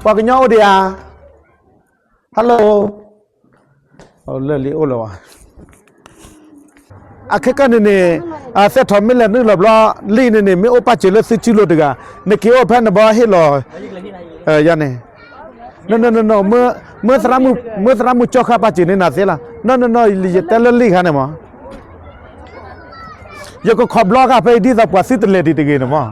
ှၤကညီအိၣ်ဒံးဧါ. Hello. လၢလံအိၣ်လၢၤဘၣ်. အခဲကၢန့ၣ်န့ၣ် အသဲထီၣ်မ့ၢ်လဲၤနုာ်လီၤဘျီ လံန့ၣ်န့ၣ် မ့ၢ်အိၣ်ပာ်စၢၤလၢသုစုလိၤတဂၤ နက့ၤအိၣ်ဖဲနဘီဟ့ၣ်လီၤ ယၤန့ၣ် နနန မၢသရၣ်မုၣ်ကၠီဃာ်ပာ်စၢၤန့ၢ်နၤသ့လီၤ. နနန ယတဲလၢလံခါန့ၣ်မး ယကခိးဘျီဃာ်ဖဲအံၤဒ်သိးပှၤသုတလဲၤဒံးတဂ့ၤန့ၣ်မး.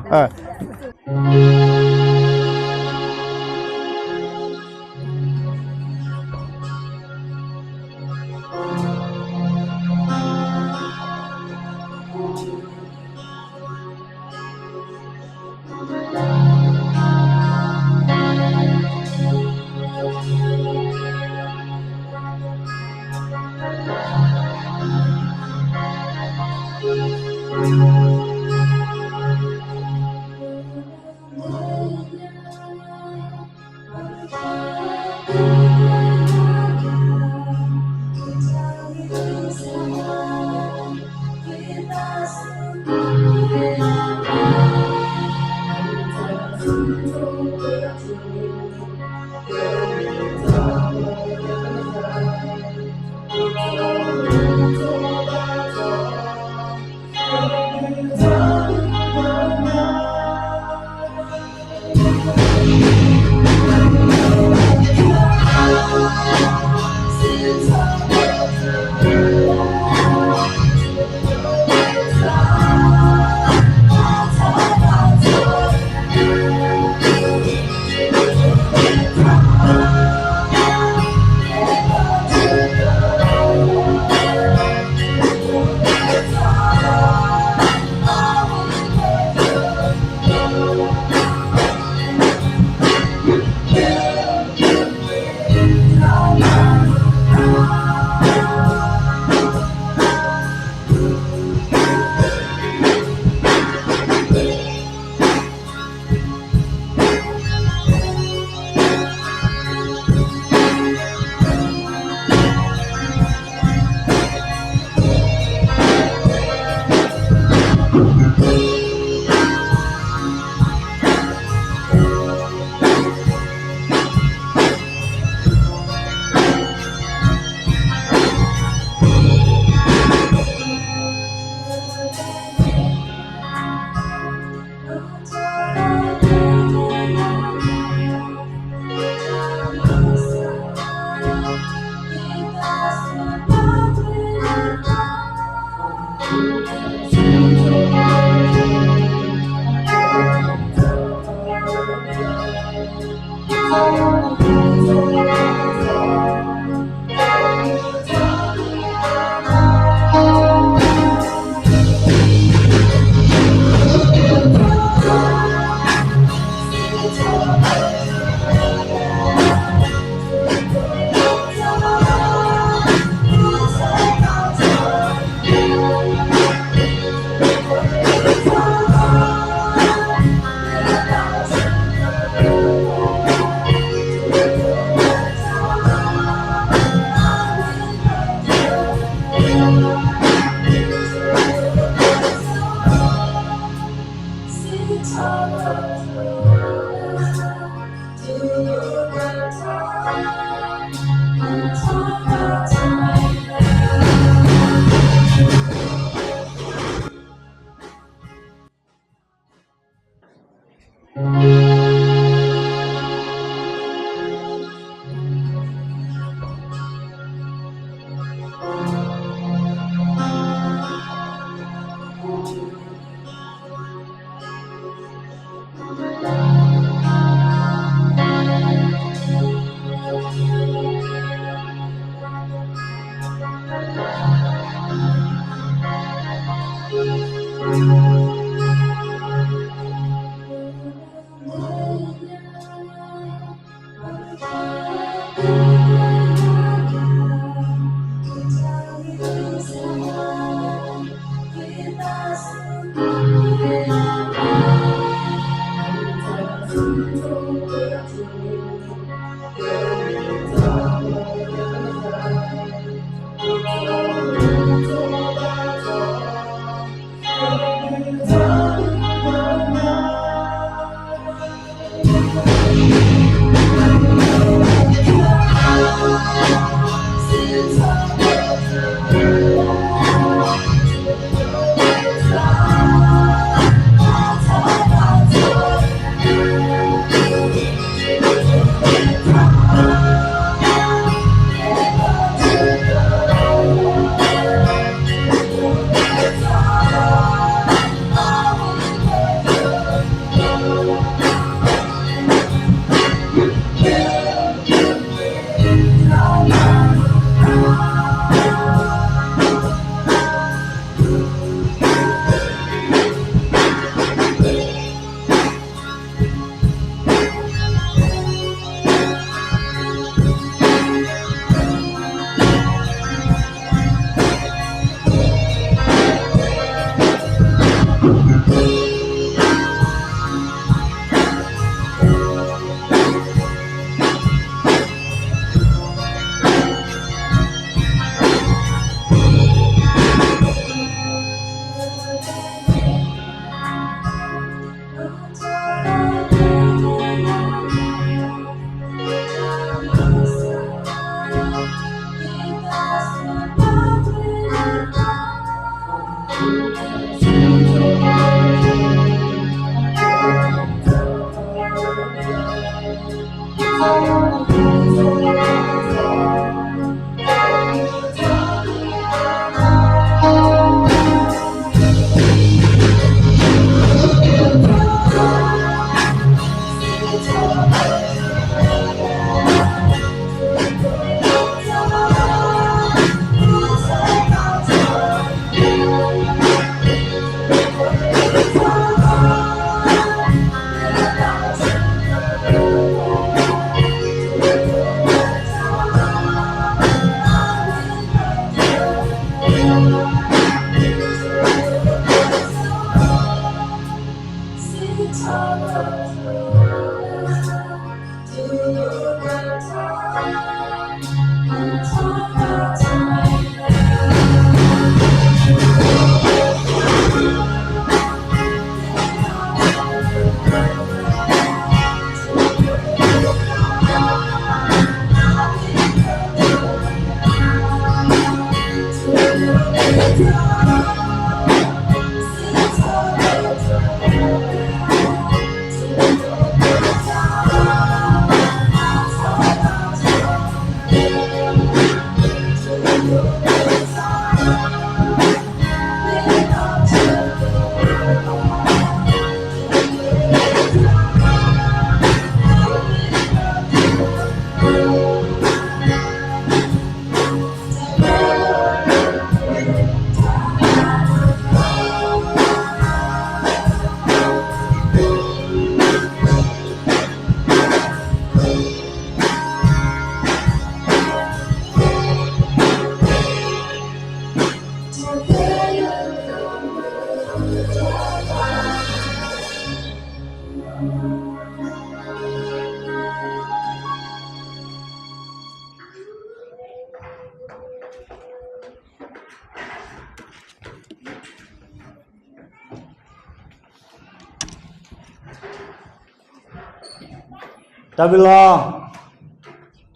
တၢ်ဘျုးလီၤ.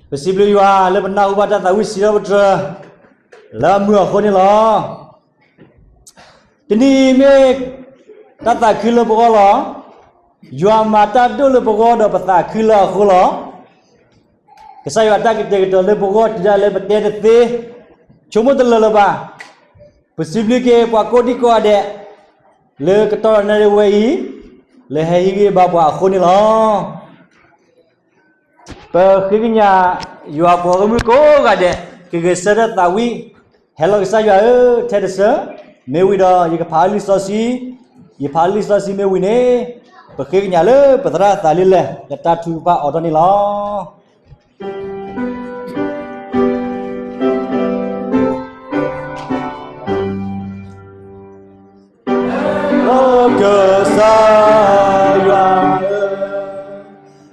ပစံးဘျုးယွၤလၢပနၢ်ဟူဘၣ်တၢ်သးဝံၣ်စံးထီၣ်ပတြၢၤ လၢအမုာ်အဃိန့ၣ်လီၤ. တနံၤအံၤမ့ၢ်တၢ်သးခုလၢပဂီၢ်လီၤ. ယွၤမၤတၢ်ဒိၣ်လၢပဂီၢ်ဒီးပသးခုလၢအဃိလီၤ. ကစၢ်ယွၤတၢ်ကတဲာ်ကတီၤလၢပဂီၢ်တုၤဒၣ်လဲာ်ပတဲတသ့, ဆိကမိၣ်တလၢာ်လၢၤဘၣ်. ပစံးဘျုးက့ၤပှၤကိးဒံကိးဂၤဒဲး လၢကတီၢ်နၣ်ရံၣ်ဝဲအံၤ လၢဟဲဟ့ၣ်ဂံၢ်ဘါပှၤအဃိန့ၣ်လီၤ. ပဃ့ကညးယွၤပှၤဂီၢ်မုၢ်ကိးဂၤဒဲး ကဂဲၤဆၢထၢၣ်သးဝံၣ် ဟဲလီၤကစၢ်ယွၤဧၢ ထဲတဆၢ, မ့ၢ်ဝံၤဒီး ယကဖးလံာ်စီဆှံ, ယဖးလံာ်စီဆှံမ့ၢ်ဝံၤန့ၣ် ပဃ့ကညးလၢပသရၣ်သးလံလဲၣ် လၢတၢ်ထုကဖၣ်အိးထီၣ်န့ၣ်လီၤ. ကစၢ်ယွၤဧၢ,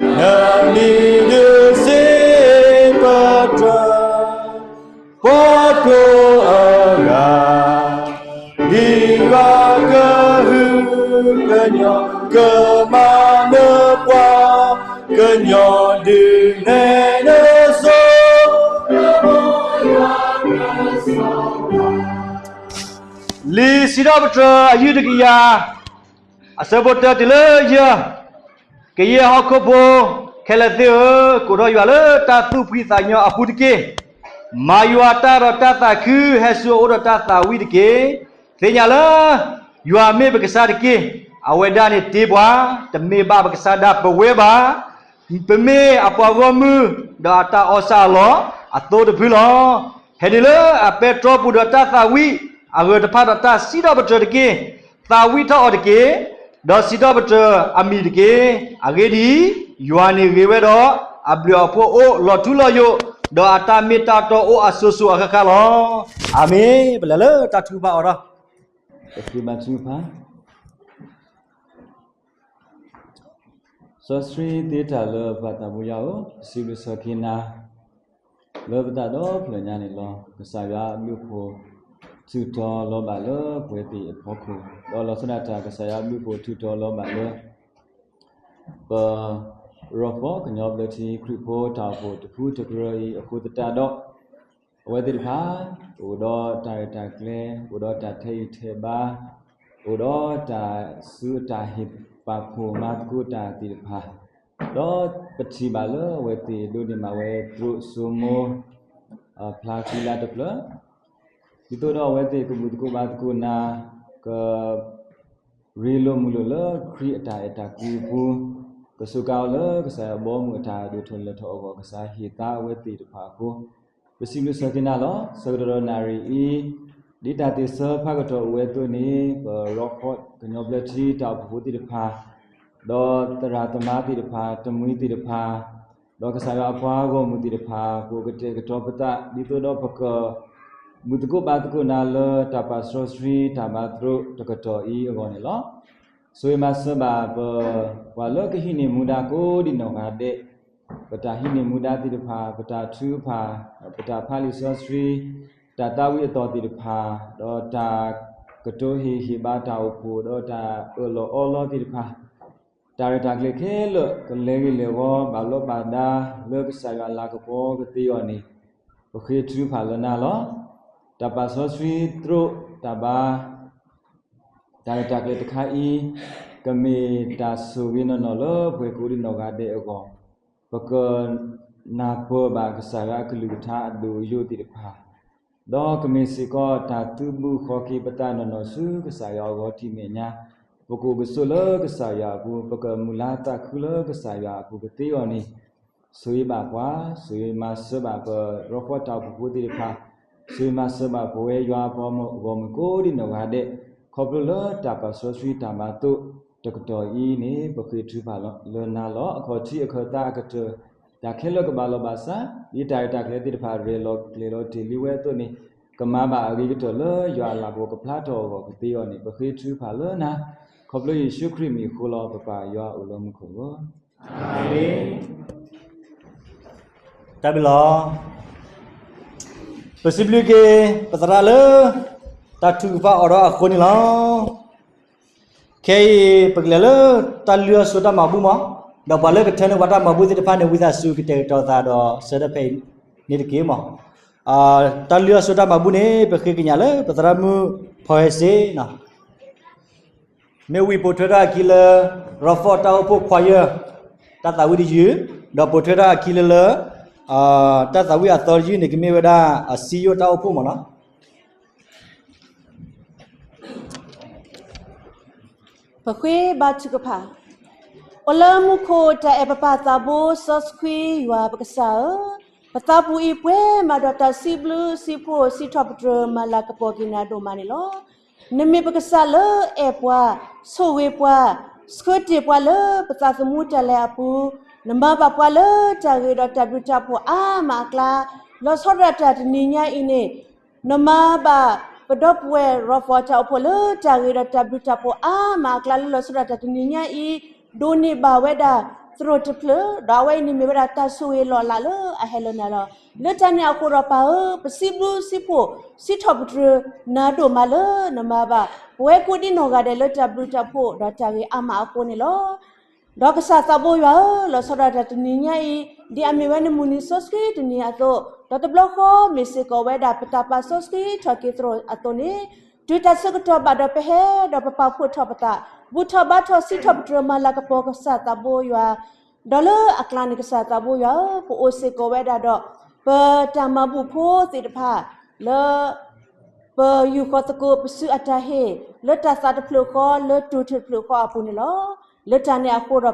ကမၤနၢၤပှၤ ကညီဒုးနဲၣ်နစိၤ လံာ်စံးထီၣ်ပတြၢၤ အယုၢ်တကယၤ အဆၢဖိတၢတုၤလၢယဲၢ်, ကယဲၢ်ဟီၣ်ခိၣ်ဖိခဲလၢာ်သ့ၣ်ဧၢ, ကိးထီၣ်ယွၤလၢတၢ်သူၣ်ဖှံသးညီအပူၤတက့ၢ်. မၤယွၤတၢ်ဒီးတၢ်သးခု, ဟဲဆူအအိၣ်ဒီးတၢ်သးဝံၣ်တက့ၢ်. သ့ၣ်ညါလၢ ယွၤမ့ၢ်ပကစၢ်တက့ၢ်. အဝဲဒၣ်န့ၣ်တ့ပှၤ, တမ့ၢ်ဘၣ်ပကစၢ်ဒၣ်ပဝဲဘၣ်. ပမ့ၢ်အပှၤဂီၢ်မုၢ် ဒီးအတၢ်အီၣ်ဆၣ်အလီၢ်အသိတဖုလီၤ. ဟဲနုာ်လၢအပဲတြီပူၤဒီးတၢ်သးဝံၣ်အဂၢၢ်တဖၣ်ဒီးတၢ်စံးထီၣ်ပတြၢၤတက့ၢ်. သးဝံၣ်ထီၣ်အီၤတက့ၢ်, ဒီးစံးထီၣ်ပတြၢၤအမံၤတက့ၢ်. အဂ့ၢ်ဒ်အံၤ, ယွၤန့ၣ်ဂ့ၤဝဲဒီး အဘျုးအဖှိၣ်အိၣ်လီၤထူလီၤယိာ်, ဒီးအတၢ်မ့ၢ်တၢ်တီအိၣ်အစိၤစိၤအဃၣ်ဃၣ်လီၤ. အၤမ့ၣ်. ပလဲၤလၢတၢ်ထုကဖၣ်အီၤဒီး ပဃ့ဘါထုကဖၣ် စီဆှံသ့တၢ်လၢပၢ်သးဘိယွၤဧၢ, ပစံးဘျုးစၢၤက့ၤနၤ လၢပသးဒီဖျၢၣ်ညါန့ၣ်လီၤ. ကစၢ်ယွၤအဘျုးအဖှိၣ်ထုးထီၣ်လီၤဘၣ်လၢပဝဲသ့ၣ်အဖီခိၣ်, ဒီးလီၤဆီဒၣ်တၢ်ကစၢ်ယွၤအဘျုးအဖှိၣ်ထုးထီၣ်လီၤဘၣ်လၢ ပ ရီၣ်ဖီၣ်ကညီဘျၢထံခရံာ်ဖိတၢ်အိၣ်ဖှိၣ်တကရၢအံၤအဃိသတးဒီး အဝဲသ့ၣ်တဖၣ် အိၣ်ဒီးတၢ်ရဲၣ်တၢ်ကျဲၤ, အိၣ်ဒီးတၢ်ထဲးဂံၢ်ထဲးဘါ, အိၣ်ဒီးတၢ်ဆူးတၢ်ဟ့ၣ်ပာ်ဖှိၣ်မၤသကိးတၢ်သ့ၣ်တဖၣ်, ဒီးပထံၣ်ဘၣ်လၢအဝဲသ့ၣ်ဒိးန့ၢ်ဘၣ်ဝဲသရိာ်စိမိၤ ဖျါဃံလၤတဖျၢၣ်, ဒ်သိးဒီးအဝဲသ့ၣ်ကဘူၣ်သကိးဘါသကိးနၤ, က ရ့လိာ်မုာ်လိာ်လၢခရံာ်အတၢ်အဲၣ်တၢ်ကွံအပူၤ, ကစူးကါအီၤလၢကစၢ်ယွၤအဘီအမုၢ်အတၢ်ဒိၣ်ထီၣ်လဲၤထီၣ်အဂီၢ်, ကစၢ်ဟ့ၣ်သါအဝဲသ့ၣ်တဖၣ်အဃိ, ပစံးဘျုးစၢၤက့ၤနၤလီၤ. ဆၢကတီၢ်ဒီးနၣ်ရံၣ်အံၤ, ဒ်တၢ်သ့ၣ်ဆၢဖးကတီၢ်အိၣ်ဝဲအသိးန့ၣ်, ပရီၣ်ဖီၣ်ကညီဘျၢထံတၢ်အိၣ်ဖှိၣ်ဖိသ့ၣ်တဖၣ်, ဒီးသရၣ်သမါသ့ၣ်တဖၣ်, တမှံၤသ့ၣ်တဖၣ်, ဒီးကစၢ်ယွၤအပှၤဂီၢ်မုၢ်သ့ၣ်တဖၣ်, ပကကတဲာ်ကတီၤပသး ဒ်သိးဒီးပက ဘူၣ်သကိးဘါသကိးနၤလၢတၢ်ပာ်စီဆှံတၢ်ဘါသရိာ်တကတီၢ်အံၤအဂီၢ်န့ၣ်လီၤ. ဆိၣ်ဂ့ၤမၤစၢၤဘၣ်ပ ပှၤလၢကဟံးန့ၢ်မူဒါကိးဒံးနီၢ်ဂၤဒဲး, ပတၢ်ဟံးန့ၢ်မူဒါသ့ၣ်တဖၣ်, ပတၢ်ထုကဖၣ်, ပတၢ်ဖးလံာ်စီဆှံ, တၢ်သးဝံၣ်အသီၣ်သ့ၣ်တဖၣ်, ဒီးတၢ်ကတိၤဟ့ၣ်ဟ့ၣ်ဘါတၢ်အိၣ်ဖှိၣ်, ဒီးတၢ်အၢၣ်လီၤအီလီၤသ့ၣ်တဖၣ် တၢ်ရဲၣ်တၢ်ကျဲၤခဲလၢာ် ကလဲၤဂ့ၤလဲၤဝီ ဘၣ်လီဘၣ်ဒါ လၢကစၢ်ယွၤအလၤကပီၤကသ့အဂီၢ်န့ၣ်, ပဃ့ထုကဖၣ်လၢနၤလီၤ. တၢ်ပာ်စီဆှံသရိာ်တၢ်ဘါ တၢ်ရဲၣ်တၢ်ကျဲၤတခါအံၤ, ကမ့ၢ်တၢ်ဆိၣ်ဂ့ၤနီၢ်နီၢ်လၢပှၤကိးဒံးနီၢ်ဂၤဒဲးအဂီၢ်, ပကနၢ်ပၢၢ်ဘၣ်ကစၢ်ယွၤအကလုၢ်ကထါအဒိၣ်အယိာ်သ့ၣ်တဖၣ် ဒီးကမ့ၢ်စ့ၢ်ကီးတၢ်သုးဘူးဃီၤက့ၤပသးနီၢ်နီၢ်ဆူကစၢ်ယွၤအဂီၢ်ထံးမဲာ်ညါ, ပကအိၣ်ကဆိးလၢကစၢ်ယွၤအပူၤ, ပကမုၢ်လၢ်သးခုလၢကစၢ်ယွၤအပူၤကသ့အဂီၢ်န့ၣ်, ဆိၣ်ဂ့ၤဘၣ်ပှၤ, ဆိၣ်ဂ့ၤမၤစၢၤဘၣ်ပရီၣ်ဖီၣ်တၢ်အိၣ်ဖှိၣ်ဖိသ့ၣ်တဖၣ်, ဆိၣ်ဂ့ၤမၤစၢၤဘၣ်ပဝဲယွၤအပှၤဂီၢ်မုၢ်ကိးဒံးနီၢ်ဂၤဒဲး, ခီဖျိလၢတၢ်ပာ်စီဆှံတၢ်ဘါသရိာ်တကတီၢ်အံၤန့ၣ် ပဃ့ထုကဖၣ်လၢနၤလီၤ. အခီၣ်ထံးအခၢၣ်သးအကတၢၢ် တၢ်ခဲလၢာ်ကဘၣ်လီၤဘၣ်စး, ဒ်တၢ်ရဲၣ်တၢ်ကျဲၤသ့ၣ်တဖၣ် ရဲၣ်လီၤကျဲၤလီၤတ့ၢ်လံဝဲအသိးန့ၣ်, ကမၤဘၣ်အဂ့ၤကတၢၢ်လၢယွၤအလၤကပီၤကဖျါထီၣ်အဂီၢ်ကသ့အဂီၢ်န့ၣ်, ပဃ့ထုကဖၣ်လၢနၤ, ခီဖျိယ့ၣ်ၡူးခရံာ်မံၤအဃိလီၤ. ပပၢ်ယွၤအိၣ်လၢမူခိၣ်လီၤ. တၢ်ဘျုးလီၤ. ပစံးဘျုးက့ၤ ပသရၣ်လၢ တၢ်ထုကဖၣ်အီၤဒီးအဃိန့ၣ်လီၤ. ခဲအံၤ ပကလဲၤလၢ တၢ်လုၢ်အီၣ်ဆိတၢ်မၤဘူၣ်မး, ဒီးပှၤလၢကထၢနုာ်ပှၤတၢ်မၤဘူၣ်သ့ၣ်တဖၣ်န့ၣ် ဝံသးစူၤကတဲာ်ကတီၤသးဒီးဆၢထၢၣ်ဖဲအံၤန့ၣ်တက့ၢ်မး. တၢ်လုၢ်အီၣ်ဆိတၢ်မၤဘူၣ်န့ၣ် ပဃ့ကညးလၢပသရၣ်မုၣ်ဖီဟဲစ့ မ့ၢ်ဝံပိာ်ထွဲထီၣ်အခံလၢ ရီၣ်ဖီၣ်တၢ်အိၣ်ဖှိၣ်ခွါယၢၢ် တၢ်သးဝံၣ်တယုၢ်, ဒီးပိာ်ထွဲထီၣ်အခံလၢလၢ တၢ်သးဝံၣ်အသီတယုၢ်န့ၣ် ကမ့ၢ်ဝဲဒၣ်အစံယိၣ်တၢ်အိၣ်ဖှိၣ်မးနီၤ. ပဃ့ဘါထုကဖၣ်. အိၣ်လၢမူခိၣ်တၢ်အဲၣ်ပပၢ်သးဘိစီဆှံ ယွၤပကစၢ်ဧၢ, ပသးပူၤအံၤပှဲၤမးဒီးတၢ်စံးဘျုးစံးဖှိၣ်စံးထီၣ်ပတြၢၤမၤလၤကပီၤက့ၤနၤဒိၣ်မးန့ၣ်လီၤ. နမ့ၢ်ပကစၢ်လၢအဲၣ်ပှၤ, ဆိၣ်ဂ့ၤပှၤ, ဆှၢတ့ၢ်ပှၤလၢပသးသမူတၢ်လဲၤအပူၤ, နမၤဘၣ်ပှၤလၢတၢ်ဂ့ၤဒီးတၢ်ဘျုးတၢ်ဖှိၣ်အါမးအကျါ, လီၤဆီဒၣ်တၢ်တနံၤညါအံၤန့ၣ် နမၤဘၣ်ပဒီပုၢ်ဝဲၢ်ရီၣ်ဖီၣ်တၢ်အိၣ်ဖှိၣ်လၢတၢ်ဂ့ၤဒီးတၢ်ဘျုးတၢ်ဖှိၣ်အါမးအကျါလၢလီၤဆီဒၣ်တၢ်တနံၤညါအံၤ, ဒိးန့ၢ်ဘၣ်ဝဲဒၣ် သရိာ်တဖျၢၣ်, ဒီးအဝဲအံၤန့ၣ်မ့ၢ်ဝဲဒၣ်တၢ်ဆိၣ်ဂ့ၤလီၤလးလၢအဟဲလၢနၤလီၤ. လၢတၢ်န့ၣ်အဃိဒီးပၢ်ဧၢ, ပစံးဘျုးစံးဖှိၣ် စံးထီၣ်ပတြၢၤနၤဒိၣ်မးလၢနမၤဘၣ် ပဝဲကိးဒံနီၢ်ဂၤဒဲးလၢတၢ်ဘျုးတၢ်ဖှိၣ်ဒီးတၢ်ဂ့ၤအါမးအဃိန့ၣ်လီၤ. ဒီးကစၢ်သးဘိယွၤဧၢ, လီၤဆီဒၣ်တၢ်တနံၤညါအံၤ, ဒ်အမ့ၢ်ဝဲနမုၢ်နံၤစီဆှံတနံၤအသိး, ဒီးတဘျီဃီမ့ၢ်စ့ၢ်ကီးဝဲဒၣ်ပတၢ်ပာ်စီဆှံထီၣ်က့ၤသရိာ်အသိးန့ၣ်, တုၤတၢ်ဆၢကတီၢ်ဘၣ်ဒီးပဟဲ, ဒီးပပာ်ဖှိၣ်ထီၣ်ပသး, ဘူၣ်ထီၣ်ဘါထီၣ် စံးထီၣ်ပတြၢၤမၤလၤကပီၤကစၢ်သးဘိယွၤ, ဒီးလၢအကျါန့ၣ် ကစၢ်သးဘိယွၤဧၢ, ပအိၣ်စ့ၢ်ကီးဝဲဒၣ်ဒီး ပတၢ်မၤဘူၣ်ဖိသ့ၣ်တဖၣ် လၢ ပယူာ်ဃီၤသကိးပစုအတၢ်ဟ့ၣ် လၢတၢ်သးတဖျၢၣ်ဃီ လၢတိၢ်ထၢၣ်တဖျၢၣ်ဃီအပူၤန့ၣ်လီၤ. လၢတၢ်န့ၣ်အဃိဒီး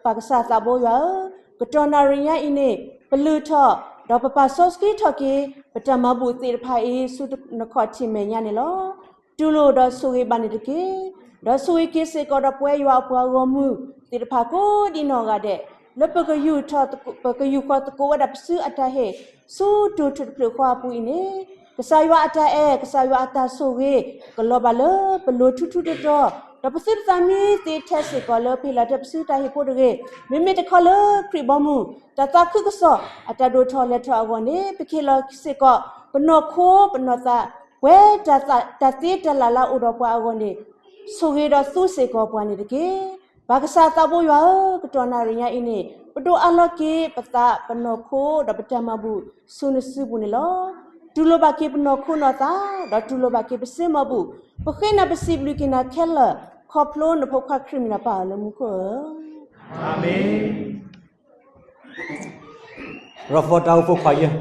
ပၢ်ကစၢ်သးဘိယွၤဧၢ, ကတီၢ်နၣ်ရံၣ်ညါအံၤန့ၣ် ပလုၢ်ထီၣ် ဒီးပပာ်စီဆှံထီၣ်က့ၤ ပတၢ်မၤဘူၣ်သ့ၣ်တဖၣ်အံၤ ဆူနခီၣ်ထံးမဲာ်ညါန့ၣ်လီၤ. တူၢ်လိာ်ဒီးဆိၣ်ဂ့ၤဘၣ်န့ၣ်တက့ၢ်. ဒီးဆိၣ်ဂ့ၤက့ၤစ့ၢ်ကီးဒီးပဝဲယွၤအပှၤဂီၢ်မုၢ်သ့ၣ်တဖၣ်ကိးဒံနီၢ်ဂၤဒဲး လၢပကယူာ်ထီၣ် ပကယူာ်ဃီၤသကိးဝဲဒၣ်ပစုအတၢ်ဟ့ၣ် ဆူတိၢ်ထၢၣ်တဖျၢၣ်ဃီအပူၤအံၤန့ၣ်, ကစၢ်ယွၤအတၢ်အဲၣ် ကစၢ်ယွၤအတၢ်ဆိၣ်ဂ့ၤ ကလီၤဘၣ်လၢပလိၤထူထူတီတီ, ဒီးပသုတသးမံသ့ထဲစ့ၢ်ကီးလၢပဟ့ၣ်လီၤတဲာ်ပစုတၢ်ဟ့ၣ်ဖိတဂ့ၤ, မ့မ့ၢ်တခီလၢခရံာ်ဘီမုၢ် တၢ်သးခုကစီၣ် အတၢ်ဒိၣ်ထီၣ်လဲၤထီၣ်အဂီၢ်န့ၣ် ပကဟ့ၣ်လီၤစ့ၢ်ကီး ပနီၢ်ခိပနီၢ်သး ပဝဲတၢ်သး တၢ်သ့တၢ်လၢ်လၢအိၣ်ဒီးပှၤအဂီၢ်န့ၣ် ဆိၣ်ဂ့ၤဒီးသူစ့ၢ်ကီးပှၤန့ၣ်တက့ၢ်. ပၢ်ကစၢ်သးဘိယွၤဧၢ, ကတီၢ်နၣ်ရံၣ်ညါအံၤန့ၣ် ပဒိးအးလီၤက့ၤပသး ပနီၢ်ခိ ဒီးပတၢ်မၤဘူၣ်ဆူနစုပူၤန့ၣ်လီၤ. တူၢ်လိာ်ဘၣ်က့ၤပနီၢ်ခိနီၢ်သး ဒီးတူၢ်လိာ်ဘၣ်က့ၤပစ့မီၢ်ဘူၣ်, ပဃ့နၤပစံးဘျုးက့ၤနၤခဲလၢာ် ခီဖျိနဖိခွါခရံာ်မံၤနၤပၢ်လၢမူခိၣ်ဧၢ, အၤမ့ၣ်. ရီၣ်ဖီတၢ်အိၣ်ဖှိၣ်ခွါယဲၢ်.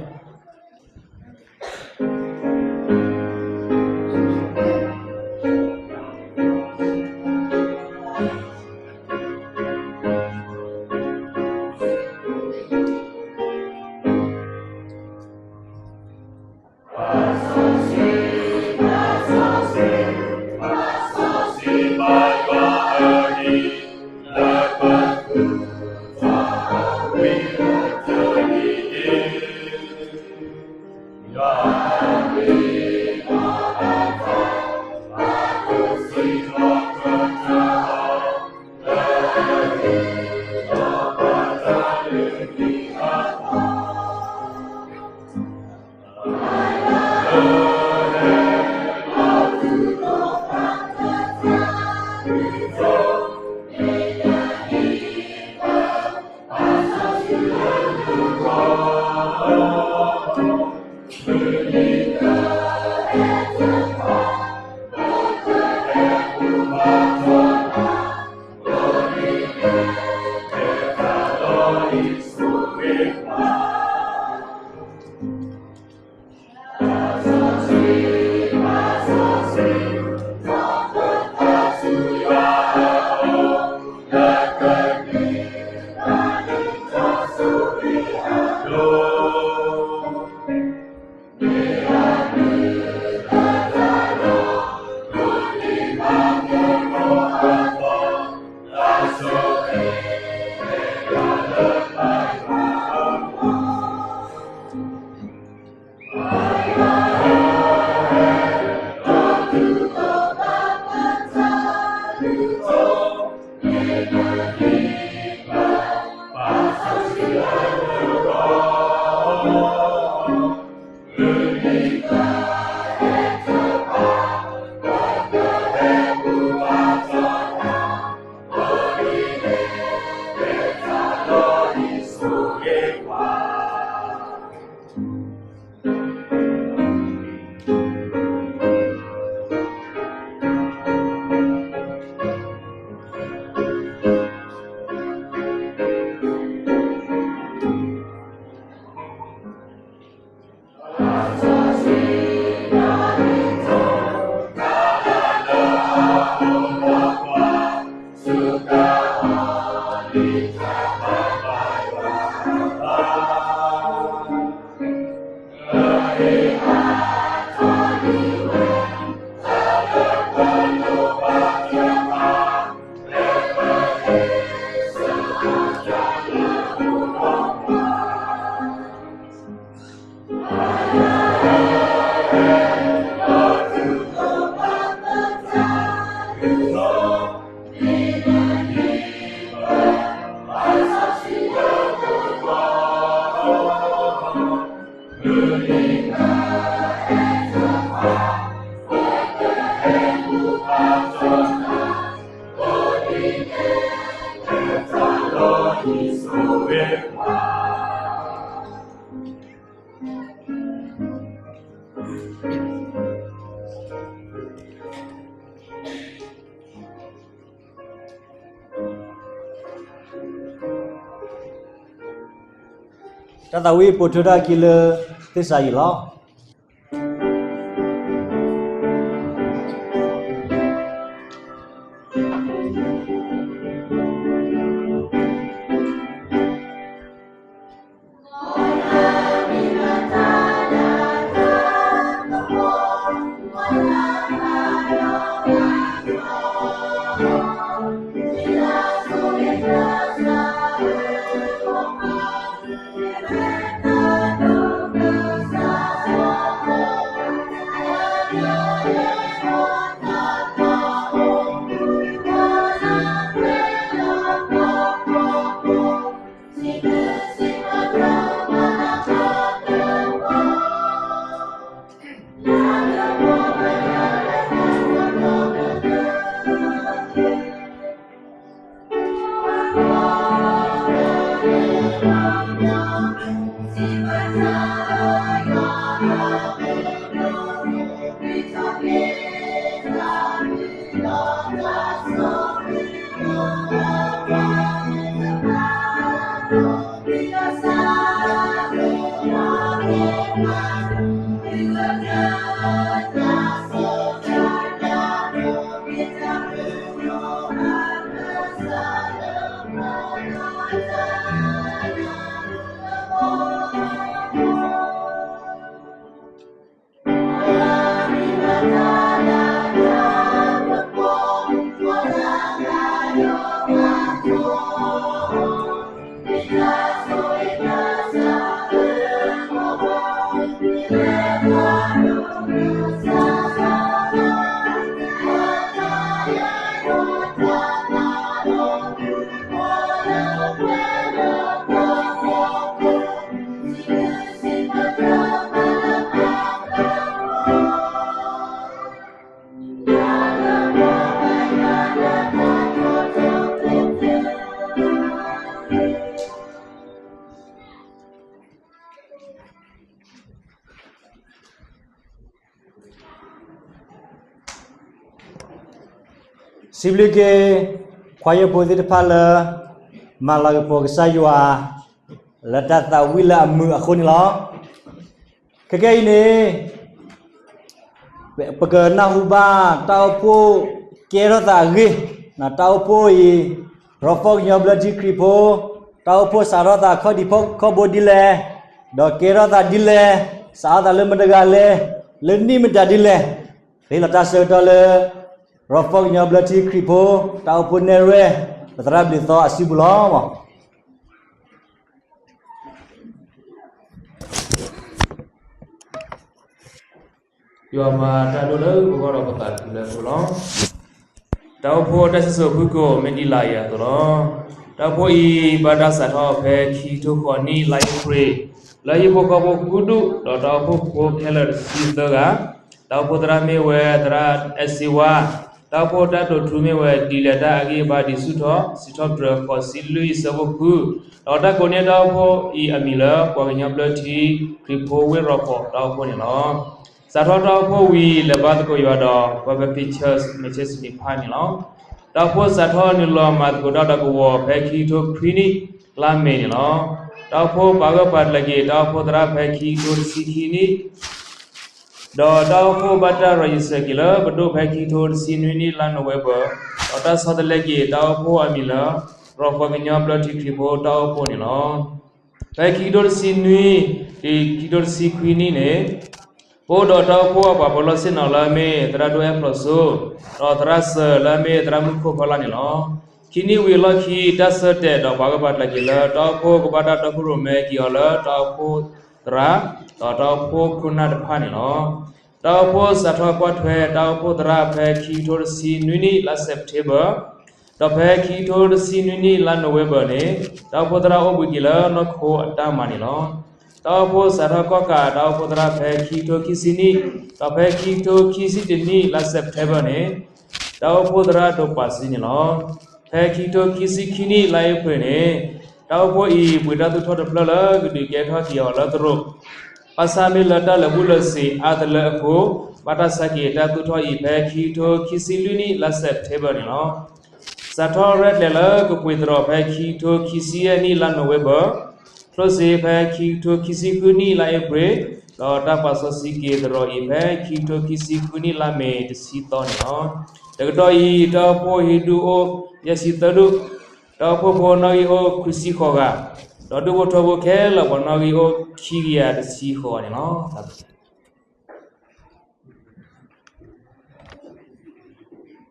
တၢ်သးဝံၣ်ပိာ်ထွဲထီၣ်အခံလၢ သ့ၣ်စၤယံၤလီၤ.စံးဘျုးက့ၤ ခွါယဲၢ်ဖိသ့ၣ်တဖၣ်လၢ မၤလၤကပီၤကစၢ်ယွၤ လၢတၢ်သးဝံၣ်လၢအမုာ်အဃိန့ၣ်လီၤ. ခဲကနံၣ်အံၤန့ၣ် ပကနၢ်ဟူဘၣ်တၢ်အိၣ်ဖှိၣ်ကဲထီၣ်သးအဂ့ၢ်, တၢ်အိၣ်ဖှိၣ်အံၤ ရီၤဖီၣ်ကညီဘျၢထံခရံာ်ဖိ တၢ်အိၣ်ဖှိၣ်စးထီၣ်သးခီၣ်ဒံးခီၣ်ဘိဒ်လဲၣ်, ဒီးကဲထီၣ်သးဒ်လဲၣ်, စးထီၣ်သးလၢမတဂၤလဲၣ်, လၢနံၣ်မတၤဒ်လဲၣ်, ပဟ့ၣ်လီၤတၢ်ဆၢကတီၢ်လၢ ရီၤဖီၣ်ကညီဘျၢထံခရံာ်ဖိ တၢ်အိၣ်ဖှိၣ်နဲၣ်ရွဲၣ် ပသရၣ်ဘျုးသီအစုပူၤလီၤ. ယွၤမၤတၢ်ဒိၣ်လၢပဂီၢ်ဒီးပသးခုလၢအဃိလီၤ. တၢ်အိၣ်ဖှိၣ်တၢ်စံၣ်စိၤဃုကိာ်မ့ၢ်ဒ်လာ်အံၤအသိးလီၤ. တၢ်အိၣ်ဖှိၣ်အံၤ ဘၣ်တၢ်စးထီၣ်ဖဲခံကထိဃိးနံၣ် လါအ့ဖြ့ၣ် လၢဟံၣ်ဖိဃီဖိကိးဒူၣ် ဒီးတၢ်အိၣ်ဖှိၣ်ဖိခဲလၢာ်တဆံသၢဂၤ, တၢ်အိၣ်ဖှိၣ်သရၣ်မ့ၢ်ဝဲသရၣ်အဲၣ်စ့ဝါ, တၢ်အိၣ်ဖှိၣ်တၢ်တိာ်ထူမ့ၢ်ဝဲ ဒ်လဲၣ်တၢ်အဂံၢ်အဘါဒံးဆူၣ်ထီၣ် စံးထီၣ်ပတြၢၤ ဃိးဆံလွံၢ် အဆၢဖိဃု, ဒီးတၢ်ကိးန့ၢ်တၢ်အိၣ်ဖှိၣ်အံၤအမံၤလၢ ပှၤကညီဘျၢထံခရံာ်ဖိဝ့ၢ်ရီၤဖီၣ်တၢ်အိၣ်ဖှိၣ်န့ၣ်လီၤ. စးထီၣ်တၢ်အိၣ်ဖှိၣ်ဝံၤ လဲၤဘါသကိးယွၤဒီး ပှၤဘဲးပံၣ်စၢၣ် မ့ၢ်ဆ့စနံးဖးန့ၣ်လီၤ. တၢ်အိၣ်ဖှိၣ်စးထီၣ်နုာ်လီၤမၤသကိးတၢ်ဒီးကဝီၤ ဖဲခံကထိခွံနံၣ် လါမ့ၤန့ၣ်လီၤ. တၢ်အိၣ်ဖှိၣ်ပာ်ဂၢၢ်ပာ်ကျၢၤက့ၤ တၢ်အိၣ်ဖှိၣ်သရၣ်ဖဲခံကထိတဆံခံနံၣ် ဒီးတၢ်အိၣ်ဖှိၣ်ဘၣ်တၢ်ရၤယံၤစဲးက့ၤလၢ ပဒိၣ်ဖဲခံကထိတဆံနွံနံၣ် လါနိၣ်ဝ့ဘၢၣ်, ဒီးတၢ်ဆီတလဲက့ၤ တၢ်အိၣ်ဖှိၣ်အမံၤလၢ ရီၤဖီၣ်ကညီဘျၢထံခရံာ်ဖိတၢ်အိၣ်ဖှိၣ်န့ၣ်လီၤ. ဖဲခံကထိတဆံနွံ တုၤခံကထိတဆံခွံနံၣ်န့ၣ် ပအိၣ်ဒီးတၢ်အိၣ်ဖှိၣ်အပှၤပၢၤလီၢ်ဆ့ၣ်နီၤလၢအမ့ၢ် သရၣ်ဒိၣ်အဲၣ်ဖျိးစိ ဒီးသရၣ်စၢၤလၢအမ့ၢ်သရၣ်မုၣ်ခိၣ်ဖီလာ်န့ၣ်လီၤ. ခံနံၣ်ဝံၤအလီၢ်ခံ တၢ်ဆၢတဲာ်ဒီးပာ်ဂၢၢ်ပာ်ကျၢၤက့ၤလၢ တၢ်အိၣ်ဖှိၣ်ကဘၣ်တၢ်တီခိၣ်ရိၣ်မဲက့ၤအီၤလၢ တၢ်အိၣ်ဖှိၣ်သရၣ် ဒီးတၢ်အိၣ်ဖှိၣ်ခိၣ်နၢ်တဖၣ်န့ၣ်လီၤ. တၢ်အိၣ်ဖှိၣ်စးထီၣ်ကွၢ်ထွဲ တၢ်အိၣ်ဖှိၣ်သရၣ်ဖဲခံကထိတဆံနွံနံၣ် လါစဲးပထ့ဘၢၣ် ဒီးဖဲခံကထိတဆံနွံနံၣ် လါနိၣ်ဝ့ဘၢၣ်န့ၣ် တၢ်အိၣ်ဖှိၣ်သရၣ်အိၣ်ဘှံးက့ၤလၢနီၢ်ခိအတၢ်မၤန့ၣ်လီၤ. တၢ်အိၣ်ဖှိၣ်စးထီၣ်ကီၣ်ကး တၢ်အိၣ်ဖှိၣ်သရၣ်ဖဲခံကထိခံဆံနံၣ် ဒီးဖဲခံကထိခံဆံတနံၣ် လါစဲးပထ့ဘၢၣ်န့ၣ် တၢ်အိၣ်ဖှိၣ်သရၣ်ဒိးပာ်စံန့ၣ်လီၤ. ဖဲခံကထိခံဆံခံနံၣ် လါအ့ဖြ့ၣ်န့ၣ် တၢ်အိၣ်ဖှိၣ်အံၤ ပှ့ၤတၢ်သူၣ်ထီၣ်တဖျၢၣ်လၢကဒုးကဲထီၣ်က့ၤအီၤလၢသရိာ်, ဘၣ်ဆၣ်မ့ၢ်လၢတၢ်လၢာ်ဘူၣ်လၢာ်စ့ၤအါတလၢအဃိ, ဘၣ်တၢ်ဆါက့ၤတၢ်သူၣ်ထီၣ်အံၤဖဲခံကထိခံဆံလွံၢ်နံၣ်လါစဲးပထ့ဘၢၣ်န့ၣ်လီၤ. စးထီၣ်ရဲၣ်ကျဲၤလၢကပှ့ၤသရိာ်ဖဲခံကထိခံဆံယဲၢ်နံၣ်လါနိၣ်ဝ့ဘၢၣ်, ကျိၣ်စ့ဖဲခံကထိခံဆံဃုနံၣ်လါအ့ဖြ့ၣ်, ဒီးတၢ်ပာ်စီဆှံက့ၤသရိာ်အံၤဖဲခံကထိခံဆံဃုနံၣ်လါမ့ၤတဆံသီန့ၣ်လီၤ. တကတီၢ်အံၤ တၢ်အိၣ်ဖှိၣ်ဟံးဒူၣ်အိၣ်ယဲၢ်ဆံသၢဒူၣ်, တၢ်အိၣ်ဖှိၣ်ဖိနီၣ်ဂံၢ်အိၣ်ခွံဆံဃိးဂၤ, ဒီးဒူၣ်ဖိထၢဖိခဲလၢာ်ပှၤနီၣ်ဂံၢ်အိၣ်ခံကယၤတဆံဃိးဂၤန့ၣ်လီၤ.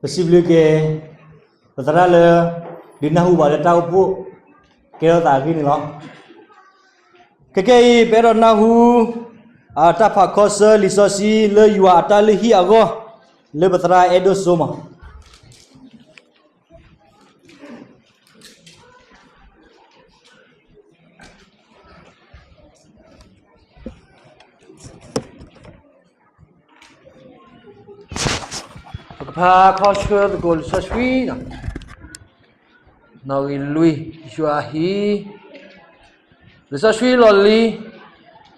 ပစံးဘျုးက့ၤ ပသရၣ်လၢ ဒုးနၢ်ဟူဘၣ်လၢတၢ်အိၣ်ဖှိၣ် ကဲထီၣ်သးအဂ့ၢ်န့ၣ်လီၤ. ခဲကနံၣ်အံၤ ပအဲၣ်ဒိးနၢ်ဟူ တၢ်ဖးခီဆၢလံာ်စီဆှံလၢယွၤအတၢ်လုၢ်ဟံၣ်အဂီၢ် လၢပသရၣ်အဲၣ်ဒိၣ်စိမး ပကဖးခီဆၢသကိးလံာ်စီဆှံ, နီၣ်ဂံၢ်လွံၢ်, ယွၤအဟံၣ်, လံာ်စီဆှံလီၢ်လံၤ,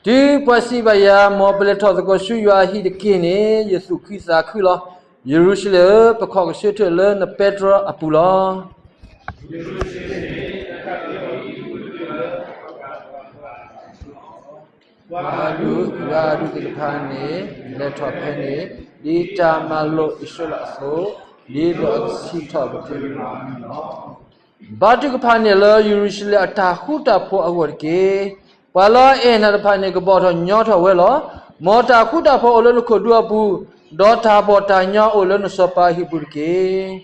တုၤပှၤစံးဘၣ်ယၤ မ်ပလဲၤထီၣ်သကိးဆူယွၤအဟံၣ်တက့ၢ်န့ၣ် ယသူၣ်ခုသးခုလီၤ. ယရူၤၡလ့ၣ်ဧၢ, ပခီၣ်ကဆၢထၢၣ်လၢနပဲတြီအပူၤလီၤ. ပှၤအဒူၣ်အဂၤအဒူၣ်သ့ၣ်တဖၣ်န့ၣ် လဲၤထီၣ်ဖဲန့ၣ် ဒ်တၢ်မၤလိာ်အံၣ်စရ့လးအသိး, ဒ်သိးအကစံၣ်ထီၣ်ပတြၢၤန့ၣ်လီၤ. ဘါထုကဖၣ်န့ၢ်လၢယရူၤၡလ့ၣ်အတၢ်ဃူတၢ်ဖိးအဂီၢ်တက့ၢ်. ပှၤလၢအအဲၣ်နၤတဖၣ်န့ၣ် ကဘီၣ်ထီၣ်ညီထီၣ်ဝဲလီၤ. မ်တၢ်ဃူတၢ်ဖိးအိၣ်လၢနခိၣ်ဒူအပူၤ, ဒီးတၢ်ဘီၣ်တၢ်ညီအိၣ်လၢနစီၤပၤအဟံၣ်ပူၤတက့ၢ်.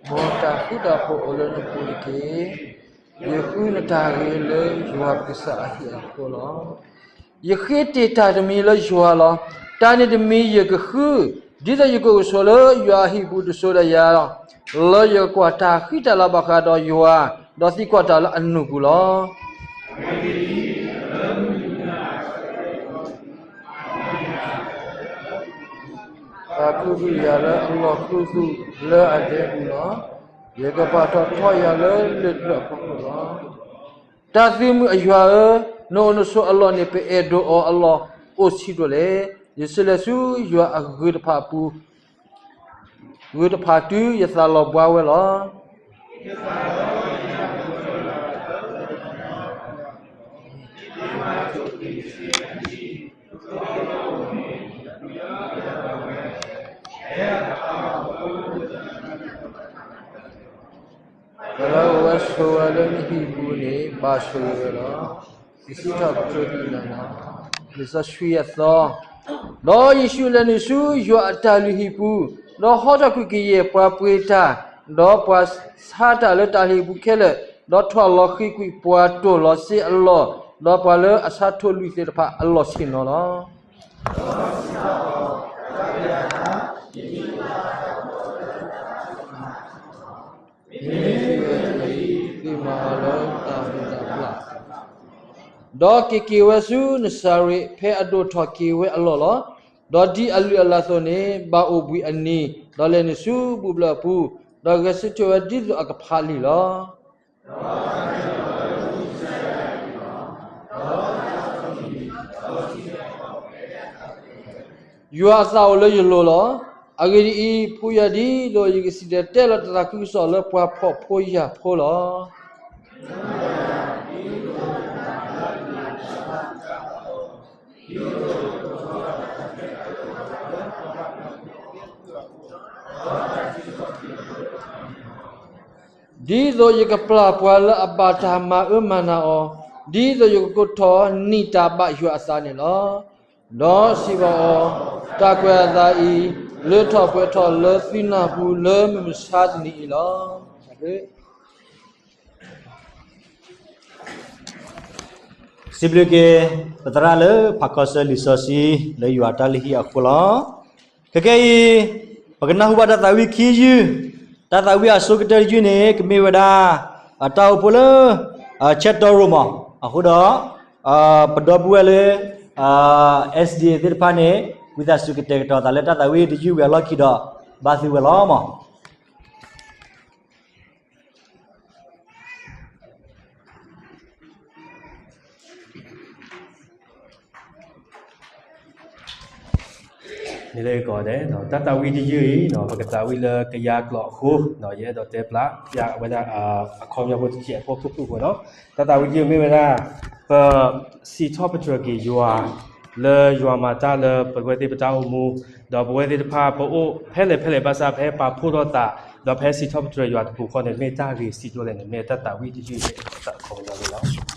မ်တၢ်ဃူတၢ်ဖိးအိၣ်လၢနပူၤတက့ၢ်. ယဃုနတၢ်ဂ့ၤလၢယွၤပကစၢ်အဟံၣ်အဃိလီၤ. ယဃ့တ့ၢ်တၢ်တမံၤလၢယွၤလီၤ. တၢ်န့ၣ်တမံၤယကဃု, ဒ်သိးယကအိၣ်ကဆိးလၢယွၤအဟံၣ်ပူၤတစိၤဒီးယၤလီၤ. လၢယကကွၢ်တၢ်ဃံတၢ်လၤဘၣ်ဃးဒီးယွၤ, ဒီးသံကွၢ်တၢ်လၢအနူၢ်ပူၤလီၤ. သးခုဒုးယၤလၢအလီၢ်ခူသူၣ်လၢအဒဲပူၤလီၤ. ယကပာ်ထီၣ်ထီယၤလၢလၢၢ်တဖျၢၣ်အဖီခိၣ်လီၤ. တၢ်သုးမုၢ်အယွၤဧၢ, နအိၣ်နဆိးအလီၢ်န့ၣ် ပအဲၣ်ဒိးအီၤအလီၢ်အိၣ်ဆံးဒိၣ်လဲၣ်. ယဆၢလဲၤဆူယွၤအဂ့ၤတဖၣ်အပူၤ, ဂ့ၤတဖၣ်တုၤယသးလီၤဘှါဝဲလီၤ. ပှၤလၢအအိၣ်ဝဲဆိးဝဲလၢနဟံၣ်ပူၤန့ၣ် ဘၣ်ဆိၣ်ဂ့ၤဝဲလီၤ. ယစံးထီၣ်ပတြၢၤနၤလီၤ. လံာ်စီဆှံအသီ, ဒီးယ့ၣ်ၡူးလဲၤနုာ်ဆူယွၤအတၢ်လုၢ်ဟံၣ်ပူၤ, ဒီးဟီထီၣ်ကွံာ်ကယဲၢ်ပှၤပှ့ၤတၢ်, ဒီးပှၤဆါတၢ်လၢတၢ်လုၢ်ဟံၣ်ပူၤခဲလၢာ်, ဒီးထွဲလီၤဃံၤကွံာ်ပှၤတိၢ်လီၤစ့အလီၢ်, ဒီးပှၤလၢအဆါထိၣ်လွံၢ်သ့ၣ်တဖၣ်အလီၢ်ဆ့ၣ်နီၤလီၤ. မ့မ့ၢ်သုဝဲသ့ၣ်အံၤ, သုမၤအီၤလၢတၢ်ဘူၣ်တၢ်ဘျၣ်, ဒီးက့ၤက့ၤဝဲဆူနစၤရ့း, ဖဲအဒိၣ်ထီၣ်က့ၤဝဲအလီၢ်လီၤ. ဒီးဒ်အလုၢ်အလၢ်အသိးန့ၣ် ဘၣ်အိၣ်ဘှံးအနံၤ, ဒီးလဲၤနုာ်ဆူဘူၣ်ဘျၢၣ်အပူၤ, ဒီးဂဲၤဆၢထၢၣ်ဝဲဒ်သိးအကဖးလံာ်လီၤ. ယွၤအသးအိၣ်လၢယလိၤလီၤ. အဂ့ၢ်ဒ်အံၤ, ဖိယာ်ဒ်သိးယကစံၣ်တဲၤတဲလီၤတၢ်သးခုကစီၣ်လၢပှၤဖှီၣ်ဖိယာ်ဖိလီၤ. ဒ်သိးယကပျၢ်ပှၤလၢအဘၣ်တၢ်မၤအၢမၤနးအီၤ, ဒ်သိးယကကိးထီၣ်နံၣ်တၢ်ဘၣ်ယွၤအသးန့ၣ်လီၤ. ဒီးစံးဘၣ်အီၤ, တၢ်ကွဲးအသးအံၤ လၢထီၣ်ပှဲၤထီၣ်လၢသုနၢ်ပူၤလၢမုၢ်မဆါတနံၤအံၤလီၤ. စံးဘျုးက့ၤ ပသရၣ်လၢဖးခီဆၢလံာ်စီဆှံ လၢယွၤတၢ်လုၢ်ဟံၣ်အဃိလီၤ. ခဲကနံၣ်အံၤ ပကနၢ်ဟူဘၣ်တၢ်သးဝံၣ်ခံယုၢ်, တၢ်သးဝံၣ်အဆိကတၢၢ်တယုၢ်န့ၣ် ကမ့ၢ်ဝဲဒၣ် အတၢ်အိၣ်ဖှိၣ်လၢ ဆဲတီရိၤမး, အဃိဒီး ပဒီပုၢ်ဝဲၢ်လၢ SDA သ့ၣ်တဖၣ်န့ၣ် ဝံသးစူၤကတဲာ်ကတီၤသးလၢတၢ်သးဝံၣ်တယုၢ်ဝံၤအလီၢ်ခံဒီး ဘါသ့ဝဲလီၤမး. န့ၣ်လၢကိးဂၤဒဲး တၢ်သးဝံၣ်တယုၢ်အံၤ ပကသးဝံၣ်လၢကယၤကျိာ်အဃိ ယအဲၣ်ဒိးတဲဖျါ ယဝဲဒၣ် အခီပညီဖိတကဲးဖိဖုၣ်ဖုၣ်ဖိနီၤ. တၢ်သးဝံၣ်တယုၢ်မ့ၢ်ဝဲဒၣ် ပစံးထီၣ်ပတြၢၤက့ၤယွၤ လၢယွၤမၤတၢ်လၢပဝဲသ့ၣ်ပတၢ်အိၣ်မူ, ဒီးပဝဲသ့ၣ်တဖၣ်ပအိၣ်ဖဲလဲၣ်ဖဲလဲၣ်ဘၣ်ဆၣ် ပဟဲပာ်ဖှိၣ်ထီၣ်သး ဒီးပဟဲစံးထီၣ်ပတြၢၤယွၤတပူၤဃီန့ၣ် မ့ၢ်တၢ်ဂ့ၤဆံးဒိၣ်လဲၣ်န့ၣ် မ့ၢ်တၢ်သးဝံၣ်တယုၢ်အံၤ တၢ်အခီပညီန့ၣ်လီၤ.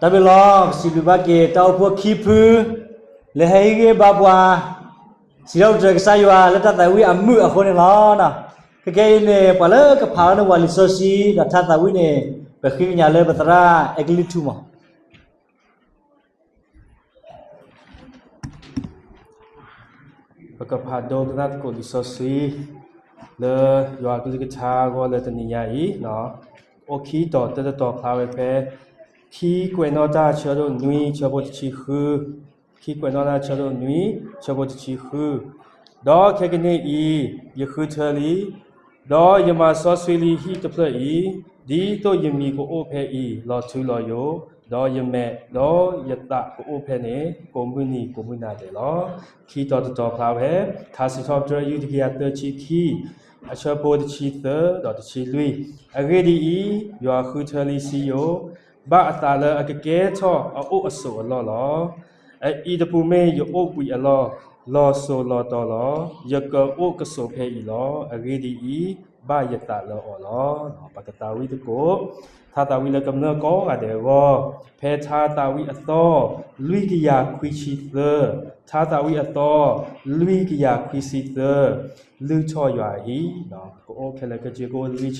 တၢ်ဘျုးလီၤ. ပစံးဘျုးဘၣ်က့ၤ တၢ်အိၣ်ဖှိၣ်ခံဖု လၢဟဲဟ့ၣ်ဂံၢ်ဘါပှၤ စံးထီၣ်ပတြၢၤကစၢ်ယွၤလၢတၢ်သးဝံၣ်အမုာ်အဃိန့ၣ်လီၤ. ခဲကနံၣ်အံၤန့ၣ် ပှၤလၢကဖးလီၤန့ၢ်ပှၤလံာ်စီဆှံ ဒီးထါသးဝံၣ်န့ၣ် ပဃ့ကညးလၢပသရၣ်အဲကလံၣ်ထူမး. ပကဖးဒိကနၣ်သကိးလံာ်စီဆှံ လၢယွၤကလုၢ်ကထါအဂီၢ်လၢတနံၤညါအံၤ, အိၣ်ခံတီၤ တၢတတီၤဖျါဝဲဖဲ ခံကွဲးနီၣ်တၢ်ဆၢဒိၣ်နွံ ဆၢဖိတဆံဃု, ခံကွဲးနီၣ်တၢ်ဆၢဒိၣ်နွံ ဆၢဖိတဆံဃု, ဒီးခဲကနံၣ်အံၤ ယဃုထၢလံ, ဒီးယမၤစီဆှံလံဟံၣ်တဖျၢၣ်အံၤ, ဒ်သိးယမံၤကအိၣ်ဖဲအံၤ လီၤထူလီၤယိာ်, ဒီးယမဲာ် ဒီးယသးကအိၣ်ဖဲန့ၣ် ကိးမုၢ်နံၤကိးမုၢ်နၤဒဲးလီၤ. ခံတီၤတတီၤဖျါဝဲ ထါစံးထီၣ်ပတြၢၤ အယူၢ်တကယၤသၢဆံခံ, အဆၢဖိတဆံသၢ ဒီးတဆံလွံၢ်, အဂ့ၢ်ဒ်အံၤ, ယွၤဃုထၢလံစံယိၣ်, ဘၣ်အသးလၢအကကဲထီၣ်အအိၣ်အဆိးအလီၢ်လီၤ. အအံၤတပူၤမ့ၢ်ယအိၣ်ဘှံးအလီၢ်, လီၤစိၤလီၤတီၤလီၤ. ယကအိၣ်ကဆိးဖဲအံၤလီၤ. အဂ့ၢ်ဒ်အံၤ, ဘၣ်ယသးလၢအီၤလီၤ. ပကသးဝံၣ်သကိး ထါသးဝံၣ်လၢကမျၢၢ်ကိးဂၤဒဲးအဂီၢ်, ဖဲထါသးဝံၣ်အသီ လွံၢ်ကယၤခွံဆံသၢ, ထါသးဝံၣ်အသီ လွံၢ်ကယၤခွံဆံသၢ, လုၢ်ထီၣ်ယွၤအဟံၣ်, ကအိၣ်ခဲလၢာ်ခဲဆ့ ကအိၣ်လွံၢ်ဆ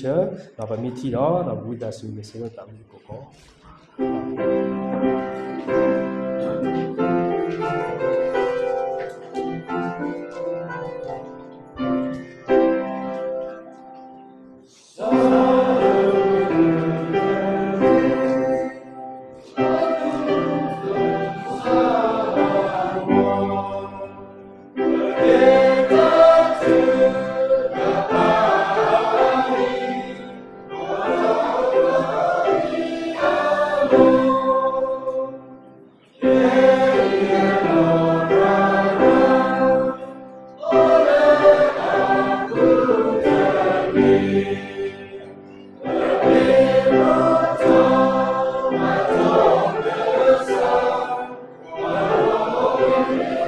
ၢ, ဒီးပမ့ၢ်ထံၣ်ဒီး ဒီးပဝံသးစူၤ လၢဆၢထၢၣ်သးဝ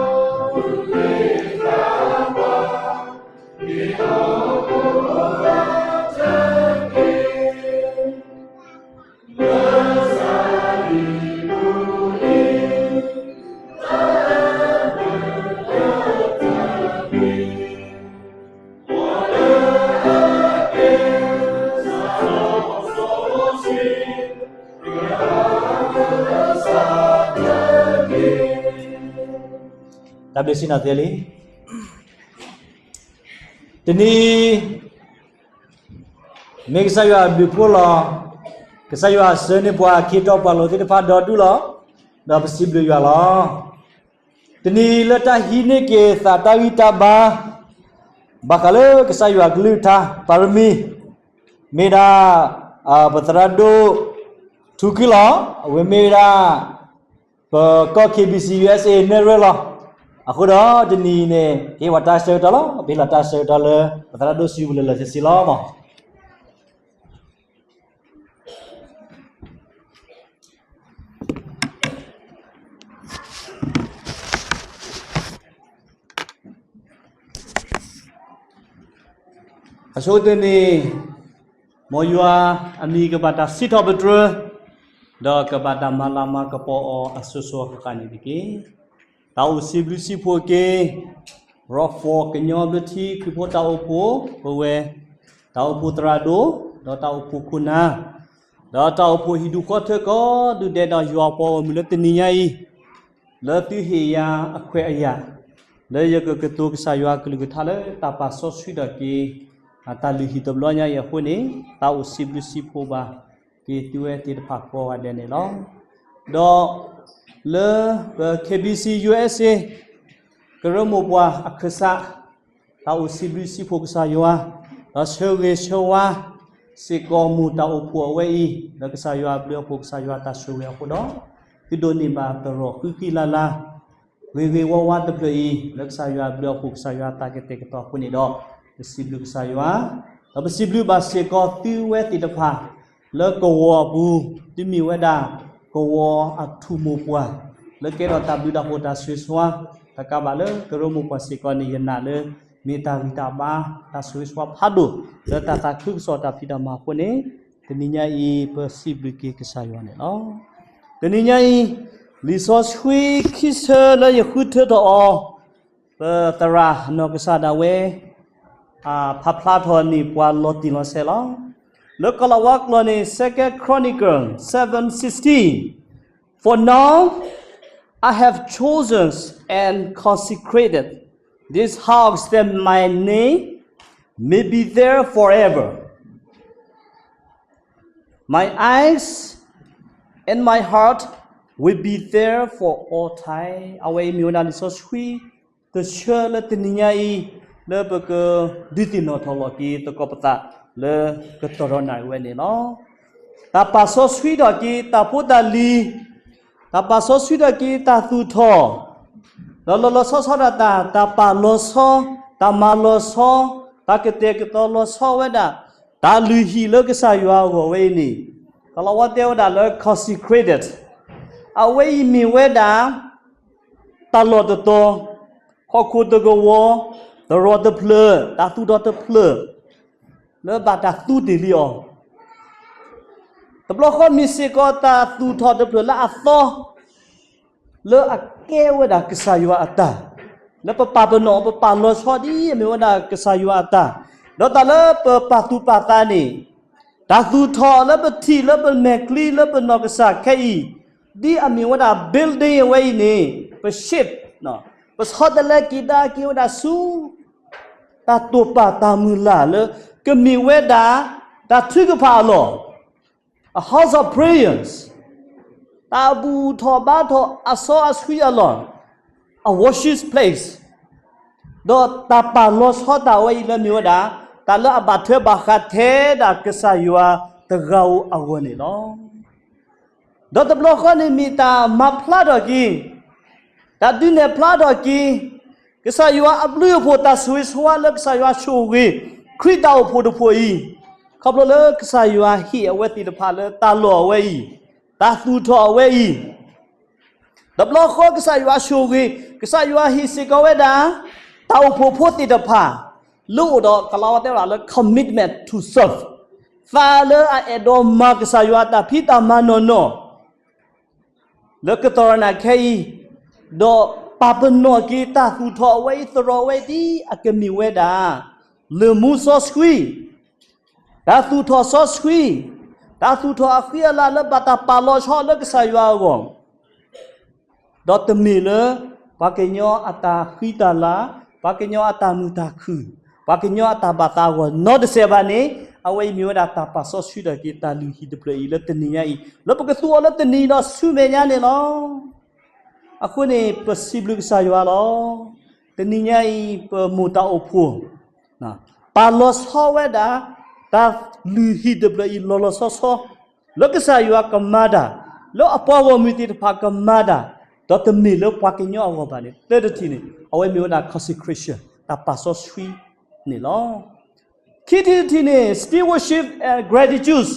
ံၣ်သကိးကီး တၢ်ဘျုးစံးနၤသ့လံ. တနံၤ မ့ၢ်ကစၢ်ယွၤအဘျုးဖှိၣ်လီၤ. ကစၢ်ယွၤဆှၢန့ၢ်ပှၤခ့တီပှၤလိၤသ့ၣ်တဖၣ်ဒီဒူၣ်လီၤ. ဒီးပစံးဘျုးယွၤလီၤ. တနံၤလၢတၢ်ဟံးန့ၢ်က့ၤသးတၢ်ဂံၢ်တၢ်ဘါ ဘၣ်ဃးလၢကစၢ်ယွၤကလုၢ်ကထါ ပါရမီ မ့ၢ်ဒၣ် ပသရၣ်ဒိၣ် ထူကံလီၤ. အဝဲမ့ၢ်ဝဲဒၣ် ပကီၢ် KBC USA နဲၣ်ရွဲၣ်လီၤ. အဃိဒီးတနံၤအံၤန့ၣ် ကဟ့ၣ်ဝဲတၢ်ဆၢကတီၢ်လီၤ. ပဟ့ၣ်လီၤတၢ်ဆၢကတီၢ်လၢ ပသရၣ်ဒိၣ်စုပူၤလၢလၢဆ့ဆ့လီၤမး. အဆိကတၢၢ်န့ၣ် မ်ယွၤအမံၤကဘၣ်တၢ်စံးထီၣ်ပတြၢၤ ဒီးကဘၣ်တၢ်မၤလၤမၤကပီၤအီၤအစိၤစိၤအဃၣ်ဃၣ်န့ၣ်တက့ၢ်. တၢ်အိၣ်စံးဘျုးစံးဖှိၣ်က့ၤ ရီၣ်ဖီၣ်ကညီဘျၢထံခရံာ်ဖိတၢ်အိၣ်ဖှိၣ် ပဝဲ တၢ်အိၣ်ဖှိၣ်သရၣ်ဒိၣ် ဒီးတၢ်အိၣ်ဖှိၣ်ခိၣ်နၢ် ဒီးတၢ်အိၣ်ဖှိၣ်ဟံၣ်ဒူၣ်ဃီထၢကိးဒူၣ်ဒဲးဒီးယွၤအပှၤဂီၢ်မုၢ်လၢတနံၤညါအံၤ လၢသုဟ့ၣ်ယၤအခွဲးအယာ် လၢယကကတိၤကစၢ်ယွၤကလုၢ်ကထါလၢတၢ်ပာ်စီဆှံဒီးက့ၤ တၢ်လုၢ်ဟံၣ်တဘျီညါအံၤအဃိန့ၣ် တၢ်အိၣ်စံးဘျုးစံးဖှိၣ်ဘၣ်က့ၤသုဝဲသ့ၣ်တဖၣ်ကိးဂၤဒဲးန့ၣ်လီၤ. ဒီးလၢပ KBC USA ကရၢမိၢ်ပှၢ်အခၢၣ်စး တၢ်အိၣ်စံးဘျုးစံးဖှိၣ်ကစၢ်ယွၤ ဒီးဆၢဂ့ၤဆၢဝါ စ့ၢ်ကီးမိၢ်တၢ်အိၣ်ဖှိၣ်အဝဲအံၤ လၢကစၢ်ယွၤအဘျုးအဖှိၣ် ကစၢ်ယွၤတၢ်ဆိၣ်ဂ့ၤအဃိဒီး သုဒိးန့ၢ်ဘၣ်သရိာ်ဃံဃံလၤလၤ ဂ့ၤဂ့ၤဝါဝါတဖျၢၣ်အံၤ လၢကစၢ်ယွၤအဘျုးအဖှိၣ် ကစၢ်ယွၤတၢ်ကတဲာ်ကတီၤအဃိန့ၣ်ဒီး ပစံးဘျုးကစၢ်ယွၤ ဒီးပစံးဘျုးဘၣ်စ့ၢ်ကီးသုဝဲသ့ၣ်တဖၣ် လၢကဝီၤအပူၤ ဒ်မ့ၢ်ဝဲဒၣ် ကဝီၤအထူၣ်မိၢ်ပှၢ် လၢကဲထီၣ်တၢ်ဘျုးတၢ်ဖှိၣ်တၢ်ဆိၣ်ဂ့ၤဆိၣ်ဝါ တကးဘၣ်လၢကရၢမိၢ်ပှၢ်စ့ၢ်ကီးန့ၣ် ယနာ်လၢ မ့ၢ်တၢ်ဂံၢ်တၢ်ဘါ တၢ်ဆိၣ်ဂ့ၤဆိၣ်ဝါဖးဒိၣ် လၢတၢ်သးခုကစီၣ်တၢ်ဖံးတၢ်မၤအဃိန့ၣ် တနံၤညါအံၤ ပစံးဘျုးက့ၤကစၢ်ယွၤန့ၣ်လီၤ. တနံၤညါအံၤ လံာ်စီဆှံခံဆၢလၢယဃုထၢထီၣ်အီၤ ပသရၣ်နီၢ်ကစၢ်ဒၣ်ဝဲ ဖးဖျါထီၣ်န့ၢ်ပှၤလီၤတံၢ်လီၤဆဲးလီၤ. လၢကီၤလၤဝါကျိာ်န့ၣ် Second Chronicles seven sixteen, For now I have chosen and consecrated this house that my name may be there forever. My eyes and my heart will be there for all time. အဝဲအံၤမ့ၢ်ဝဲဒၣ်လံာ်စီဆှံ တဆၢလၢတနံၤညါအံၤ လၢပကဒုးသ့ၣ်နီၣ်ထီၣ်လီၤက့ၤသကိးပသး လၢကတီၢ်ဒီးနၣ်ရံၣ်ဝဲန့ၣ်လီၤ. တၢ်ပာ်စီဆှံထီၣ်က့ၤတၢ်ဖိတၢ်လံၤ, တၢ်ပာ်စီဆှံထီၣ်က့ၤတၢ်သူၣ်ထီၣ်, ဒီးလီၤလီၤဆီဆီဒၣ်တၢ် တၢ်ပာ်လီၤဆီ, တၢ်မၤလီၤဆီ, တၢ်ကတဲာ်ကတီၤလီၤဆီဝဲဒၣ် တၢ်လုၢ်ဟံၣ်လၢကစၢ်ယွၤအဂီၢ်ဝဲအံၤန့ၣ် ကလီၤဝါတဲဝဲဒၣ်လၢ consecrated အဝဲအံၤမ့ၢ်ဝဲဒၣ် တၢ်လီၢ်တတီၤ, ဟီၣ်ခိၣ်တကဝီၤ, သရိာ်တဖျၢၣ်, တၢ်သူၣ်ထီၣ်တဖျၢၣ် လၢဘၣ်တၢ်သူတ့ၢ်လံအီၤ, တဘျီဃီမ့ၢ်စ့ၢ်ကီးတၢ်သူၣ်ထီၣ်တဖျၢၣ်လၢအသီ လၢအကဲဝဲဒၣ်ကစၢ်ယွၤအတၢ်, လၢပပာ်ပနီၣ် ပပာ်လီၤဆီဒ်အမ့ၢ်ဝဲဒၣ်ကစၢ်ယွၤအတၢ်, ဒီးတၢ်လၢပပာ်သူၣ်ပာ်သးန့ၣ်, တၢ်သူၣ်ထီၣ်လၢပထံၣ်လၢပမဲာ်ချံလၢပနီၢ်ကစၢ်ခဲအံၤ, ဒ်အမ့ၢ်ဝဲဒၣ် building ဝဲအံၤန့ၣ် ပ shape ပဆီတလဲက့ၤဒါက့ၤဝဲဒၣ်ဆူ တၢ်တိာ်ပာ်တၢ်မုၢ်လၢ်လၢ ကမ့ၢ်ဝဲဒၣ် တၢ်ထုကဖၣ်အလီၢ် a house of prayers, တၢ်ဘူၣ်ထီၣ်ဘါထီၣ်အစီအဆှံအလီၢ်, a worship place, ဒီးတၢ်ပာ်လီၤဆီတၢ်ဝဲအံၤလၢမ့ၢ်ဝဲဒၣ် တၢ်လၢအဘၣ်ထွဲဘၣ်ဃးထဲဒၣ်ကစၢ်ယွၤတဂၤဧိၤအဂီၢ်န့ၣ်လီၤ. ဒီးတဘျီဃီန့ၣ်မ့ၢ်တၢ်မၤဖျါထီၣ်က့ၤ, တၢ်ဒုးနဲၣ်ဖျါထီၣ်က့ၤ ကစၢ်ယွၤအဘျုးအဖှိၣ်တၢ်ဆိၣ်ဂ့ၤဆိၣ်ဝါလၢကစၢ်ယွၤဆိၣ်ဂ့ၤ ခရံာ်တၢ်အိၣ်ဖှိၣ်တဖှိၣ်အံၤ, ခီဖျိလၢကစၢ်ယွၤဟ့ၣ်အဝဲသ့ၣ်တဖၣ်လၢတၢ်လီၢ်အဝဲအံၤ, တၢ်သူၣ်ထီၣ်အဝဲအံၤ, တဘျီဃီကစၢ်ယွၤဆိၣ်ဂ့ၤ, ကစၢ်ယွၤဟ့ၣ်စ့ၢ်ကီးဝဲဒၣ် တၢ်အိၣ်ဖှိၣ်ဖိသ့ၣ်တဖၣ် လၢအိၣ်ဒီးကလီၤဝါတဲဝဲဒၣ်လၢ commitment to serve, သးလၢအအဲၣ်ဒိးမၤကစၢ်ယွၤအတၢ်ဖံးတၢ်မၤနီၢ်နီၢ် လၢကတီၢ်နၣ်ခဲအံၤ, ဒီးပာ်ပနီၣ်က့ၤတၢ်သူၣ်ထီၣ်အဝဲအံၤသရိာ်ဝဲဒ်အကမ့ၢ်ဝဲဒၣ် လၢၢ်မူစီဆှံ, တၢ်သူၣ်ထီၣ်စီဆှံ, တၢ်သူၣ်ထီၣ်အဃံအလၤလၢဘၣ်တၢ်ပာ်လီၤဆီလၢကစၢ်ယွၤအဂီၢ် ဒီးတမ့ၢ်လၢ ပှၤကညီအတၢ်ဃံတၢ်လၤ, ပှၤကညီအတၢ်မုာ်တၢ်ခုၣ်, ပှၤကညီအတၢ်ဘၣ်သးအဂီၢ်နီတစဲးဘၣ်န့ၣ်, အဝဲအံၤမ့ၢ်ဝဲဒၣ်တၢ်ပာ်စီဆှံထီၣ်က့ၤတၢ်လုၢ်ဟံၣ်တဖျၢၣ်အံၤလၢတနံၤညါအံၤ, လၢပကသူအီၤလၢတနံၤဒီးဆူမဲာ်ညါန့ၣ်လီၤ. အဃိန့ၣ် ပစံးဘျုးကစၢ်ယွၤလီၤ. တနံၤညါအံၤ ပမိၢ်တၢ်အိၣ်ဖှိၣ် ပာ်လီၤဆီဝဲဒၣ် တၢ်လုၢ်ဟံၣ်တဖျၢၣ်အံၤလီၤလီၤဆီဆီ, လၢကစၢ်ယွၤကမၤတၢ်, လၢအပှၤဂီၢ်မုၢ်သ့ၣ်တဖၣ်ကမၤတၢ်, ဒီးတမ့ၢ်လၢပှၤကညီအဂီၢ်ဘၣ်န့ၣ်, သၢတထံၣ်န့ၣ် အဝဲမ့ၢ်ဝဲဒၣ် consecration တၢ်ပာ်စီဆှံန့ၣ်လီၤ. ခံထံၣ်တထံၣ်န့ၣ် stewardship and gratitude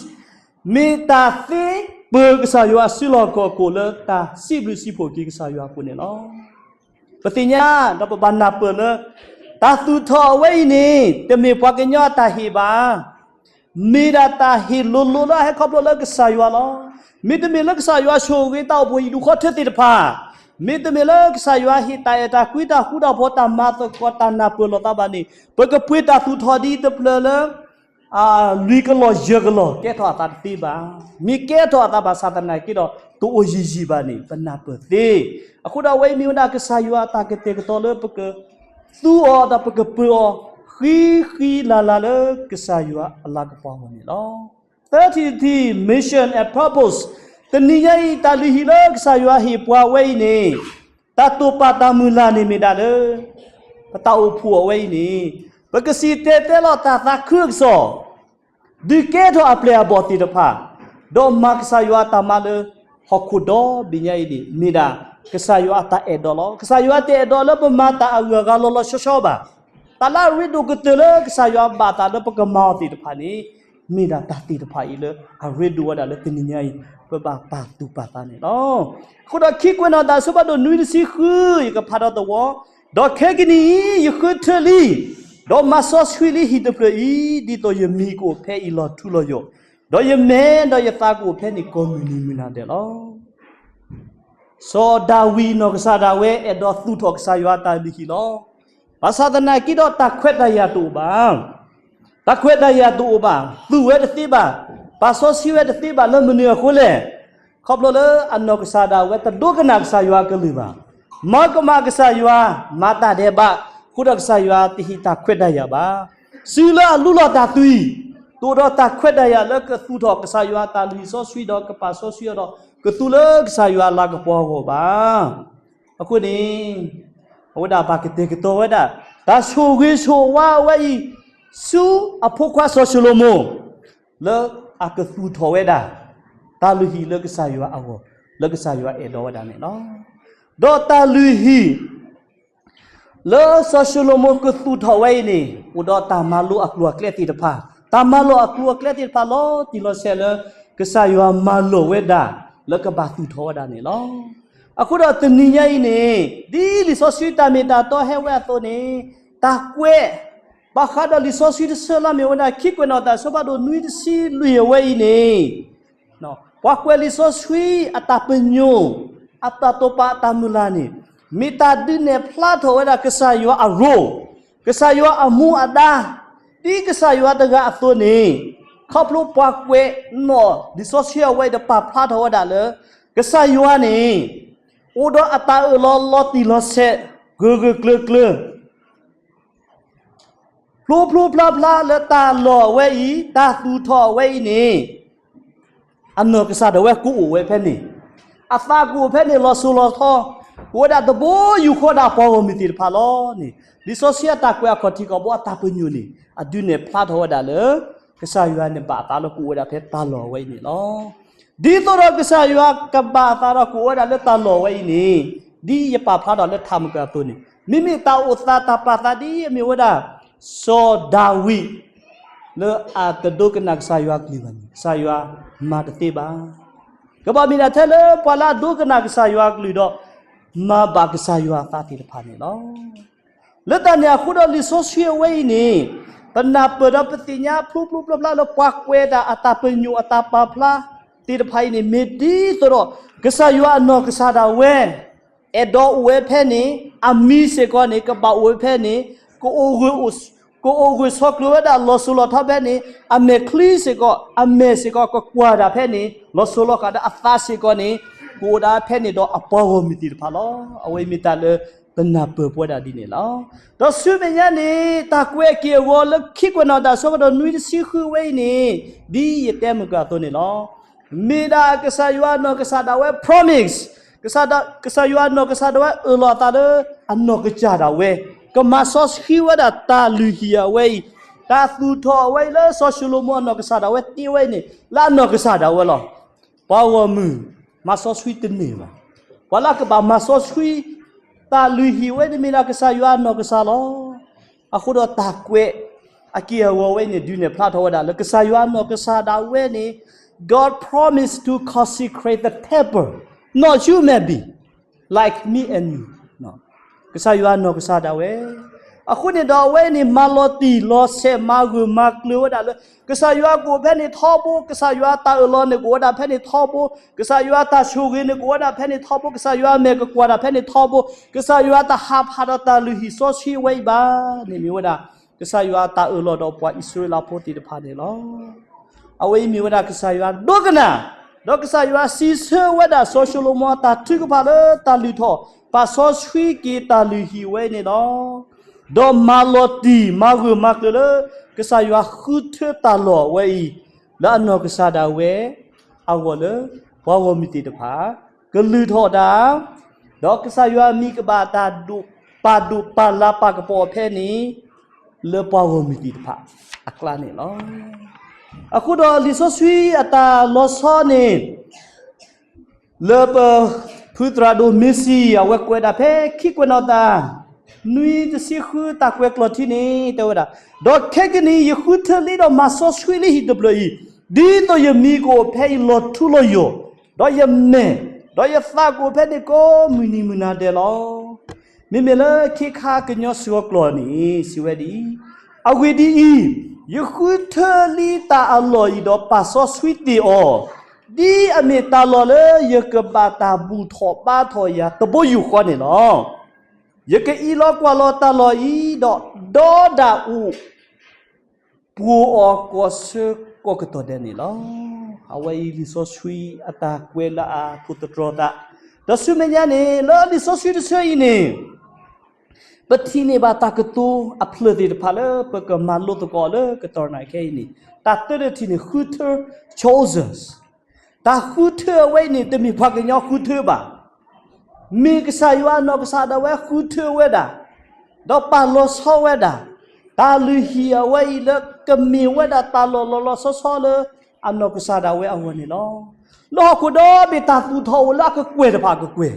မ့ၢ်တၢ်သ့ပၢၤကစၢ်ယွၤအစုလီၢ်ခီၣ်ခိၣ်လၢတၢ်စံးဘျုးစံးဖှိၣ်က့ၤကစၢ်ယွၤအပူၤန့ၣ်လီၤ. ပသ့ၣ်ညါဒီးပဘၣ်နၢ်ပၢၢ်လၢ တၢ်သူၣ်ထီၣ်အဝဲအံၤန့ၣ် တမ့ၢ်ပှၤကညီအတၢ်ဟ့ၣ်ဘၣ်. မ့ၢ်ဒၣ်တၢ်ဟ့ၣ်လိၤလိၤလၢအဟဲခီဖျိလၢကစၢ်ယွၤလီၤ. မ့တမ့ၢ်လၢကစၢ်ယွၤဆိၣ်ဂ့ၤတၢ်အိၣ်ဖှိၣ်ဟံၣ်ဒူၣ်ဃီထၢသ့ၣ်တဖၣ်, မ့တမ့ၢ်လၢကစၢ်ယွၤဟ့ၣ်တၢ်အဲၣ်တၢ်ကွံတၢ်ဃူတၢ်ဖိးတၢ်မၤသကိးတၢ်နၢ်ပၢၢ်လိာ်သးဘၣ်န့ၣ်, ပကပှ့ၤတၢ်သူၣ်ထီၣ်ဒ်တဖျၢၣ်လၢ လွံၢ်ကလီၢ်ယဲၢ်ကလီၢ်ကဲထီၣ်အသးတသ့ဘၣ်. မ့ၢ်ကဲထီၣ်အသးဘၣ်ဆၣ်သနာ်က့ဒီး တအိၣ်ယံာ်ယံာ်ဘၣ်န့ၣ် ပနၢ်ပၢၢ်သ့. အဃိဒီးအဝဲအံၤမ့ၢ်ဝဲဒၣ်ကစၢ်ယွၤအတၢ်ကတဲာ်ကတီၤလၢပကသူအီၤဒီးပကပၢၤအီၤ ဃံဃံလၤလၤလၢကစၢ်ယွၤအလၤကပီၤအဂီၢ်န့ၣ်လီၤ. သၢထံၣ်တထံၣ် mission and purpose တနံၤညါအံၤ တၢ်လုၢ်ဟံၣ်လၢကစၢ်ယွၤဟ့ၣ်ပှၤဝဲအံၤန့ၣ် တၢ်တိာ်ပာ်တၢ်မုၢ်လၢ်န့ၣ်မ့ၢ်ဒၣ်လၢ ပတၢ်အိၣ်ဖှိၣ်အဝဲအံၤန့ၣ် ပကစံၣ်တဲၤတဲလီၤတၢ်သးခုအကစီၣ် ဒုးကဲထီၣ်အပျဲၢ်အဘီၣ်သ့ၣ်တဖၣ်, ဒီးမၤကစၢ်ယွၤအတၢ်မၤလၢ ဟီၣ်ခိၣ်ဒီဘ့ၣ်ညါအံၤန့ၣ် မ့ၢ်ဒၣ်ကစၢ်ယွၤအတၢ်အဲၣ်ဒိးလီၤ. ကစၢ်ယွၤတအဲၣ်ဒိးလၢပမၤတၢ်အဂုၤအဂၤလီၤလီၤဆီဆီဘၣ်. တၢ်လၢအရ့ဒိၣ်ကတၢၢ်လၢကစၢ်ယွၤဘၣ်သးလၢပကမၤအီၤသ့ၣ်တဖၣ်န့ၣ် မ့ၢ်ဒၣ်တၢ်သ့ၣ်တဖၣ်အံၤလၢအရ့ဒိၣ်ဝဲဒၣ်လၢတနံၤညါအံၤ ပဘၣ်ပာ်သူၣ်ပာ်သးန့ၣ်လီၤ. အဃိဒီးခံကွဲးနီၣ်တၢ်အဆၢဖးဒိၣ်နွံတဆံဃု ယကဖးဒီးသဝီ, ဒီးခဲကနံၣ်အံၤ ယဃုထၢလံ, ဒီးမၤစီဆှံလံဟံၣ်တဖျၢၣ်အံၤ, ဒ်သိးယမံၤကအိၣ်ဖဲအံၤလီၤထူလီၤယိာ်, ဒီးယမဲဒီးယသးကအိၣ်ဖဲန့ၣ်ကိးမုၢ်နံၤမုၢ်နၤဒဲးလီၤ. စီၤဒၤဝံးအနီၢ်ကစၢ်ဒၣ်ဝဲ အဲၣ်ဒိးသူၣ်ထီၣ်ကစၢ်ယွၤအတၢ်လုၢ်ဟံၣ်လီၤ. ဘၣ်ဆၣ်သနာ်က့ဒီးတၢ်ခွဲးတၢ်ယာ်တအိၣ်ဘၣ်. တၢ်ခွဲးတၢ်ယာ်တအိၣ်ဘၣ်, သူၣ်ဝဲတသ့ဘၣ်, ပာ်စီဆှံဝဲတသ့ဘၣ်လၢမနုၤအဃိလဲၣ်. ခီဖျိလၢအနီၢ်ကစၢ်ဒၣ်ဝဲတဒိကနၣ်ကစၢ်ယွၤအကလုၢ်ဘၣ်. မၤကမၣ်ကစၢ်ယွၤ, မၤတၢ်ဒဲးဘး, အဃိဒီးကစၢ်ယွၤတဟ့ၣ်တၢ်ခွဲးတၢ်ယာ်ဘၣ်. စုလၢအလူလီၤတၢ်သွံၣ်, တအိၣ်ဒီးတၢ်ခွဲးတၢ်ယာ်လၢကသူၣ်ထီၣ်ကစၢ်ယွၤအတၢ်လုၢ်ဟံၣ်စီဆှံဒီးကပာ်စီဆှံအီၤဒီး ကသူလၢကစၢ်ယွၤအလၤကပီၤအဂီၢ်ဘၣ်. အဃိန့ၣ် အဝဲဒၣ်ဘၣ်ကတဲာ်ကတီၤဝဲဒၣ် တၢ်ဆိၣ်ဂ့ၤဆိၣ်ဝါအဝဲအံၤ ဆူအဖိခွါစီၤၡလိၤမိၣ် လၢအကသူၣ်ထီၣ်ဝဲဒၣ် တၢ်လုၢ်ဟံၣ်လၢကစၢ်ယွၤအဂီၢ် လၢကစၢ်ယွၤအဲၣ်ဒိးဝဲဒၣ်န့ၣ်လီၤ. ဒီးတၢ်လုၢ်ဟံၣ် လၢစီၤၡလိၤမိၣ်ကသူၣ်ထီၣ်ဝဲအံၤန့ၣ် အိၣ်ဒီးတၢ်မၤလိအကျိၤအကျဲသ့ၣ်တဖၣ်, တၢ်မၤလိအကျိၤအကျဲသ့ၣ်တဖၣ်လီၤတံၢ်လီၤဆဲးလၢ ကစၢ်ယွၤမၤလိာ်ဝဲဒၣ် လၢကဘၣ်သူၣ်ထီၣ်ဝဲဒၣ်န့ၣ်လီၤ. အဃိဒီးတနံၤညါအံၤန့ၣ် ဒ်လံာ်စီဆှံတၢ်မ့ၢ်တၢ်တီဟဲဝဲအသိးန့ၣ် တၢ်ကွဲး ဘၣ်ဃးဒီးလံာ်စီဆှံတဆၢလၢမ့ၢ်ဝဲဒၣ် ခံကွဲးနီၣ်တၢ်အဆၢဖးဒိၣ်နွံတဆံလွံၢ်အဝဲအံၤန့ၣ် ပှၤကွဲးလံာ်စီဆှံအတၢ်ပညိၣ် အတၢ်တိာ်ပာ်အတၢ်မုၢ်လၢ်န့ၣ် မ့ၢ်တၢ်ဒုးနဲၣ်ဖျါထီၣ်ဝဲဒၣ်ကစၢ်ယွၤအရိ, ကစၢ်ယွၤအမူအဒါ, ဒ်ကစၢ်ယွၤတဂၤအသိးန့ၣ် ခီဖျိပှၤကွဲးနီၣ်လံာ်စီဆှံအဝဲအံၤဒီးပာ်ဖျါထီၣ်ဝဲဒၣ်လၢ ကစၢ်ယွၤန့ၣ် အိၣ်ဒီးအတၢ်အၢၣ်လီၤလီၤတံၢ်လီၤဆဲး ဂၢၢ်ဂၢၢ်ကျၢၤကျၢၤ ဖျိဖျိဖျါဖျါလၢတၢ်လီၢ်အဝဲအံၤ, တၢ်သူၣ်ထီၣ်အဝဲအံၤန့ၣ် အနီၢ်ကစၢ်ဒၣ်ဝဲကအိၣ်ဝဲဖဲန့ၣ်, အသးကအိၣ်ဖဲန့ၣ်လီၤစိၤလီၤထီ, ကအိၣ်ဝဲဒၣ်တဘိယူၢ်ဃီဒၣ်ပှၤဂီၢ်မုၢ်သ့ၣ်တဖၣ်လီၤန့ၣ်, လံာ်စီဆှံအတၢ်ကွဲးအခီၣ်ထံးခီၣ်ဘိအတၢ်ပညိၣ်န့ၣ် အဒုးနဲၣ်ဖျါထီၣ်ဝဲဒၣ်လၢ ကစၢ်ယွၤန့ၣ်ဘၣ်အသးလၢကအိၣ်ဝဲဒၣ်ဖဲတၢ်လီၢ်အဝဲအံၤန့ၣ်လီၤ. ဒ်သိးဒီးကစၢ်ယွၤကဘၣ်အသးဒီးကအိၣ်ဝဲဒၣ်လၢတၢ်လီၢ်ဝဲအံၤန့ၣ်, ဒ်ယပာ်ဖျါထီၣ်လၢထးမုၢ်ကၢအသိးန့ၣ်, မ့မ့ၢ်တၢ်အိၣ်သးတၢ်ပာ်သးဒ်အမ့ၢ်ဝဲဒၣ် စီၤဒၤဝံး လၢအတဒိကနၣ်ကစၢ်ယွၤအကလုၢ်ဘၣ်န့ၣ် ကစၢ်ယွၤမၤတသ့ဘၣ်. ကဘၣ်မ့ၢ်ဒၣ်ထဲလၢပှၤလၢအဒိကနၣ်ကစၢ်ယွၤအကလုၢ်ဒီး မၤဘၣ်ကစၢ်ယွၤအသးသ့ၣ်တဖၣ်န့ၣ်လီၤ. လၢတၢ်န့ၣ်အဃိဒီးလံာ်စီဆှံအဝဲအံၤန့ၣ်, ပနၢ်ပၢၢ်ဒီးပသ့ၣ်ညါဖျိဖျိဖျါဖျါလၢပှၤကွဲးတၢ်အတၢ်ပညိၣ်အတၢ်ပာ်ဖျါသ့ၣ်တဖၣ်အံၤန့ၣ် မ့ၢ်ဒ်သိးဒီး ကစၢ်ယွၤအနီၢ်ကစၢ်ဒၣ်ဝဲ အဲၣ်ဒိးအိၣ်ဝဲဖဲန့ၣ်, အမံၤစ့ၢ်ကီးန့ၣ် ကဘၣ်အိၣ်ဝဲဖဲန့ၣ်, ကအိၣ်ဂၢၢ်အိၣ် ကအိၣ်ဂၢၢ်ဆိးကျၢၤဝဲဒၣ်လီၤစိၤလီၤထီဖဲန့ၣ်, အမဲာ်ချံစ့ၢ်ကီး, အမဲာ်စ့ၢ်ကီးကကွၢ်တၢ်ဖဲန့ၣ် လီၤစိၤလီၤဃာ်ဒီးအသးစ့ၢ်ကီးန့ၣ် ကအိၣ်ဒၣ်ဖဲန့ၣ်ဒီးအပှၤဂီၢ်မုၢ်သ့ၣ်တဖၣ်လီၤ. အဝဲအံၤမ့ၢ်တၢ်လၢပနၢ်ပၢၢ်ပဝဲဒၣ်ဒ်န့ၣ်လီၤ. ဒီးဆူမဲာ်ညါန့ၣ် တၢ်ကွဲးအက့ၢ်အဂီၤလၢခံကွဲးနီၣ်တၢ်အဆၢဖးဒိၣ်နွံတဆံဃုဝဲအံၤန့ၣ် ဒ်ယတဲမုၢ်ကၢအသိးန့ၣ်လီၤ. မ့ၢ်ဒၣ်ကစၢ်ယွၤအနီၢ်ကစၢ်ဒၣ်ဝဲ promise, ကစၢ်ဒၣ်, ကစၢ်ယွၤအနီၢ်ကစၢ်ဒၣ်ဝဲအၢၣ်လီၤအသးလၢအနီၢ်ကစၢ်ဒၣ်ဝဲ ကမၤစီဆှံဝဲဒၣ်တၢ်လုၢ်ဟံၣ်အဝဲအံၤ, တၢ်သူၣ်ထီၣ်အဝဲအံၤလၢစီၤၡလိၤမိၤအနီၢ်ကစၢ်ဒၣ်ဝဲတ့ဝဲအံၤန့ၣ် လၢအနီၢ်ကစၢ်ဒၣ်ဝဲလီၤ. ပှၤဂီၢ်မုၢ် မၤစီဆှံတန့ၢ်ဘၣ်. ပှၤလၢကဘၣ်မၤစီဆှံ တၢ်လုၢ်ဟံၣ်ဝဲန့ၣ် မ့ၢ်ဒၣ်ကစၢ်ယွၤအနီၢ်ကစၢ်လီၤ. အဃိဒီးတၢ်ကွဲးအက့ၢ်အဂီၤဝဲန့ၣ် ဒုးနဲၣ်ဖျါထီၣ်ဝဲဒၣ်လၢကစၢ်ယွၤအနီၢ်ကစၢ်ဒၣ်ဝဲန့ၣ် God promised to consecrate the temple, not human being, like me and you. ကစၢ်ယွၤအနီၢ်ကစၢ်ဒၣ်ဝဲ အဃိန့ၣ်ဒီးအဝဲန့ၣ် မၤလီၤတံၢ်လီၤဆဲး မၤဂၢၢ်မၤကျၢၤဝဲဒၣ်လၢ ကစၢ်ယွၤကအိၣ်ဖဲန့ၣ်ထီဘိ, ကစၢ်ယွၤတၢ်အၢၣ်လီၤန့ၣ်ကအိၣ်ဝဲဒၣ်ဖဲန့ၣ်ထီဘိ, ကစၢ်ယွၤတၢ်ဆိၣ်ဂ့ၤန့ၣ်ကအိၣ်ဝဲဒၣ်ဖဲန့ၣ်ထီဘိ, ကစၢ်ယွၤအမဲာ်ကကွၢ်တၢ်ဖဲန့ၣ်ထီဘိ, ကစၢ်ယွၤတဟးဖးဒီးတၢ်လုၢ်ဟံၣ်စီဆှံဝဲအံၤဘၣ်န့ၣ် မ့ၢ်ဝဲဒၣ် ကစၢ်ယွၤတၢ်အၢၣ်လီၤဒီးပှၤအံၣ်စရ့လးဖိသ့ၣ်တဖၣ်န့ၣ်လီၤ. အဝဲအံၤမ့ၢ်ဝဲဒၣ်ကစၢ်ယွၤဒိကနၣ်, ဒီးကစၢ်ယွၤစံးဆၢဝဲဒၣ်စီၤၡလိၤမိၤအတၢ်ထုကဖၣ်လၢတၢ်လုၢ်ထီၣ် ပာ်စီဆှံက့ၤတၢ်လုၢ်ဟံၣ်ဝဲအံၤန့ၣ်လီၤ. ဒီးမၤလီၤတံၢ်မၤဂၢၢ်မၤကျၢၤလၢ ကစၢ်ယွၤဃုထၢတၢ်လီၢ်ဝဲအံၤ လၢအနီၢ်ကစၢ်ဒၣ်ဝဲ အဂီၢ်လၢ ပှၤဂီၢ်မုၢ်သ့ၣ်တဖၣ် ကလုၢ်ထီၣ်ဒၣ်, ဒီးကစၢ်ယွၤမံၤကဘၣ်တၢ်ဒိၣ်ပာ်ဒိၣ်ပာ်လၤပာ်ကပီၤဖဲန့ၣ် လၢပှၤဂီၢ်မုၢ်သ့ၣ်တဖၣ်အကျါန့ၣ်လီၤ. အဃိဒီးလံာ်စီဆှံအတၢ်လီၤဆီန့ၣ် လၢပဖုသရၣ်ဒိၣ်မ့ၢ်စံ အဝဲကွဲးဒၣ်ဖဲခံကွဲးနီၣ်တၢ် နွံတဆံဃု တၢ်ကွဲးကျိာ်ထံန့ၣ် တဲဝဲဒၣ်, ဒီးခဲကနံၣ်အံၤ ယဃုထၢလံဒီးမၤစီဆှံလံဟံၣ်တဖျၢၣ်အံၤ, ဒ်သိးယမံၤကအိၣ်ဖဲအံၤလီၤထူလီၤယိာ်, ဒီးယမဲာ်, ဒီးယသးကအိၣ်ဖဲန့ၣ်ကိးမုၢ်နံၤမုၢ်နၤဒဲးလီၤ. မ့မ့ၢ်လၢခ့ခါကညီစှီၤကျိာ်န့ၣ် စံးဝဲဒ်အံၤ, အဂ့ၢ်ဒ်အံၤ, ယဃုထၢလံတၢ်အလီၢ်အံၤဒီးပာ်စီဆှံတ့ၢ်အီၤ, ဒ်အမ့ၢ်တၢ်လီၢ်လၢယကဘၣ်တၢ်ဘူၣ်ထီၣ်ဘါထီၣ်ယၤတဘိယူၢ်ဃီန့ၣ်လီၤ. ယကအံးလီၤကွၢ်လီၤတၢ်လီၢ်အံၤဒီး, ဒီးဒၣ်အိၣ် ပှိၤအီၤကိးဆၢကိးကတီၢ်ဒဲးန့ၣ်လီၤ. အဝဲအံၤလံာ်စီဆှံအတၢ်ကွဲးလၢအခိၣ်သတြီၤသး, ဒီးဆူမဲာ်ညါန့ၣ် လၢလံာ်စီဆှံတဆၢအံၤန့ၣ် ပထံၣ်န့ၢ်ဘၣ်တၢ်ကတိၤအဖျၢၣ်သ့ၣ်တဖၣ်လၢ ပကမၤလိသကိးလၢကတီၢ်နၣ်ခဲအံၤန့ၣ်, တၢ်တၢတထံၣ်န့ၣ် ဃုထၢ chosen, တၢ်ဃုထၢအဝဲအံၤန့ၣ် တမ့ၢ်ပှၤကညီဃုထၢဘၣ်. မ့ၢ်ကစၢ်ယွၤအနီၢ်ကစၢ်ဒၣ်ဝဲဃုထၢဝဲဒၣ်, ဒီးပာ်လီၤဆီဝဲဒၣ်, တၢ်လုၢ်ဟံၣ်အဝဲအံၤလၢကမ့ၢ်ဝဲဒၣ်တၢ်လီၢ်လီၤလီၤဆီဆီလၢအနီၢ်ကစၢ်ဒၣ်ဝဲအဂီၢ်န့ၣ်လီၤ. လၢဟီၣ်ခိၣ်ဒီဘ့ၣ်တၢ်သူၣ်ထီၣ်အိၣ်လၢအကကွဲၢ်တဖၣ်အကကွဲၢ်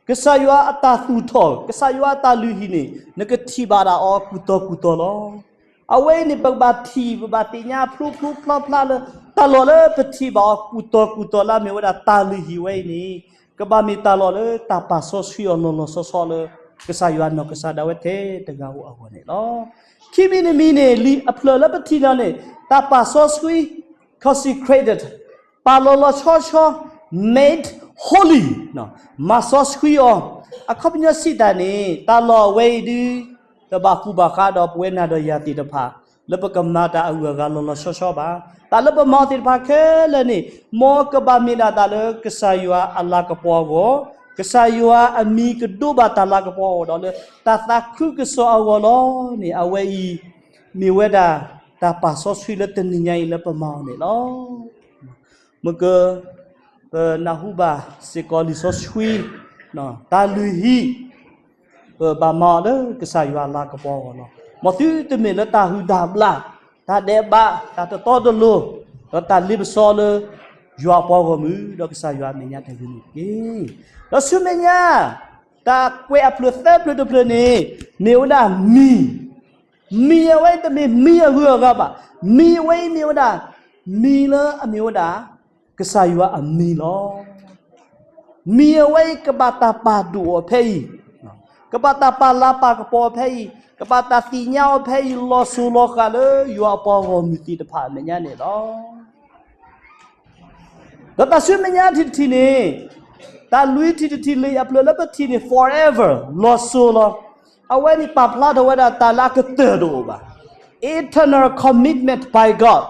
ကစၢ်ယွၤအတၢ်သူၣ်ထီၣ်, ကစၢ်ယွၤအတၢ်လုၢ်ဟံၣ်န့ၣ် နကထံၣ်ဘၣ်ဒၣ်အီၤကူၣ်တီကူၣ်တီလီၤ. အဝဲအံၤန့ၣ် ပကဘၣ်ထံၣ် ပဘၣ်သ့ၣ်ညါဖျိဖျိဖျါဖျါလၢ တၢ်လီၢ်လၢပထံၣ်ဘၣ်အီၤကူၣ်တီကူၣ်တီလၢအမ့ၢ်ဝဲဒၣ်တၢ်လုၢ်ဟံၣ်ဝဲအံၤန့ၣ် ကဘၣ်မ့ၢ်တၢ်လီၢ်လၢတၢ်ပာ်စီဆှံအီၤလီၤလီၤဆီဆီလၢ ကစၢ်ယွၤနီၢ်ကစၢ်ဒၣ်ဝဲထဲတဂၤဧိၤအဂီၢ်န့ၣ်လီၤ. ခံမံၤတမံၤန့ၣ် လံာ်အဖျၢၣ်လၢပထံၣ်န့ၢ်န့ၣ် တၢ်ပာ်စီဆှံ consecrated, ပာ်လီၤလီၤဆီဆီ, made holy, မၤစီဆှံအီၤ. အခီပညီစံးတၢ်န့ၣ် တၢ်လီၢ်အဝဲအံၤဒုး တဘၣ်ဃူဘၣ်ဃးဒီးပဝဲနၤဒီးယၤသ့ၣ်တဖၣ် လၢပကမၤတၢ်အဂုၤအဂၤလီၤလီၤဆီဆီဘၣ်. တၢ်လၢပမၤအီၤသ့ၣ်တဖၣ်ခဲလၢာ်န့ၣ် မ်ကဘၣ်မ့ၢ်ဒၣ်တၢ်လၢကစၢ်ယွၤအလၤကပီၤအဂီၢ်, ကစၢ်ယွၤအမံၤကဒိးဘၣ်တၢ်လၤကပီၤအဂီၢ်ဒီးလၢ တၢ်သးခုကစီၣ်အဂီၢ်လီၤန့ၣ် အဝဲအံၤ မ့ၢ်ဝဲဒၣ် တၢ်ပာ်စီဆှံလၢတနံၤညါအံၤလၢပမၤအီၤန့ၣ်လီၤ. မ့ၢ်က ပနၢ်ဟူဘၣ်စ့ၢ်ကီးလံာ်စီဆှံ တၢ်လုၢ်ဟံၣ် ပဘၣ်မၤအီၤလၢကစၢ်ယွၤအလၤကပီၤအဂီၢ်လီၤ. မ်သုတမ့ၢ်လၢတၢ်ဟုၣ်တၢ်ဘျၣ်, တၢ်ဒဲးဘး, တၢ်တတီတလိၤ, ဒီးတၢ်လ့ပစီလၢ ယွၤအပှၤဂီၢ်မုၢ် ဒီးကစၢ်ယွၤအမဲာ်ညါတဂ့ၤန့ၣ်တက့ၢ်. ဒီးဆူမဲာ်ညါ တၢ်ကွဲးအဖျၢၣ်သၢဖျၢၣ်တဖျၢၣ်န့ၣ် မ့ၢ်ဝဲဒၣ်မံၤ, မံၤအဝဲအံၤတမ့ၢ်မံၤအဂုၤအဂၤဘၣ်. မံၤအဝဲအံၤမ့ၢ်ဝဲဒၣ် မံၤလၢအမ့ၢ်ဝဲဒၣ် ကစၢ်ယွၤအမံၤလီၤ. မံၤအဝဲအံၤကဘၣ်တၢ်ပာ်ဒိၣ်အီၤဖဲအံၤ, ကဘၣ်တၢ်ပာ်လၤပာ်ကပီၤအီၤဖဲအံၤ, ကဘၣ်တၢ်သ့ၣ်ညါအီၤဖဲအံၤ လီၤစိၤလီၤဃာ်လၢယွၤအပှၤဂီၢ်မုၢ်သ့ၣ်တဖၣ်အမဲာ်ညါန့ၣ်လီၤ. ဒီးတၢ်ဆူမဲာ်ညါထံၣ်တထံၣ်န့ၣ်, တၢ်လွံၢ်ထံၣ်တထံၣ်လံာ်အဖျၢၣ်လၢပထံၣ်န့ၣ် forever, လီၤစိၤလီၤ. အဝဲန့ၣ်ပာ်ဖျါထီၣ်ဝဲဒၣ်တၢ်လၢအကတၢၢ်တအိၣ်ဘၣ်. Eternal commitment by God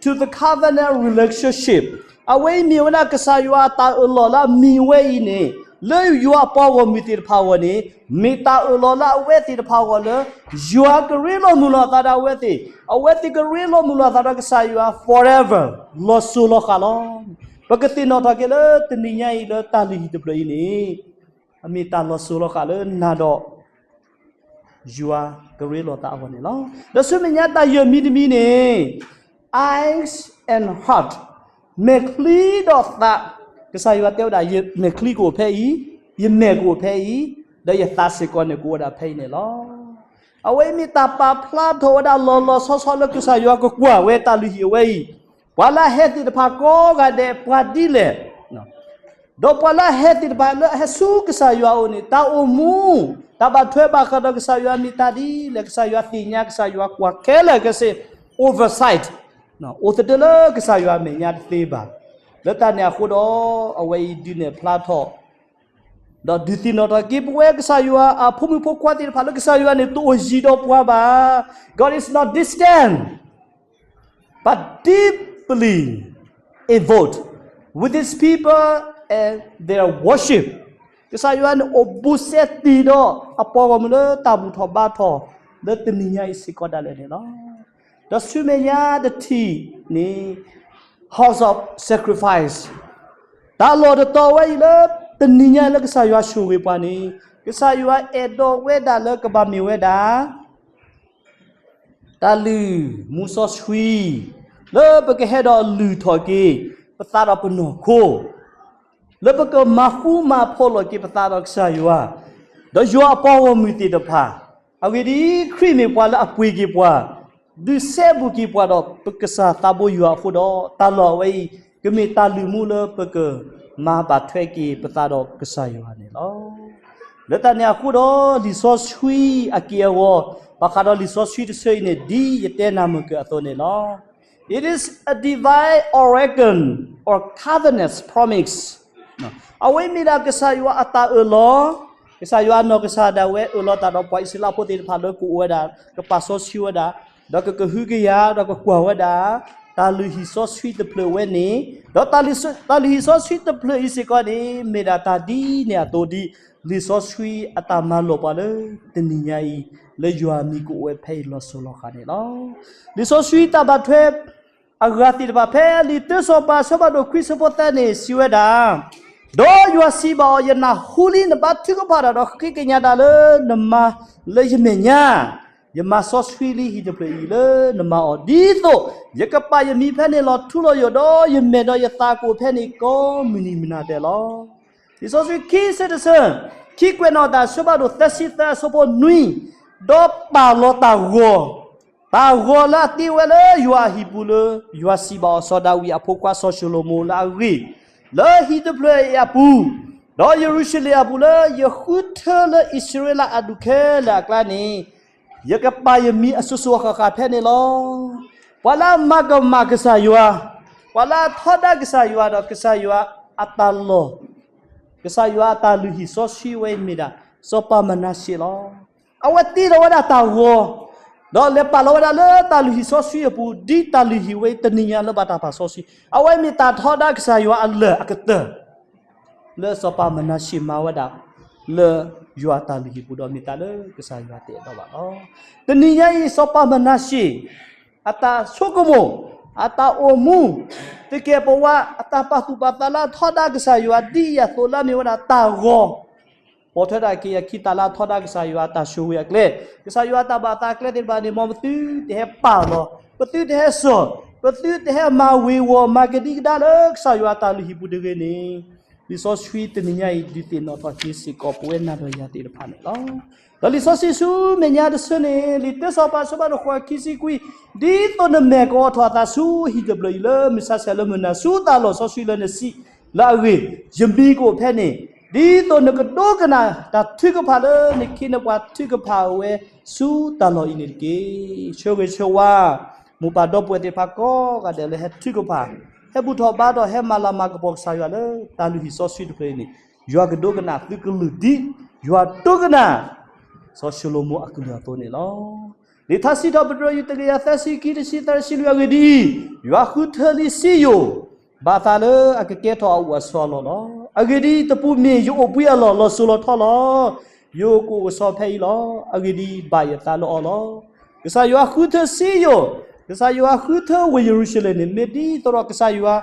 to the covenant relationship. အဝဲအံၤမ့ၢ်ဝဲဒၣ်ကစၢ်ယွၤအတၢ်အၢၣ်လီၤလၢအမံၤဝဲအံၤန့ၣ် လၢယွၤအပှၤဂီၢ်မုၢ်သ့ၣ်တဖၣ်အဂီၢ်န့ၣ် မ့ၢ်တၢ်အၢၣ်လီၤလၢအဝဲသ့ၣ်တဖၣ်အဂီၢ်လၢ ယွၤကရ့လိာ်မုာ်လိာ်အသးဒီးအဝဲသ့ၣ်, အဝဲသ့ၣ်ကရ့လိာ်မုာ်လိာ်အသးဒီးကစၢ်ယွၤ forever, လီၤစိၤလီၤဃာ်လီၤ. ပကသ့ၣ်နီၣ်ထီၣ်က့ၤလၢတနံၤညါအံၤလၢတၢ်လုၢ်ဟံၣ်တဖျၢၣ်အံၤန့ၣ် အမ့ၢ်တၢ်လီၤစိၤလီၤဃာ်လၢနၤဒီး ယွၤကရ့လိာ်သးအဂီၢ်န့ၣ်လီၤ. ဒီးဆူမဲာ်ညါတၢ်ယဲၢ်မံၤတမံၤန့ၣ် eyes and heart, မဲာ်ချံဒီးသး, ကစၢ်ယွၤတဲဝဲဒၣ် ယမဲာ်ချံကအိၣ်ဖဲအံၤ, ယမဲာ်ကအိၣ်ဖဲအံၤ, ဒီးယသးစ့ၢ်ကီးန့ၣ်ကအိၣ်ဝဲဒၣ်ဖဲအံၤန့ၣ်လီၤ. အဝဲအံၤမ့ၢ်တၢ်ပာ်ဖျါထီၣ်ဝဲဒၣ်လီၤလီၤဆီဆီလၢကစၢ်ယွၤကကွၢ်ဝဲတၢ်လုၢ်ဟံၣ်အဝဲအံၤ, ပှၤလၢအဟဲသ့ၣ်တဖၣ်ကိးဂၤဒဲးပှၤဒ်လဲၣ် ဒီးပှၤလၢအဟဲသ့ၣ်တဖၣ်လၢအဟဲဆူကစၢ်ယွၤအအိၣ်န့ၣ် တၢ်အိၣ်မူ, တၢ်ဘၣ်ထွဲဘၣ်ဃးဒီးကစၢ်ယွၤမ့ၢ်တၢ်ဒ်လဲၣ်, ကစၢ်ယွၤသ့ၣ်ညါ, ကစၢ်ယွၤကွၢ်ခဲလၢာ်ခဲဆ့, oversight, အိၣ်သဒၢလၢကစၢ်ယွၤအမဲာ်ညါတသ့ဘၣ်. လၢတၢ်န့ၣ်အဃိဒီး အဝဲအံၤဒုးနဲၣ်ဖျါထီၣ် ဒီးဒုးသ့ၣ်နီၣ်ထီၣ်က့ၤပဝဲကစၢ်ယွၤအဖိမုၣ်ဖိခွါသ့ၣ်တဖၣ်လၢကစၢ်ယွၤန့ၣ်တအိၣ်ယံၤဒီးပှၤဘၣ်. God is not distant, but deeply involved with his people and their worship. ကစၢ်ယွၤန့ၣ်အိၣ်ဘူးစဲတ့ၢ်ဒီးအပှၤဂီၢ်မုၢ်လၢတၢ်ဘူၣ်ထီၣ်ဘါထီၣ် လၢတနံၤညါအံၤစ့ၢ်ကီးဒၣ်လဲာ်န့ၣ်လီၤ. ဒီးဆူမဲာ်ညါတထံၣ်န့ၣ် house of sacrifice, တၢ်လီၢ်တတီၤဝဲအံၤလၢ တနံၤညါလၢကစၢ်ယွၤဆိၣ်ဂ့ၤပှၤန့ၣ် ကစၢ်ယွၤအဲၣ်ဒိးဝဲဒၣ်လၢကဘၣ်မ့ၢ်ဝဲဒၣ် တၢ်လုၢ်မူစီဆှံ လၢပကဟဲဒီးလုၢ်ထီၣ်က့ၤ ပသးဒီးပနီၢ်ခိ လၢပကမၤဃူမၤဖိးလိာ်က့ၤပသးဒီးကစၢ်ယွၤ, ဒီးယွၤအပှၤဂီၢ်မုၢ်သ့ၣ်တဖၣ်, အဂ့ၢ်ဒ်အံၤ, ခရံာ်မ့ၢ်ပှၤလၢအပှ့ၤက့ၤပှၤ, ဒုးစဲဘူးက့ၤပှၤဒီးပကစၢ်သးဘိယွၤအဃိဒီး, တၢ်လီၢ်အဝဲအံၤ ကမ့ၢ်တၢ်လုၢ်မူလၢပကမၤဘၣ်ထွဲက့ၤပသးဒီးကစၢ်ယွၤန့ၣ်လီၤ. လၢတၢ်န့ၣ်အဃိဒီး လံာ်စီဆှံအက့ၢ်အဂီၤ, ဘၣ်ဃးဒီးလံာ်စီဆှံတဆၢအံၤန့ၣ် ဒ်ယတဲနၤမုၢ်ကၢအသိးန့ၣ်လီၤ. It is a divine ordained or covenant promise. အဝဲမ့ၢ်ဒၣ်ကစၢ်ယွၤအတၢ်အၢၣ်လီၤ, ကစၢ်ယွၤအနီၢ်ကစၢ်ဒၣ်ဝဲအၢၣ်လီၤတၢ်ဒီးပှၤအံၣ်စရ့လးဖိသ့ၣ်တဖၣ်လၢကအိၣ်ဝဲဒၣ် ကပာ်စီဆှံဝဲဒၣ်, ဒီးကကဟုကယာ် ဒီးကကွၢ်ဝဲဒၣ် တၢ်လုၢ်ဟံၣ်စီဆှံတဖျၢၣ်ဝဲန့ၣ်, ဒီးတၢ်လုၢ်ဟံၣ်စီဆှံတဖျၢၣ်အံၤစ့ၢ်ကီးန့ၣ် မ့ၢ်ဒၣ်တၢ်ဒ်န့ၣ်အသိးဒ် လံာ်စီဆှံအတၢ်မၤလိာ်ပှၤလၢတနံၤညါအံၤ လၢယွၤမံၤကအိၣ်ဝဲဖဲအံၤလီၤစိၤလီၤဃာ်န့ၣ်လီၤ. လံာ်စီဆှံတၢ်ဘၣ်ထွဲ အဂၤသ့ၣ်တဖၣ်ဖဲလံာ်တၢစီၤပၤအဆၢဖးဒိၣ်ခွံဆၢဖိသၢန့ၣ် စံးဝဲဒၣ်, ဒီးယွၤစံးဘၣ်အီၤ, ယနၢ်ဟူလံ နဘါထုကဖၣ်တၢ်ဒီးဃ့ကညးတၢ်လၢနမါလၢယမဲာ်ညါ, ယမၤစီဆှံလံဟံၣ်တဖျၢၣ်အံၤလၢနမါအီၤ, ဒ်သိးယကပာ်ယမံၤဖဲန့ၣ်လီၤထူလီၤယိာ်, ဒီးယမဲာ်ဒီးယသးကအိၣ်ဖဲန့ၣ်ကိးမုၢ်နံၤမုၢ်နၤဒဲးလီၤ. လံာ်စီဆှံခံဆၢတဆၢ, ခံကွဲးနီၣ်တၢ်အဆၢဖးဒိၣ်သၢဆံသၢအဆၢဖိနွံ, ဒီးပာ်လီၤတၢ်ဂီၤ, တၢ်ဂီၤလၢအတ့ဝဲလၢယွၤအဟံၣ်ပူၤလၢ ယွၤစံးဘၣ်အီၤ, စီၤဒၤဝံးအဖိခွါစီၤၡလိၤမိၤလၢအဂ့ၢ်, လၢဟံၣ်တဖျၢၣ်အံၤအပူၤ, ဒီးယရူၤၡလ့ၣ်အပူၤလၢယဃုထၢလၢအံၣ်စရ့လးအဒူၣ်ခဲလၢာ်အကျါန့ၣ်, ယကပာ်ယမံၤအစိၤစိၤအဃၣ်ဃၣ်ဖဲန့ၣ်လီၤ. ပှၤလၢအမၤကမၣ်ကစၢ်ယွၤ, ပှၤလၢအထီဒါကစၢ်ယွၤဒီးကစၢ်ယွၤအတၢ်လီၢ်, ကစၢ်ယွၤအတၢ်လုၢ်ဟံၣ်စီဆှံဝဲအံၤမ့ၢ်ဒၣ် စီၤပၤမနၤၡ့လီၤ. အဝဲတ့လီၤဝဲဒၣ်တၢ်ဂီၤ, ဒီးလဲၤပာ်လီၤဝဲဒၣ်လၢတၢ်လုၢ်ဟံၣ်စီဆှံအပူၤ, ဒ်တၢ်လုၢ်ဟံၣ်ဝဲအံၤတနံၤညါလၢဘၣ်တၢ်ပာ်စီဆှံ, အဝဲမ့ၢ်တၢ်ထီဒါကစၢ်ယွၤအလၢာ်အကတၢၢ် လၢစီၤပၤမနၤၡ့မၤဝဲဒၣ် လၢယွၤအတၢ်လုၢ်ဟံၣ်ပူၤဒီးမ့ၢ်တၢ်လၢကစၢ်ယွၤတအဲၣ်ဒိးဘၣ်လီၤ. တနံၤညါအံၤ စီၤပၤမနၤၡ့ အတၢ်ဆိကမိၣ်, အတၢ်အိၣ်မူ, သကဲးပဝး, အတၢ်ပာ်သူၣ်ပာ်သးလၢအထီဒါကစၢ်ယွၤဒ်အံၤအသိးလၢအမ့ၢ်ဝဲဒၣ်တၢ်ဂီၤ, ပိာ်ထွဲဒၣ်က့ၤအခံတၢ်လၢအထီဒါကစၢ်ယွၤအတၢ်ဆိၣ်ဂ့ၤအကျဲ, ကစၢ်ယွၤအတၢ်ဘၣ်သးအကျဲသ့ၣ်တဖၣ်န့ၣ် မ်ပသုတဟဲပာ်လီၤ, ပသုတဟဲစိာ်, ပသုတဟဲမၤဝ့ၤဝီၤမၤကဒံကဒါလၢကစၢ်ယွၤအတၢ်လုၢ်ဟံၣ်ပူၤတဂ့ၤန့ၣ်, လံာ်စီဆှံတနံၤညါအံၤ ဒုးသ့ၣ်နီၣ်ထီၣ်က့ၤစ့ၢ်ကီးပဝဲနၤဒီးယၤသ့ၣ်တဖၣ်န့ၣ်လီၤ. ဒီးလံာ်စီဆှံဆူမဲာ်ညါတဆၢန့ၣ် လံာ်တၢစီၤပၤအဆၢဖးဒိၣ်ဃိးခံဆံခွံ, ဒ်သိးနမဲာ်ကအိးထီၣ်အသးဆူဟံၣ်တဖျၢၣ်အံၤလၢမုၢ်ဆါဆဲးလၢမုၢ်နၤ ဆူတၢ်လီၢ်စီဆှံလၢနစံးလၢအဂ့ၢ်, ယမံၤကအိၣ်ဖဲန့ၣ်, ဒ်သိးနကဒိကနၣ်တၢ်ထုကဖၣ်လၢနခ့နပှၤထုကဖၣ်ဝဲဆူတၢ်လီၢ်အံၤန့ၣ်တက့ၢ်. ဆၢဂ့ၤဆၢဝါ မိၢ်ပၢ်ဒီပုၢ်ဝဲၢ်သ့ၣ်တဖၣ်ကိးဂၤဒဲးလၢဟဲထုကဖၣ်, ဟဲဘူၣ်ထီၣ်ဘါထီၣ် ဟဲမၤလၤမၤကပီၤကစၢ်ယွၤလၢတၢ်လုၢ်ဟံၣ်စီဆှံတဖျၢၣ်အံၤန့ၣ်, ယွၤကဒိကနၣ်သုကလုၢ်ဒ် ယွၤဒိကနၣ် စီၤၡလိၤမိၤအကလုၢ်အသိးန့ၣ်လီၤ. လံာ်ထါစံးထီၣ်ပတြၢၤ ယူၢ်တကယၤသၢဆံခံ တဆံသၢ တဆံလွံၢ် အဂ့ၢ်ဒ်အံၤ, ယွၤဃုထၢလံစံယိၣ် ဘၣ်အသးလၢအကကဲထီၣ်အအိၣ်အဆိးအလီၢ်လီၤ. အဂ့ၢ်ဒ်အံၤ, တပူၤမ့ၢ်ယအိၣ်ဘှံးအလီၢ် လီၤစိၤလီၤထီလီၤ. ယိၤကအိၣ်ကဆီဖဲအံၤလီၤ. အဂ့ၢ်ဒ်အံၤ, ဘၣ်ယသးလၢအီၤလီၤ. ကစၢ်ယွၤဃုထၢစံယိၣ်, ကစၢ်ယွၤဃုထၢဝ့ၢ်ယရူၤၡလ့ၣ်န့ၣ် မ့ၢ်ဒ်သိးဒီးကစၢ်ယွၤ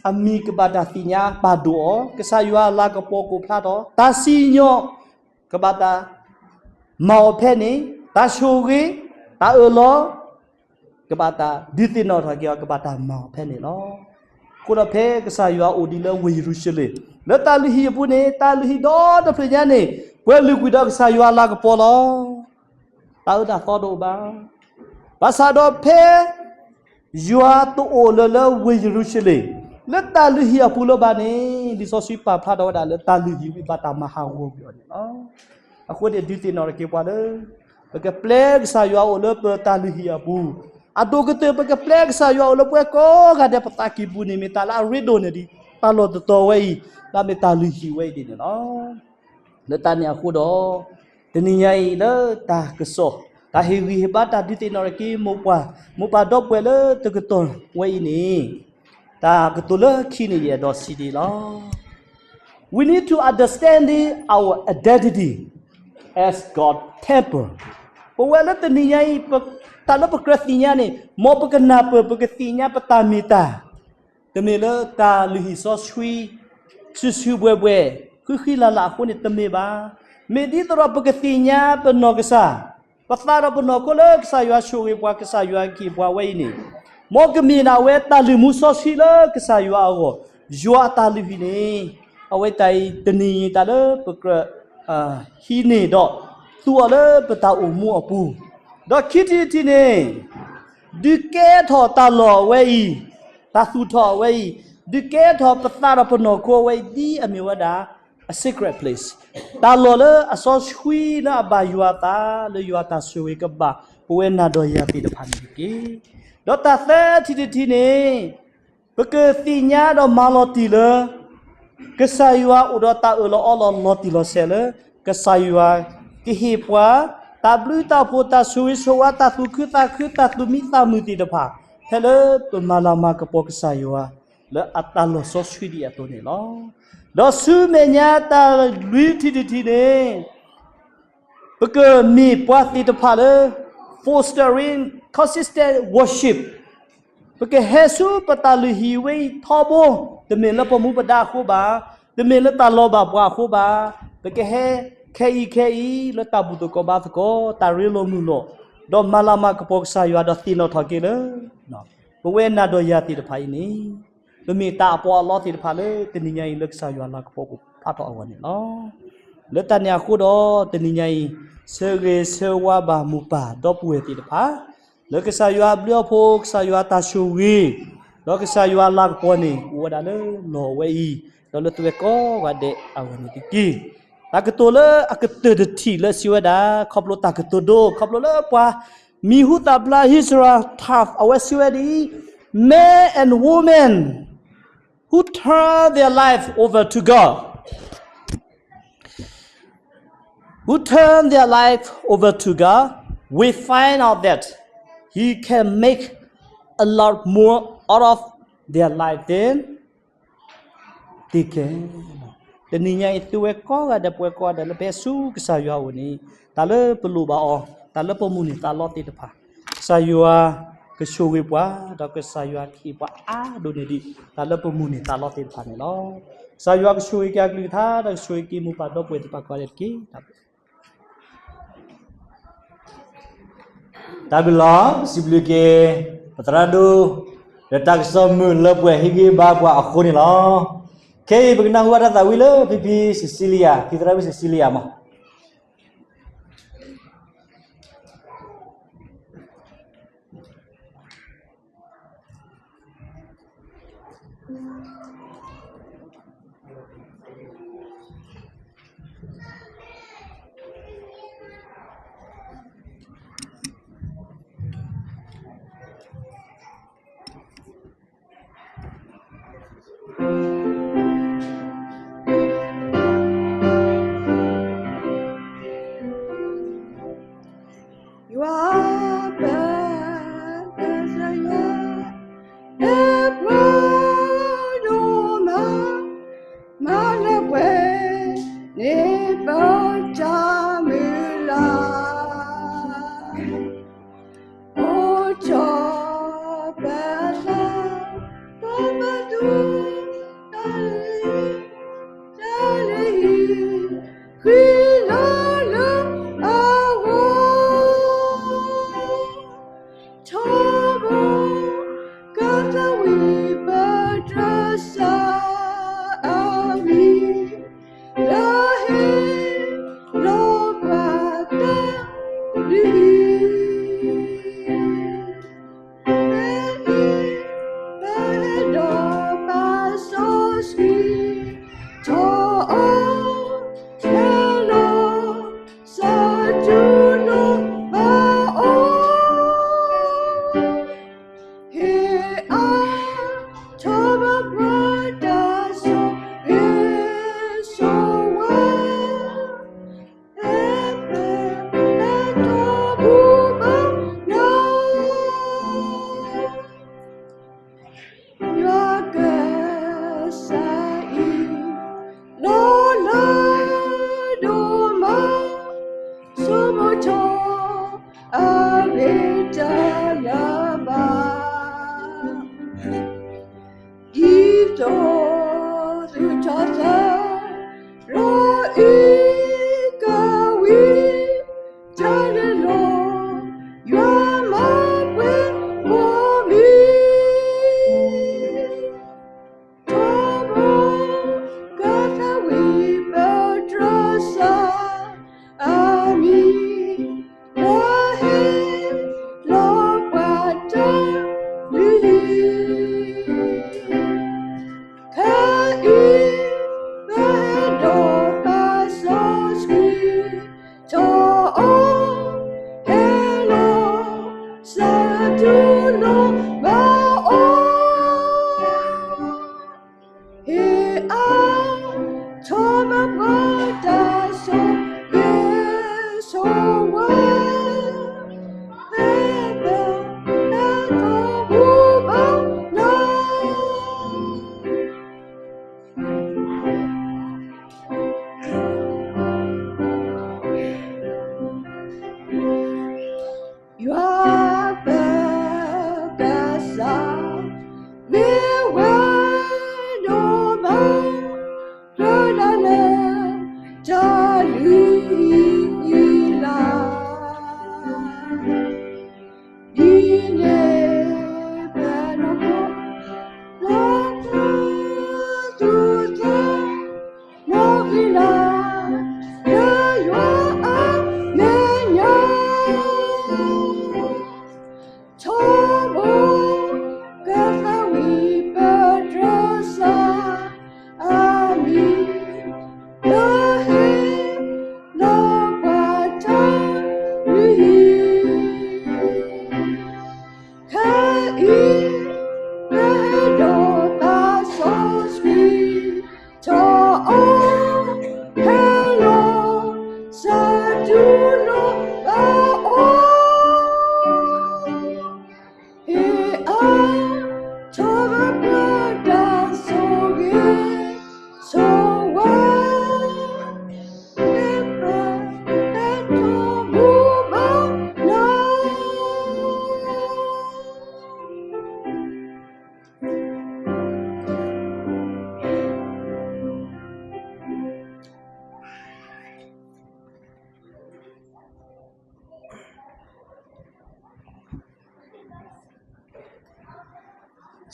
အမံၤကဘၣ်တၢ်သ့ၣ်ညါပာ်ဒိၣ်အီၤ, ကစၢ်ယွၤအလၤကပီၤကအိၣ်ဖျါထီၣ်, တၢ်စံၣ်ညီၣ် ကဘၣ်တၢ်မၤအီၤဖဲန့ၣ်, တၢ်ဆိၣ်ဂ့ၤ, တၢ်အၢၣ်လီၤ, ကဘၣ်တၢ်ဒုးသ့ၣ်နီၣ်ထီၣ်က့ၤအီၤ ကဘၣ်တၢ်မၤအီၤဖဲန့ၣ်လီၤ. အဃိဒီးဖဲကစၢ်ယွၤအိၣ်ဒံးလၢဝ့ၢ်ယရူၤၡလ့ၣ်, လၢတၢ်လုၢ်ဟံၣ်အပူၤန့ၣ်, တၢ်လုၢ်ဟံၣ်ဒီတဖျၢၣ်ညါန့ၣ်, ပှဲၤလုာ်ကွံာ်ဒီးကစၢ်ယွၤအလၤကပီၤလီၤ. တၢ်အၢတၢ်သီတအိၣ်ဘၣ်. ဘၣ်ဆၣ်ဒီးဖဲ ယွၤတအိၣ်လၢၤလၢဝ့ၢ်ယရူၤၡလ့ၣ်, လၢတၢ်လုၢ်ဟံၣ်အပူၤလၢၤဘၣ်န့ၣ်, လံာ်စီဆှံပာ်ဖျါထီၣ်ဝဲဒၣ်လၢတၢ်လုၢ်ဟံၣ်ဝဲဘၣ်တၢ်မၤဟးဂီၤကွံာ်အီၤန့ၣ်လီၤ. အဃိန့ၣ်ဒုးသ့ၣ်နီၣ်ထီၣ်က့ၤပှၤလၢ ပကပျဲကစၢ်ယွၤအိၣ်လၢပတၢ်လုၢ်ဟံၣ်အပူၤ, အဒိၣ်ကတၢၢ် ပကပျဲကစၢ်ယွၤအိၣ်လၢပှၤကိးဂၤဒဲးပသးကံၢ်ပူၤန့ၣ် မ့ၢ်တၢ်လၢအရ့ဒိၣ်န့ၢ်ဒံးတၢ်လီၢ်တတီၤဝဲအံၤ, လၢအမ့ၢ်တၢ်လုၢ်ဟံၣ်ဝဲအံၤဒ်န့ၣ်လီၤ. လၢတၢ်န့ၣ်အဃိဒီး, တနံၤညါအံၤလၢတၢ်ကစီၣ်, တၢ်ဟ့ၣ်ဂံၢ်ဟ့ၣ်ဘါ တၢ်ဒုးသ့ၣ်နီၣ်ထီၣ်က့ၤမိၢ်ပၢ်, မိၢ်ပၢ်ဒီပုၢ်ဝဲၢ်လၢတကတီၢ်ဝဲအံၤန့ၣ်, တၢ်ကတိၤလၢခံန့ၣ် ယအဲၣ်ဒိးစံးဒ်အံၤလီၤ. We need to understand our identity as God temple. ပဝဲလၢတနံၤညါအံၤ, တၢ်လၢပကြၢးသ့ၣ်ညါန့ၣ်, မ်ပကနၢ်ပၢၢ် ပကသ့ၣ်ညါပတၢ်မ့ၢ်တၢ် တမ့ၢ်လၢတၢ်လုၢ်ဟံၣ်စီဆှံ စုာ်စုာ်ဘှဲၣ်ဘှဲၣ်, ဃံဃံလၤလၤအဃိန့ၣ်တမ့ၢ်ဘၣ်. မ့ၢ်ဒ်သိးဒီးပကသ့ၣ်ညါပနီၢ်ကစၢ်, ပသးဒီးပနီၢ်ခိလၢကစၢ်ယွၤဆိၣ်ဂ့ၤပှၤ, ကစၢ်ယွၤကဟ့ၣ်ပှၤဝဲအံၤန့ၣ်, မ်ကမ့ၢ်ဒၣ်ဝဲတၢ်လုၢ်မူစီဆှံလၢကစၢ်ယွၤအဂီၢ်, ယွၤအတၢ်လုၢ်ဟံၣ်န့ၣ်, အဝဲတၢ်အံၤတနံၤအံၤတၢ်လၢပကြၢး ဟံးန့ၢ်ဒီး သူအီၤလၢပတၢ်အိၣ်မူအပူၤ, ဒီးခံထံၣ်တထံၣ်န့ၣ် ဒုးကဲထီၣ်တၢ်လီၢ်အဝဲအံၤ, တၢ်သူၣ်ထီၣ်အဝဲအံၤ, ဒုးကဲထီၣ်ပသးဒီးပနီၢ်ခိအဝဲအံၤ ဒ်အမ့ၢ်ဝဲဒၣ် a secret place, တၢ်လီၢ်လၢအစီဆှံလၢအဘၣ်ယွၤအသး လၢယွၤတၢ်ဆိၣ်ဂ့ၤကဘၣ် ပဝဲနၤဒီးယၤသ့ၣ်တဖၣ်န့ၣ်တက့ၢ်. ဒီးတၢ်သၢထံၣ်တထံၣ်န့ၣ် ပကသ့ၣ်ညါဒီးမၤလီၤတံၢ်လၢ ကစၢ်ယွၤအိၣ်ဒီးတၢ်အၢၣ်လီၤအီလီၤလီၤတံၢ်လီၤဆဲးလၢ ကစၢ်ယွၤကဟ့ၣ်ပှၤ တၢ်ဘျုးတၢ်ဖှိၣ် တၢ်ဆိၣ်ဂ့ၤဆိၣ်ဝါ တၢ်သူၣ်ခုသးခု တၢ်သူၣ်မံသးမုာ်သ့ၣ်တဖၣ် ဖဲလၢပမၤလၤမၤကပီၤကစၢ်ယွၤ လၢအတၢ်လီၢ်စီဆှံဒ်အသိးန့ၣ်လီၤ. ဒီးဆူမဲာ်ညါတၢ်လွံၢ်ထံၣ်တထံၣ်န့ၣ် ပကမ့ၢ်ပှၤသ့ၣ်တဖၣ်လၢ fostering consistent worship, ပကဟဲဆူပတၢ်လုၢ်ဟံၣ်ဝဲအံၤထီဘိ, တမ့ၢ်လၢပမူပဒါအဃိဘၣ်, တမ့ၢ်လၢတၢ်လီၤဘၣ်ပှၤအဃိဘၣ်, ပကဟဲခဲအံၤခဲအံၤ လၢတၢ်ဘူၣ်သကိးဘါသကိး တၢ်ရ့လိာ်မုာ်လိာ်, ဒီးမၤလၤမၤကပီၤကစၢ်ယွၤ ဒီးသ့ၣ်နီၣ်ထီၣ်က့ၤလၢ ပဝဲနၤဒီးယၤသ့ၣ်တဖၣ်အံၤန့ၣ် ပမ့ၢ်တၢ်အပီးအလီသ့ၣ်တဖၣ်လၢတနံၤညါအံၤ လၢကစၢ်ယွၤလၤကပီၤကဖးထီၣ်အဂီၢ်န့ၣ်လီၤ. လၢတၢ်န့ၣ်အဃိဒီး တနံၤညါအံၤ ဆၢဂ့ၤဆၢဝါဘၣ်မိၢ်ပၢ်ဒီပုၢ်ဝဲၢ်သ့ၣ်တဖၣ် လၢကစၢ်ယွၤအဘျုးအဖှိၣ် ကစၢ်ယွၤတၢ်ဆိၣ်ဂ့ၤ ဒီးကစၢ်ယွၤလၤကပီၤန့ၣ် အိၣ်ဝဲဒၣ်လၢလီၢ်ဝဲအံၤ ဒီးလၢသုဝဲကိးဂၤဒဲးအဂီၢ်န့ၣ်တက့ၢ်. တၢ်ကတိၤလၢအကတၢၢ်တထံၣ်လၢစံးဝဲဒၣ် ခီဖျိတၢ်ကတိၤဒိ ခီဖျိလၢပှၤမံၤဟူသၣ်ဖျါ Ezra Taft အဝဲစံးဝဲဒ်အံၤ, Men and women who turn their life over to God, who turn their life over to God, we find out that He can make a lot more out of their life than တကဲ တနံၤညါအံၤ သုဝဲကိးဂၤဒဲး ပဝဲကိးဂၤဒဲးလၢပဟဲဆူကစၢ်ယွၤအအိၣ်န့ၣ် တၢ်လၢပလိၣ်ဘၣ်အီၤ တၢ်လၢပမုၢ်န့ၢ်သးလီသ့ၣ်တဖၣ် ကစၢ်ယွၤကဆိၣ်ဂ့ၤပှၤ ဒီးကစၢ်ယွၤကဟ့ၣ်ပှၤအါဒိၣ်န့ၢ်ဒံး တၢ်လၢပမုၢ်န့ၢ်သးလီသ့ၣ်တဖၣ်န့ၣ်လီၤ. ကစၢ်ယွၤကဆိၣ်ဂ့ၤက့ၤအကလုၢ်ကထါ ဒီးကဆိၣ်ဂ့ၤက့ၤမိၢ်ပၢ်ဒီပုၢ်ဝဲၢ်သ့ၣ်တဖၣ်ကိးဂၤဒဲးတက့ၢ်. တၢ်ဘျုးလီၤ. စံးဘျုးက့ၤ ပသရၣ်ဒိၣ် လၢတၢ်ကစီၣ်မုာ်လၢပှဲၤဟ့ၣ်ဂံၢ်ဘါပှၤအဃိန့ၣ်လီၤ. ခဲအံၤ ပကနၢ်ဟူဘၣ်တၢ်သးဝံၣ်လၢဖံဖံ Cecilia, ဖံသရၣ်ဝံၣ် Cecilia မး. Yua pele sa yua, e pua yuma, ma le pue, ni pa cha mi la. O cha pa sa, pa pa tu, ta li, ta li, khi la la, a wo. Tôbô, kâ thawí pôdrô sá a mí, lơ hê lôbâ tâ lí. Bê i, bê dô pá sô si, thô ô, bê lô, Sa chu lo ba o. He a, cho ba ba da so, he so wa. He pe, he to bu ba na. Yua kơ sa i, lo la do ma, so mo cho, a le ta la ba. I to tu ta ta, ro i ka wi, ta le lo, yua ma pwe mo mi. Tôbô, kâ thawí pôdrô sá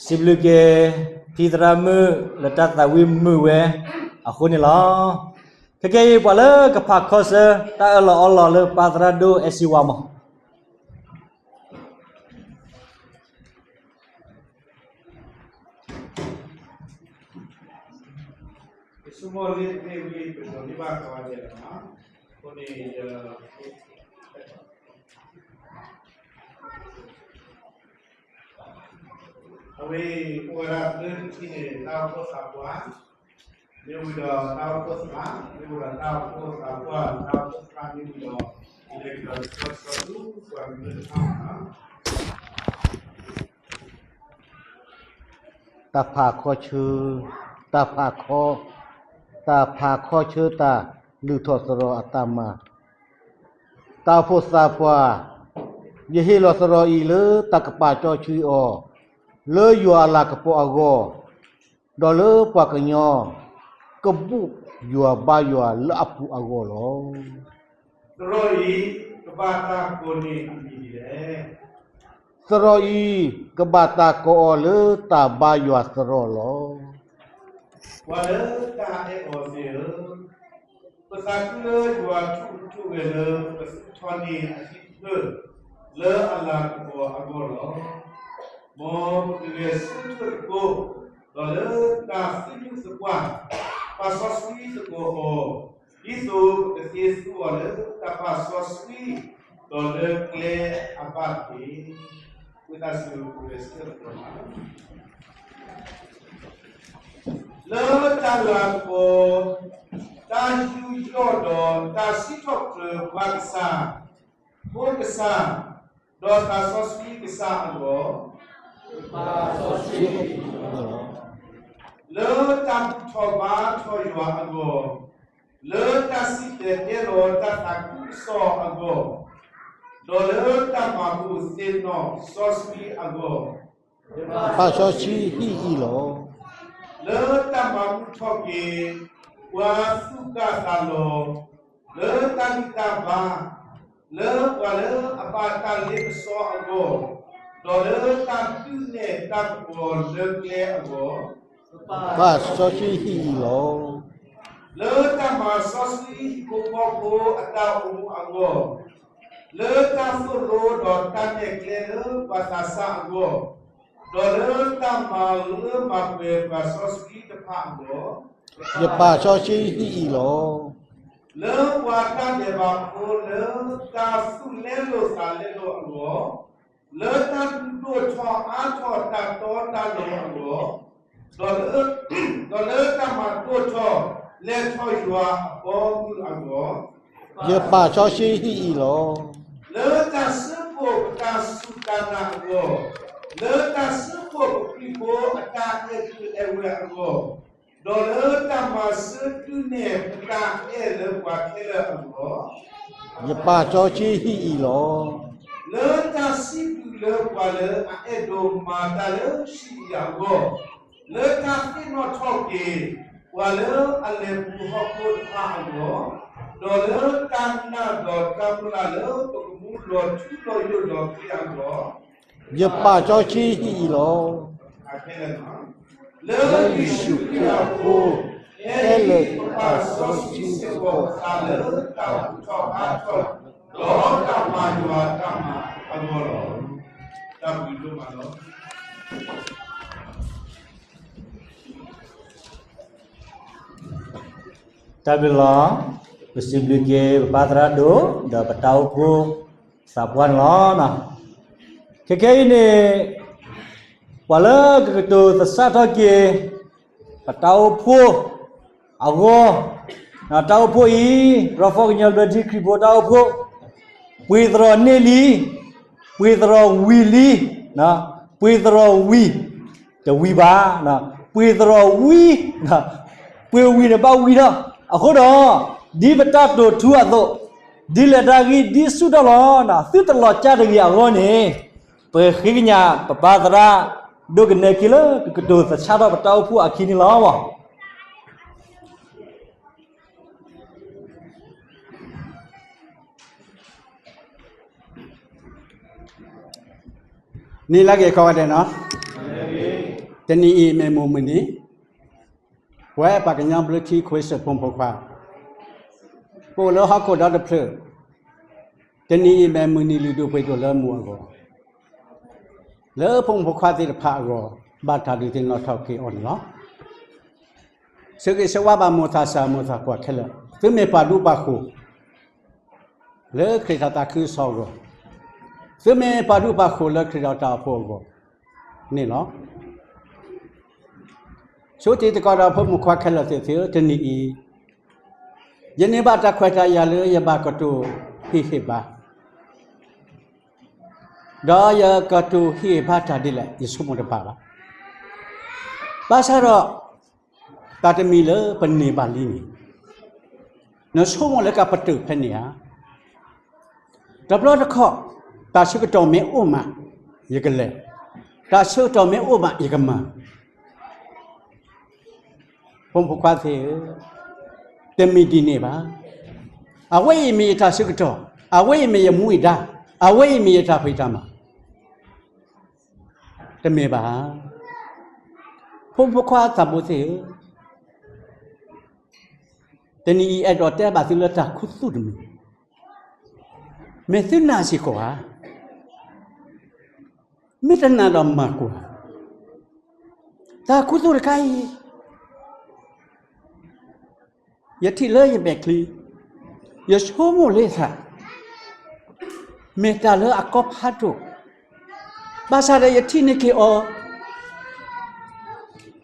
စံးဘျုးက့ၤ ဖံသရၣ်မုၣ်လၢတၢ်သးဝံၣ်မုာ်ဝဲအဃိန့ၣ်လီၤ. ခဲကနံၣ်အံၤ ပှၤလၢကဖးခီဆၢ တၢ်အၢၣ်လီၤအီလီၤလၢပၢ်သရၣ်ဒိၣ်အဲၣ်စံဝါမး အဝဲအိၣ်ဝဲဒၣ်လၢခံန့ၣ် တၢ်အိၣ်ဖှိၣ်သးပှၢ် မ့ၢ်ဝံၤဒီးတၢ်အိၣ်ဖှိၣ်သရၣ်, မ့ၢ်ဝံၤဒီးတၢ်အိၣ်ဖှိၣ်သးပှၢ်, တၢ်အိၣ်ဖှိၣ်သရၣ်မ့ၢ်ဝံၤဒီး ယလဲၤကဒီးဆၢထၢၣ်ဆူပှၤကမျၢၢ်တဖၣ်န့ၣ်လီၤ. တၢ်ဖးခီဆၢ, တၢ်ဖးခီ, တၢ်ဖးခီဆၢတၢ်လုၢ်ထီၣ်သရိာ်အတၢ်မၤ, တၢ်အိၣ်ဖှိၣ်သးပှၢ်, ယဟ့ၣ်လီၤသရိာ်အံၤလၢတၢ်ကပာ်စီဆှံအီၤ, လၢယွၤအလၤကပီၤအဂီၢ်, ဒီးလၢပှၤကညီ ကဘူၣ်ယွၤဘါယွၤလၢအပူၤအဂီၢ်လီၤ. သရိာ်အံၤ ကဘၣ်တၢ်ကိးန့ၢ်အမံၤဒ်လဲၣ်. သရိာ်အံၤ ကဘၣ်တၢ်ကိးအီၤလၢတၢ်ဘါယွၤသရိာ်လီၤ. ပှၤလၢတၢ်အဲၣ်အီၤသ့ၣ်ဧၢ, ပသးခုလၢယွၤထူၣ်ကထူၣ်ဝဲလၢ ပသူၣ်ထီၣ်န့ၢ်အဟံၣ်တဖျၢၣ် လၢအလၤကပီၤအဂီၢ်လီၤ. မ်ပကဂဲၤဆၢထၢၣ်သကိး ဒီးလၢတၢ်သူၣ်မုာ်သပှၢ် ပာ်စီဆှံသကိးအီၤ, ဒ်သိးပကသ့သူအီၤလၢတၢ်ပာ်စီဆှံ ဒီးလၢကျဲအဘၣ်တက့ၢ်. ဝံသးစူၤပကဂဲၤဆၢထၢၣ်သကိး လၢတၢ်လၤကပီၤ, တၢ်ယူးယီၣ်ဒီးတၢ်စံးထီၣ်ပတြၢၤပှၤကစၢ်, ဖိကစၢ်, ဒီးသးစီဆှံကစၢ်အဂီၢ်, လၢတၢ်ဘူၣ်ထီၣ်ဘါထီၣ်ယွၤအဂီၢ်, လၢတၢ်စံၣ်တဲၤတဲလီၤတၢ်သးခုကစီၣ်အဂီၢ်, ဒီးလၢတၢ်မၤဘူၣ်သ့ၣ်နီၣ်စီဆှံအဂီၢ်, ယပာ်စီဆှံဟံၣ်အံၤလီၤ. လၢတၢ်မၤဘူၣ်ထီၣ်က့ၤ ပှၤသူၣ်ကၢ်သးလီၤ, လၢတၢ်ဂံၢ်တၢ်ဘါ, လၢပှၤလၢအဘၣ်တၢ်လ့ပစီအဂီၢ်, ဒီးလၢတၢ်ဒုးနဲၣ်တၢ်ကပီၤလၢကျဲအဂီၢ်, ပာ်စီဆှံဟံၣ်အံၤလီၤ. လၢတၢ်မၤစီဆှံဟံၣ်ဖိဃီဖိအတၢ်အိၣ်မူအဂီၢ်, လၢတၢ်သိၣ်လိဒီးတၢ်နဲၣ်ကျဲလၢပှၤသးစၢ်အဂီၢ်, ဒီးလၢတၢ်မၤလၢမၤပှဲၤပှၤစီဆှံတဖၣ်အဂီၢ်, ယပာ်စီဆှံဟံၣ်အံၤလီၤ. လၢပှၤတၢ်ဒဲးဘးဖိလၢတၢ်သူၣ်လဲလိာ်သးလဲလိာ်အဂီၢ်, လၢတၢ်ဒုးဒိၣ်ထီၣ်အါထီၣ်တၢ်တီတၢ်လိၤအဂီၢ်, ဒီးလၢ, ဒီးလၢတၢ်မၤဒိၣ်ထီၣ်လဲၤထီၣ်ယွၤအဘီအမုၢ်အဂီၢ်, ယပာ်စီဆှံဟံၣ်အံၤလီၤ. လၢတၢ်စၢဖှိၣ်ပတၢ်စူၢ်တၢ်နာ်အဂီၢ်, လၢတၢ်စၢဖှိၣ်ပခရံာ်ဖိအတၢ်အဲၣ်ကုၢ်အဲၣ်ဝဲအဂီၢ်, ဒီးလၢတၢ်မၤစၢၤဒုးနဲၣ်ပတၢ်အဲၣ်လၢပှၤခဲလၢာ်အဂီၢ်, ယပာ်စီဆှံဟံၣ်အံၤလီၤ. လၢတၢ်စံးဘျုးလၢပှၤလၢအအဲၣ်ဒိးမၤတၢ်လၢဟံၣ်အံၤအဂီၢ်, လၢတၢ်သ့ၣ်နီၣ်ထီၣ်က့ၤ ပှၤလၢအလဲၤပူၤဟီၣ်ခိၣ်တဖၣ်အဂီၢ်, ဒီးလၢတၢ်နာ်ဒီးတၢ်မုၢ်လၢ်လၢပကမူလီၤထူလီၤယိာ်ဒီးခရံာ်အဂီၢ်, ယပာ်စီဆှံဟံၣ်အံၤလီၤ. လၢယ့ၣ်ၡူးခရံာ်အဃိ, ခဲလၢာ်ပာ်စီဆှံစ့ၢ်ကီးပသးလၢတၢ်ဘူၣ်ထီၣ်ဘါထီၣ်, ဒီးတၢ်မၤယွၤတၢ်မၤအဂီၢ်လီၤ. တၢ်ဘျုးဒိၣ်မးလီၤ. တၢ်ဘျုးလီၤ. ပစံးဘျုးက့ၤ ပပၢ်သရၣ်ဒိၣ် ဒီးပတၢ်အိၣ်ဖှိၣ်သးပှၢ်န့ၣ်လီၤ. ခဲကနံၣ်အံၤန့ၣ် ပှၤလၢကကတိၤသဆၣ်ထီၣ်က့ၤ ပတၢ်အိၣ်ဖှိၣ် အဂီၢ်, တၢ်အိၣ်ဖှိၣ်အံၤ ရီဖီကညီဘျၢထံခရံာ်ဖိတၢ်အိၣ်ဖှိၣ်, ပှ့ၤသရိာ်န့ၢ်လံ, ပှ့ၤသရိာ်ဝံၤလံ, ပှ့ၤသရိာ်ဝံၤ, တဝံၤဘၣ်, ပှ့ၤသရိာ်ဝံၤ, ပှ့ၤဝံၤန့ၣ်ဘၣ်ဝံၤထီၣ်, အဃိဒီး ဒ်ပတၢ်တိာ်ထူအသိး, ဒ်လဲၣ်တၢ်ဂ့ၢ်ဒ်ဆူၣ်ထီၣ်လီၤ, သုတလီၤကၢ်တဂ့ၤအဂီၢ်န့ၣ်, ပဃ့ကညးပပၢ်သရၣ် ဒိကနဲခ့လၢကကတိၤသဆၣ်ထီၣ်ပတၢ်အိၣ်ဖှိၣ်အခံန့ၣ်လီၤ. နံၤလၢက့ၤခီဂၤဒဲးနီၤ. တနံၤအံၤမ့ၢ်မုၢ်မုၢ်နံၤ, ပဝဲပှၤကညီဘျၢထံခဝ့ၡၢၣ်ဖိမုၣ်ဖိခွါ, ပအိၣ်လၢဟီၣ်ခိၣ်ဒီတဖျၢၣ်, တနံၤအံၤမ့ၢ်မုၢ်နံၤလုၢ်ဒိၣ်ပှ့ၤဒိၣ်လၢမုၢ်အဂီၢ်, လၢဖိမုၣ်ဖိခွါသ့ၣ်တဖၣ်အဂီၢ်, ဘၣ်တၢ်ဒုးသ့ၣ်နီၣ်ထီၣ်က့ၤအီၤန့ၣ်လီၤ. ဆၢဂ့ၤဆၢဝါဘၣ်မိၢ်သးစၢ်မိၢ်သးပှၢ်ခဲလၢာ်, သုမ့ၢ်ပှၤဒူပှၤဃိၤ လၢခရံာ်တၢ်သးခုကစီၣ်အဂီၢ်, သုမ့ၢ်ပှၤဒူပှၤဃိၤလၢခရံာ်ဒီးတၢ်အိၣ်ဖှိၣ်အဂီၢ်န့ၣ်လီၤ. ဆိတံၤသကိးဒီးဖိမုၣ်ခွါခဲလၢာ်သ့ၣ်သုဧၢ, တနံၤအံၤ, ယန့ၢ်ဘၣ်တၢ်ခွဲးတၢ်ယာ်လၢယဘၣ်ကတိၤဟ့ၣ်ဟ့ၣ်ဘါ, ဒီးယကတိၤဟ့ၣ်ဘါတၢ်ဒ်လဲၣ် ယဆိကမိၣ်တဘၣ်ဘၣ်. ဘၣ်ဆၣ်ဒီး တၢ်တမံၤလၢပန့ၢ်ဘၣ်လံန့ၣ်, နဆိကမိၣ်လၢကပတုာ်ဖဲန့ၣ်ဧါ. တဘျီတခီၣ်, တၢ်ဆၢကတီၢ်မ့ၢ်အိၣ်မး, ယကလဲၤ, တၢ်ဆၢကတီၢ်မ့ၢ်အိၣ်မး ယကမၤ. ဖိမုၣ်ဖိခွါသ့ၣ်ဧၢ, တမ့ၢ်ဒ်န့ၣ်ဘၣ်. အဝဲအံၤမ့ၢ်ယတၢ်ဆၢကတီၢ်, အဝဲအံၤမ့ၢ်ယမူဒါ, အဝဲအံၤမ့ၢ်ယတၢ်ဖံးတၢ်မၤ, တမ့ၢ်ဘၣ်. ဖိမုၣ်ဖိခွါသးဘိသ့ၣ်ဧၢ, တနံၤအံၤအဲၣ်ဒိးတဲဘၣ်သုလၢတၢ်ခူသူၣ်တမံၤ, မ့ၢ်သုနာ်စ့ၢ်ကီးဧါ. မ့ၢ်တနာ်ဒီးမၤကွၢ်, တၢ်ခူသူၣ်တခါအံၤ ယထံၣ်လၢယမဲာ်ချံ, ယဆိကမိၣ်လၢယသး, မ့ၢ်တၢ်လၢအကီဖးဒိၣ်, ဘၣ်ဆၣ်ဒီးယထံၣ်န့ၢ်က့ၤအီၤ,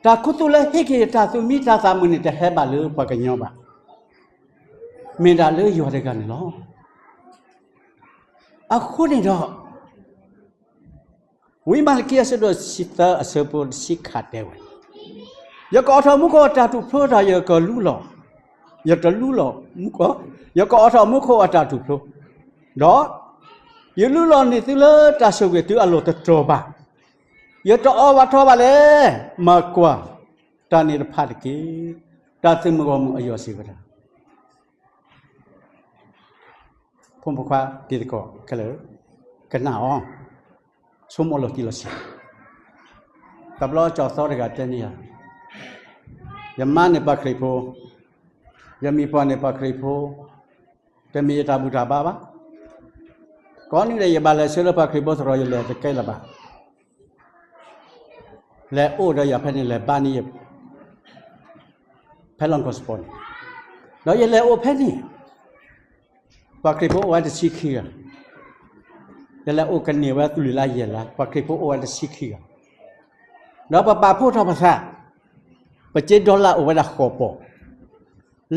တၢ်ခူသူၣ်လၢဟ့ၣ်က့ၤယတၢ်သူၣ်မံသးမုာ်န့ၣ် တဟဲဘၣ်လၢပှၤကညီဘၣ်. မ့ၢ်ဒၣ်လၢယွၤတဂၤန့ၣ်လီၤ. အဃိန့ၣ်ဒီး ဝံမၤလကံအဆၢဒိၣ်တဆံသၢအဆၢဖိတဆံခံတဲဝဲ, ယကအိးထီၣ်မူခိၣ်အတၢ်တူၢ်ဖျိဒီးယကလူလီၤ, ယတလူလီၤမူခိၣ်, ယကအိးထီၣ်မူခိၣ်အတၢ်တူၢ်ဖျိ, ဒီးယလူလီၤန့ၢ်သုလၢတၢ်ဆိၣ်ဂ့ၤတုၤအလီၢ်တတီၤဘၣ်, ယတအိးဘၣ်ထီဘၣ်လဲၣ်, မၤကွၢ်, တၢ်န့ၣ်တဖၣ်တက့ၢ်. တၢ်သုးမုၢ်ဂီၢ်မုၢ်အယီၢ်စံးဝဲဒၣ် ဖိမုၣ်ဖိခွါတံၤသကိးခဲလၢာ်, ကနၣ်အီၤ, ဆိကမိၣ်လီၤတံၢ်လီၤဆဲး, တဘျီကၠီၤသီတဂၤတဲန့ၢ်ယၤ, ယမါန့ၣ်ပှၤခရံာ်ဖိ, ယမံၤပှၢ်န့ၣ်ပှၤခရံာ်ဖိ, တမ့ၢ်ယတၢ်ဘူၣ်တၢ်ဘါဘၣ်. ကိးနံၤဒဲးယဘၣ်လဲၤဆှၢလၢပှၤခရံာ်ဖိသရိာ် ယလဲၤတကဲလၢၤဘၣ်. လဲၤအိၣ်ဒီးယၤဖဲန့ၣ် လဲၤဘါန့ၢ်ယၤ ဖဲလီၢ်ကီၢ်စပီန့ၣ်, ဒီးယလဲၤအိၣ်ဖဲန့ၣ်, ပှၤခရံာ်ဖိအိၣ်ဝဲတဆံခံဂၤ, ယလဲၤအိၣ်ကန့ၢ်ဝဲကလုာ်လၢယဲၢ်လါ, ပှၤခရံာ်ဖိအိၣ်ဝဲတဆံခံဂၤ, ဒီးပပာ်ဖှိၣ်ထီၣ်ပသး, ပစ့ဒီလၣ်အိၣ်ဝဲဒၣ်ဃိးပီၢ်,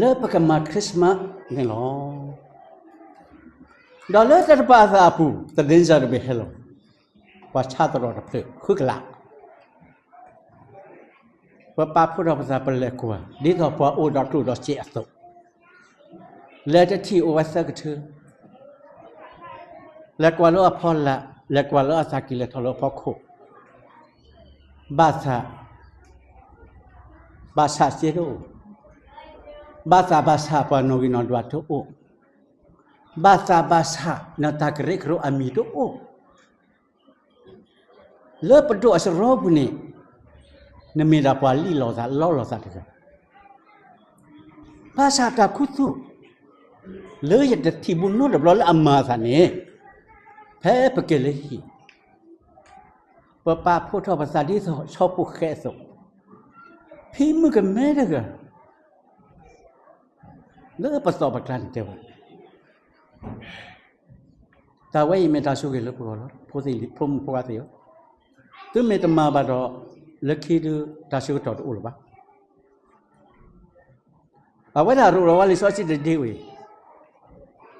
လၢပကမၤ Christmas န့ၣ်လီၤ. ဒီးလၢတၢ်တပာ်သးအပူၤ သဒ့စၢ်တဘ့ၣ်ဟဲလီၤ, ပှၤဆါသရိာ်တဖျၢၣ်ဃုကလး ပပာ်ဖှိၣ်ထီၣ်ပသးပလဲၤကွၢ် ဒ်သိးပှၤအိၣ်ဒီးကျိၣ်ဒီးစ့အသိး, လဲၤတထံၣ်အိၣ်ဝဲသၢကထၢ, လဲၤကွၢ်လၢအဖီလာ်, လဲၤကွၢ်လၢအသးကံၢ် လဲၤထီၣ်လၢအဖီခိၣ်, ဘၣ်သး ဘၣ်ဆၣ်စ့တအိၣ်, ဘၣ်သးဘၣ်ဆၣ်ပှၤနီၣ်ဂံၢ်နီၣ်ဒွးတအိၣ်, ဘၣ်သးဘၣ်ဆၣ်နတၢ်ကရၢကရိအမံၤတအိၣ်. လၢပဒိၣ်အစရီပူၤန့ၣ်, နမ့ၢ်ဒၣ်ပှၤလံၣ်လိာ်သးလီလိာ်သးတဂၤ, ဘၣ်ဆၣ်တၢ်ခူသူၣ် လၢယတထံၣ်ဘူးနီတဘျီလၢအမၤအသးန့ၣ်, ဖဲပက့ၤလၢဟံၣ်, ပပာ်ဖှိၣ်ထီၣ်ပသးဒ်သိးဆီဖိဃဲအသိး, ဖံမုၣ်ကမဲတဂၤ လၢပသီၣ်ပကျါန့ၣ်တဲဝဲ, တၢ်ဝဲအံၤမ့ၢ်တၢ်ဆိၣ်ဂ့ၤလၢပဂီၢ်လီၤ. ဖိသ့ၣ်လံၤ ဖိမုၣ်ဖိခွါသ့ၣ်ဧၢ, သုမ့ၢ်တမၤဘၣ်ဒီး လၢခံဒုးတၢ်ဆၢကတီၢ်တအိၣ်လၢၤဘၣ်. အဝဲဒၣ်ရိးလီၤဝဲလံာ်စီဆှံတဒ့ဝံၤ,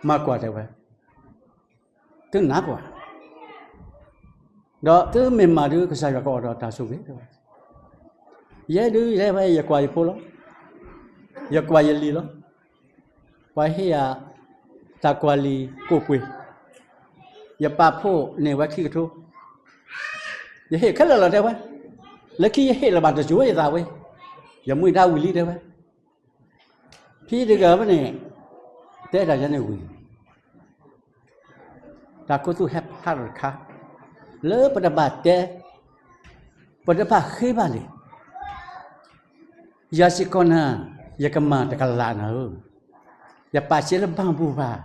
မၤကွၢ်တဲဝဲ, သုနာ်ကွၢ်, ဒီးသုမ့ၢ်မၤဒုး ကစၢ်ယွၤကအိးထီၣ်တၢ်ဆိၣ်ဂ့ၤတဲဝဲ. ယဲဒုးယဲဝဲ ယကွၢ်ယဖိလီၤ, ယကွၢ်ယလံၤလီၤ. ပှၤဟ့ၣ်ယၤ တၢ်ကွၢ်လံာ်ကိးပှ့ၤ, ယပာ်ဖှိၣ်န့ၢ်ဝဲခံကထိ, ယဟ့ၣ်ခဲလၢာ်လီၤတဲဝဲ, လၢခံယဟ့ၣ်လၢၤဘၣ်တစိၤယသးဝဲ, ယမူဒါဝံၤလံတဲဝဲ. ဖံတဂၤဝဲန့ၣ် တဲတၢ်ယဲန့ၣ်ဝံၤ, တၢ်ခူသူၣ်ဟဲဖျါထီၣ်တခါ, လၢပတဘၣ်တဲ ပတဘၣ်ဃ့ဘၣ်လံ. ယၤစ့ၢ်ကီးနၤ, ယကမၤတကလးနၤဧၢ, ယပာ်စ့လၢဘၣ်ဘူၣ်ဘၣ်,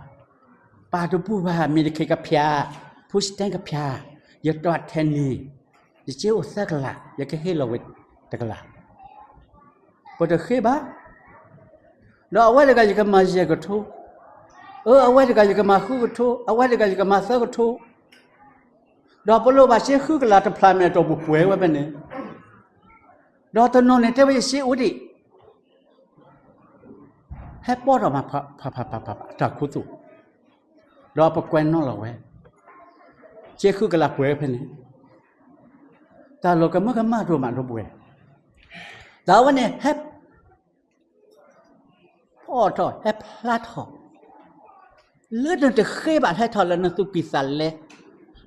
ပာ်တဘူၣ်ဘၣ်, မ့ၢ်တခ့ကဖၠး, ဖူစတဲကဖၠး, ယတၢ်ထဲန့ၣ်, ယစ့အိၣ်သၢကလး, ယကဟ့ၣ်လီၤဝဲတကလး. ပတဃ့ဘၣ်. ဒီးအဝဲတဂၤယကမၤယဲၢ်ကထိ, အၢ အဝဲတဂၤယကမၤဃုကထိ, အဝဲတဂၤယကမၤသၢကထိ, ဒီးပလိၣ်ဘၣ်စ့ဃုကလးတဖျးမဲာ်တီၢ်ပူၤပှဲၤဝဲဖဲန့ၣ်, ဒီးတနီၤန့ၣ်တဲဝဲယစ့အိၣ်ဒံး, ဟဲပီၣ်ထီၣ်မး ဖးဖးဖးဖးဖး တၢ်ခူသူၣ်, ဒီးပကွဲးနီၣ်လီၤဝဲ, စ့ဃုကလးပှဲၤဝဲဖဲန့ၣ်, တၢ်လီၤကမၢကမၣ်ဒိၣ်မးဒီပုၢ်ဝဲၢ်, တၢ်ဝဲန့ၣ်ဟဲ ဖီၣ်ထီၣ်ဟဲဖျါထီၣ်, လၢနတဃ့ဘၣ်ဟဲထီၣ်လၢနသူၣ်ကံၢ်သးလဲ,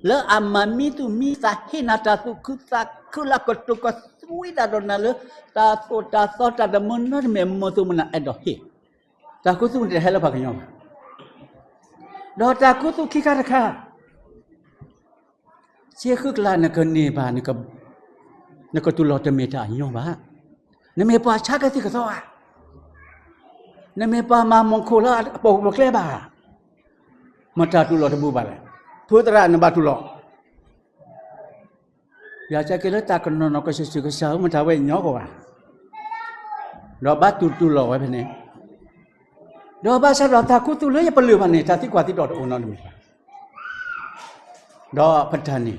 လၢအမၤမံသူၣ်မံသးဟ့ၣ်နၤတၢ်သူၣ်ခုသးခုလၢကတိၤကသွံတၢ်ဒီးနၤလၢ တၢ်သိၣ်တၢ်သီတၢ်တမုာ်နီတမံၤအမုာ်သူၣ်မုာ်နၤအဲၣ်ဒိးဟ့ၣ်, တၢ်ခူသူၣ်န့ၣ်တဟဲလၢပှၤကညီဘၣ်. ဒီးတၢ်ခူသူၣ်ခံခါတခါ စ့ဃုကလးနကန့ၢ်ဘၣ်, နကတူၢ်လိာ်တမ့ၢ်တၢ်အညီဘၣ်. နမ့ၢ်ပှၤဆါကသံၣ်ကသီဧါ, နမ့ၢ်ပှၤမၤမူခိၣ်လၢအပိာ်မုၣ်ကျဲဘၣ်, မတၤတူၢ်လိာ်တဘူၣ်ဘၣ်လဲၣ်. ဖုသရၣ်နဘၣ်တူၢ်လိာ်, ယၤစဲက့ၤလၢတၢ်ကနီၤနီၤကစၢၢ်စၢၢ်ကစၢ်ဧၢ မတၤဝဲညီကီးဘၣ်, ဒီးဘၣ်တူၢ်တူၢ်လိာ်ဝဲဖဲန့ၣ်, ဒီးဘၣ်ဆၣ်ဒီးတၢ်ခူသူၣ်လၢယပလၢၢ်ဘၣ်န့ၣ် တၢ်သံကွၢ်သံဒိးတအိၣ်နီတမံၤဘၣ်. ဒီးပတၢ်န့ၣ်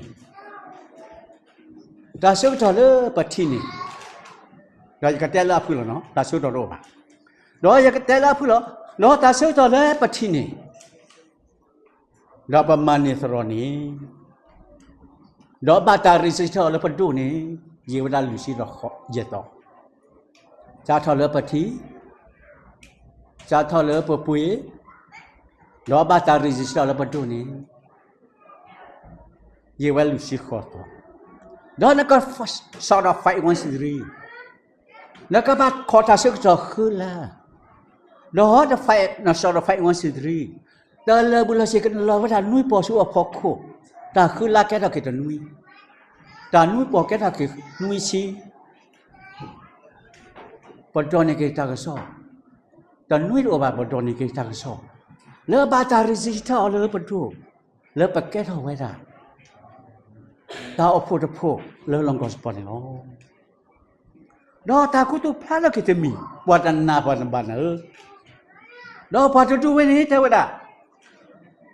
တၢ်ဆၢကတီၢ်လၢပထံၣ်န့ၣ်, ဒီးယကတဲလၢအဖုၣ်လီၤနီၤ, တၢ်ဆၢကတီၢ်တအိၣ်ဘၣ်. ဒီးယကတဲလၢအဖုၣ်လီၤ, ဒီးတၢ်ဆၢကတီၢ်လၢပထံၣ်န့ၣ်, ဒီးပမၤန့ၢ်သရိာ်န့ၣ်, ဒီးဘၣ်တၢ်ရံးစံးထီၣ်လၢပဒိၣ်န့ၣ်, ယံာ်ဝဲဒၣ်လွံၢ်ဆံဒီးယဲၢ်သီ, စးထီၣ်လၢပထံၣ်, စးထီၣ်လၢပပှ့ၤ, ဒီးဘၣ်တၢ်ရံးစံးထီၣ်လၢပဒိၣ်န့ၣ်, ယံာ်ဝဲလွံၢ်ဆံဃိးသီ, ဒီးနက sort of five one six three, နကဘၣ်ခိးတၢ်ဆၢကတီၢ်ဃုလါ, ဒီးန sort of five one six three, တလၢာ်ဘူးလီၢ်ဆံး ကနုာ်လီၤဝဲဒၣ်နွံပီၢ်ဆူအဖီခိၣ်, တၢ်ဃုလါကဲထီၣ်က့ၤတနွံ, တၢ်နွံပီၢ်ကဲထီၣ်က့ၤနွံဆံ, ပဒိးန့ၢ်က့ၤတၢ်ကစီၣ်, တနွံတအိၣ်ဘၣ် ပဒိးန့ၢ်က့ၤတၢ်ကစီၣ်, လၢဘၣ်တၢ်ရံးစံးထီၣ်အီၤလၢပဒိၣ်, လၢပကဲထီၣ်ဝဲဒၣ် တၢ်အိၣ်ဖှိၣ်တဖှိၣ်လၢ လီၢ်ကီၢ်စပီၤန့ၣ်လီၤ. ဒီးတၢ်ခူသူၣ်ဖျါထီၣ်က့ၤတမံၤ, ပှၤတနာ်ပှၤတဘၣ်နၤဧၢ, ဒီးပှၤတဒူဝဲန့ၣ်တဲဝဲဒၣ်,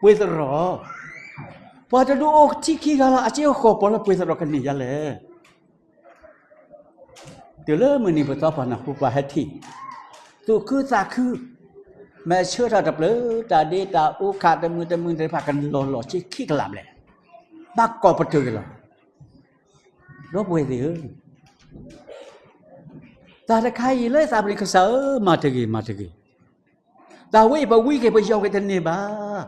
ပှ့ၤသရိာ်, ပှၤတဒူအိၣ်ထံခံဂၤလီၤ, အစ့အိၣ်ဃိးပီၢ်လီၤ, ပှ့ၤသရိာ်ကန့ၢ်ယၤလဲၣ်. တုၤလၢမုၢ်နံၤပသီပှၤနၢ်ဟူပှၤဟဲထံၣ်, သူၣ်ခုသးခု, မ့ၢ်ဆၢထၢၣ်တဖျၢၣ်, တၢ်ဒ့တၢ်အူခးတမုာ်တမုာ်သ့ၣ်တဖၣ်ကလီၤလီၤဆံခံကလးဘျဲၣ်, ဘၣ်ကိးပတုာ်က့ၤလီၤ. ဒီပုၢ်ဝဲၢ်သ့ၣ်ဧၢ, တၢ်တခါအံၤလၢသးပူၤန့ၣ် ကစၢ်ဧၢ, မၤတဂ့ၤ, မၤတဂ့ၤ. တၢ်ဝဲအံၤပဝံက့ၤပယီၤက့ၤတန့ၢ်ဘၣ်.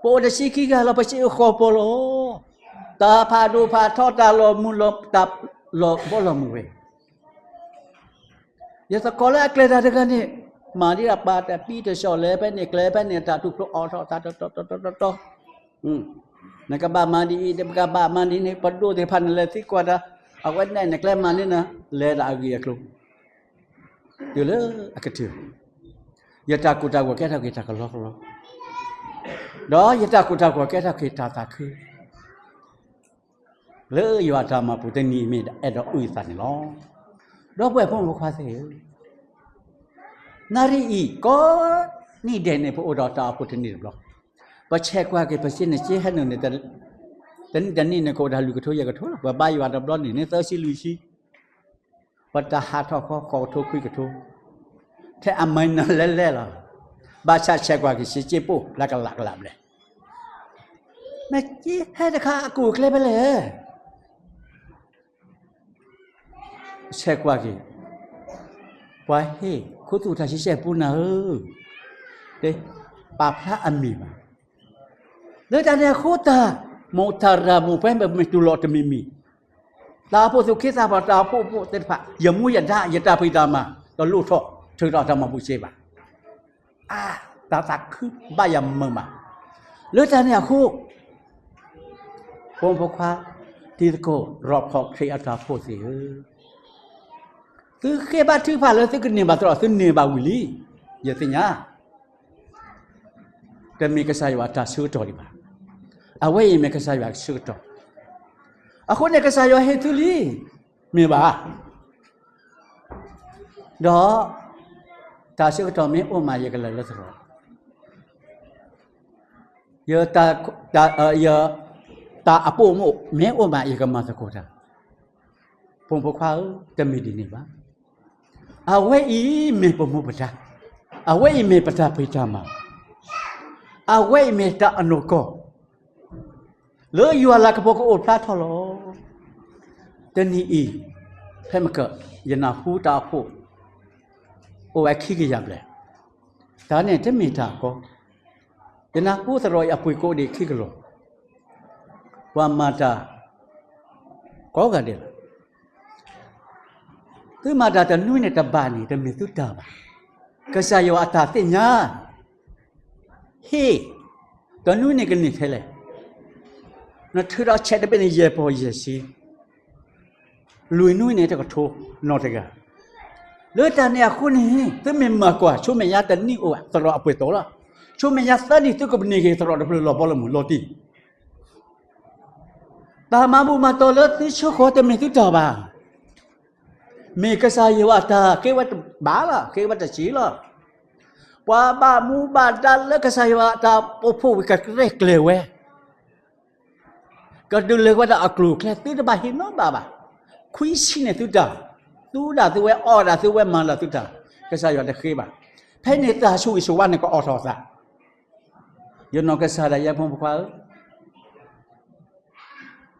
ပအိၣ်တဆံခံဂၤလီၤ, ပစ့အိၣ်ဃိးပီၢ်လီၤ. တၢ်ဖးဒိၣ်ဖးထီ တၢ်လီၤမုၢ်လီၤ, တၢ်လီၤဘီလီၤမုၢ်ဝဲ ယသကိးလၢအကျဲၤတၢ်တဂၤန့ၣ်, မၤဒ်အပၢ်တပံတစီၣ်လဲၤဖဲန့ၣ်ကျဲၤဖဲန့ၣ် တၢ်ထူၣ်ဖျိအီၣ်ထီၣ်တၢ်တီတီတီတီတီ, နကဘၣ်မၤဒ်အံၤ, နကဘၣ်မၤဒ်န့ၣ်, ပဒိၣ်သ့ၣ်တဖၣ်န့ၣ် လဲၤသံကွၢ်တၢ်, အဝဲန့ၣ်နကျဲမၤန့ၢ်နၤ, လဲၤဒၣ်အဂ့ၢ်အကျိၤ, တုၤလၢအကတၢၢ်, ယတၢ်ကိၢ်တၢ်ဂီၤကဲထီၣ်က့ၤတၢ်ကလီကလီ, ဒီးယတၢ်ကိၢ်တၢ်ဂီၤကဲထီၣ်က့ၤတၢ်သးခု လၢယွၤတၢ်မၤပူၤတနံၤအံၤမ့ၢ်အဲၣ်ဒိးအုၣ်သးန့ၣ်လီၤ. ဒီပုၢ်ဝဲၢ်ဖိမုၣ်ဖိခွါသ့ၣ်ဧၢ, နၣ်ရံၣ်အံၤကိးနံၣ်ဒဲးန့ၣ် ပအိၣ်ဒီးတၢ်အိၣ်ဖှိၣ်တနံၣ်တဘျီ, ပဆဲးကွၢ်က့ၤ ပစ့န့ၣ်စ့ဟဲနုာ်န့ၣ်, တနံၣ်တနံၣ်န့ၣ် ကအိၣ်ဒၣ်လွံၢ်ကထိယဲၢ်ကထိလီၤ, ပဘါယွၤတဘျီန့ၣ်န့ၣ် သၢဆံလွံၢ်ဆံ ပတၢ်ဟးထီၣ်ဃီ ဃိးကထိခွံကထိ, ထဲအမၤနၢၤလဲၣ်လဲၣ်လီၤ. ဘၣ်ဆၣ်ဆဲးကွၢ်က့ၤ စ့စ့ပိၢ်လၢကလးကလးဘျဲၣ်, မ့ၢ်စ့ဟဲတခါအကူၣ်အကျဲဖဲလဲၣ်. ဆဲးကွၢ်က့ၤ, ပှၤဟ့ၣ်ခူသူၣ်တၢ်ဆံဆဲၣ်ပူနၤဧၢ, ပာ်ဖျါအမံၤဘၣ်. လၢတၢ်န့ၣ်အဃိ တၢ်မိၣ်တၢ်ရၤမိၣ်ပှဲၤမ့ၢ်မ့ၢ်တူၢ်လိာ်တမံၤမံၤ, တၢ်အိၣ်ဖှိၣ်သူၣ်က့သးပှၢ် တၢ်အိၣ်ဖှိၣ်ဖိသ့ၣ်တဖၣ် ယမူယဒါ ယတၢ်ဖံးတၢ်မၤ တလိၣ်ထီၣ် ထုးထီၣ်တၢ်မၤဘူၣ်စ့ဘၣ်. အါ, တၢ်သးခုဘၣ်ယၤမုာ်မး. လၢတၢ်န့ၣ်အဃိ ဖိမုၣ်ဖိခွါ, တံၤသကိး ရီဖီးခရံာ်အတၢ်အိၣ်ဖှိၣ်သ့ၣ်ဧၢ, သုဃ့ဘါထုကဖၣ်လၢသုကန့ၢ်ဘၣ်သရိာ် သုန့ၢ်ဘၣ်ဝံၤလံ, ယသ့ၣ်ညါ တမ့ၢ်ကစၢ်ယွၤအတၢ်ဆၢကတီၢ်ဒံးဘၣ်. အဝဲအံၤမ့ၢ်ကစၢ်ယွၤအဆၢကတီၢ်, အဃိန့ၣ်ကစၢ်ယွၤဟ့ၣ်သုလံ, မ့ၢ်ဘၣ်. ဒီး တၢ်ဆၢကတီၢ်မ့ၢ်အိၣ်မး ယကလဲၤလၢသရိာ်, ယ တၢ်အပိာ်မုၣ် မ့ၢ်အိၣ်မး ယကမၤသကိးတၢ်, ဖိမုၣ်ဖိခွါဧၢ, တမ့ၢ်ဒ်န့ၣ်ဘၣ်. အဝဲအံၤမ့ၢ်ပမူပဒါ, အဝဲအံၤမ့ၢ်ပတၢ်ဖံးတၢ်မၤ, အဝဲအံၤမ့ၢ်တၢ်အနီၢ်ကီၢ် လၢယွၤလၤကပီၤကအိၣ်ဖျါထီၣ်လီၤ. တနံၤအံၤ ဖဲမကၢၢ် ယနၢ်ဟူတၢ်အိၣ်ဖှိၣ် အိၣ်ဝဲခံကယၤဘျဲၣ်, တၢ်န့ၣ်တမ့ၢ်တၢ်ကီ, ယနၢ်ဟူသရိာ်အံၤအပှ့ၤကိးဒံးခံကလီၢ်, ပှၤမၤတၢ် ကိးဂၤဒဲးလီၤ. သုမၤတၢ်တနွံန့ၣ်တဘၣ်န့ၣ် တမ့ၢ်သုတၢ်ဘၣ်. ကစၢ်ယွၤအတၢ်သ့ၣ်ညါ ဟ့ၣ်, တနွံန့ၣ်ကန့ၢ်ထဲလဲၣ်. နထုးဒီးဆဲးတဘ့ၣ်န့ၣ် ယဲၢ်ပီၢ်ယဲၢ်ဆံ, လွံၢ်နွံန့ၣ်တကထိနီတဂၤ. လၢတၢ်န့ၣ်အဃိန့ၣ် သုမ့ၢ်မၤကွၢ် ဆူမဲာ်ညါတနံၣ်အိၣ်သရိာ်အပှ့ၤတီလီၤ. ဆူမဲာ်ညါသၢနံၣ် သုကန့ၢ်က့ၤသရိာ်တဖျၢၣ်လီၤဘီလၢမုၢ်လီၤတံၢ် တၢ်မၤဘူၣ်မၤတီၤလၢသုဆၢဃီၤတမ့ၢ်သုတၢ်ဘၣ်. မ့ၢ်ကစၢ်ယွၤအတၢ်ကဲဝဲတဘၣ်လီၤ, ကဲဝဲတဆံးလီၤ. ပှၤဘၣ်မူဘၣ်ဒါလၢကစၢ်ယွၤအတၢ်ပိာ်ဖှိၣ်ဝံၤ ကရဲၣ်ကျဲၤဝဲ, ကဒုးလဲၤဝဲဒၣ်အကျိၤအကျဲ သုတဘၣ်ဟ့ၣ်နီၤဘၣ်ဘၣ်. ခွံဆံန့ၣ်သုတၢ်, သူဒၣ်သုဝဲ အီၣ်ဒၣ်သုဝဲ မၤလၢသုတၢ်, ကစၢ်ယွၤတဃ့ဘၣ်. ဖဲန့ၣ်တၢ်ဆိၣ်ဂ့ၤဆိၣ်ဝါန့ၣ် ကအီၣ်ထီၣ်အသး. ယနီၢ်ကစၢ်ဒၣ်ယဲ ဖိမုၣ်ဖိခွါဧၢ,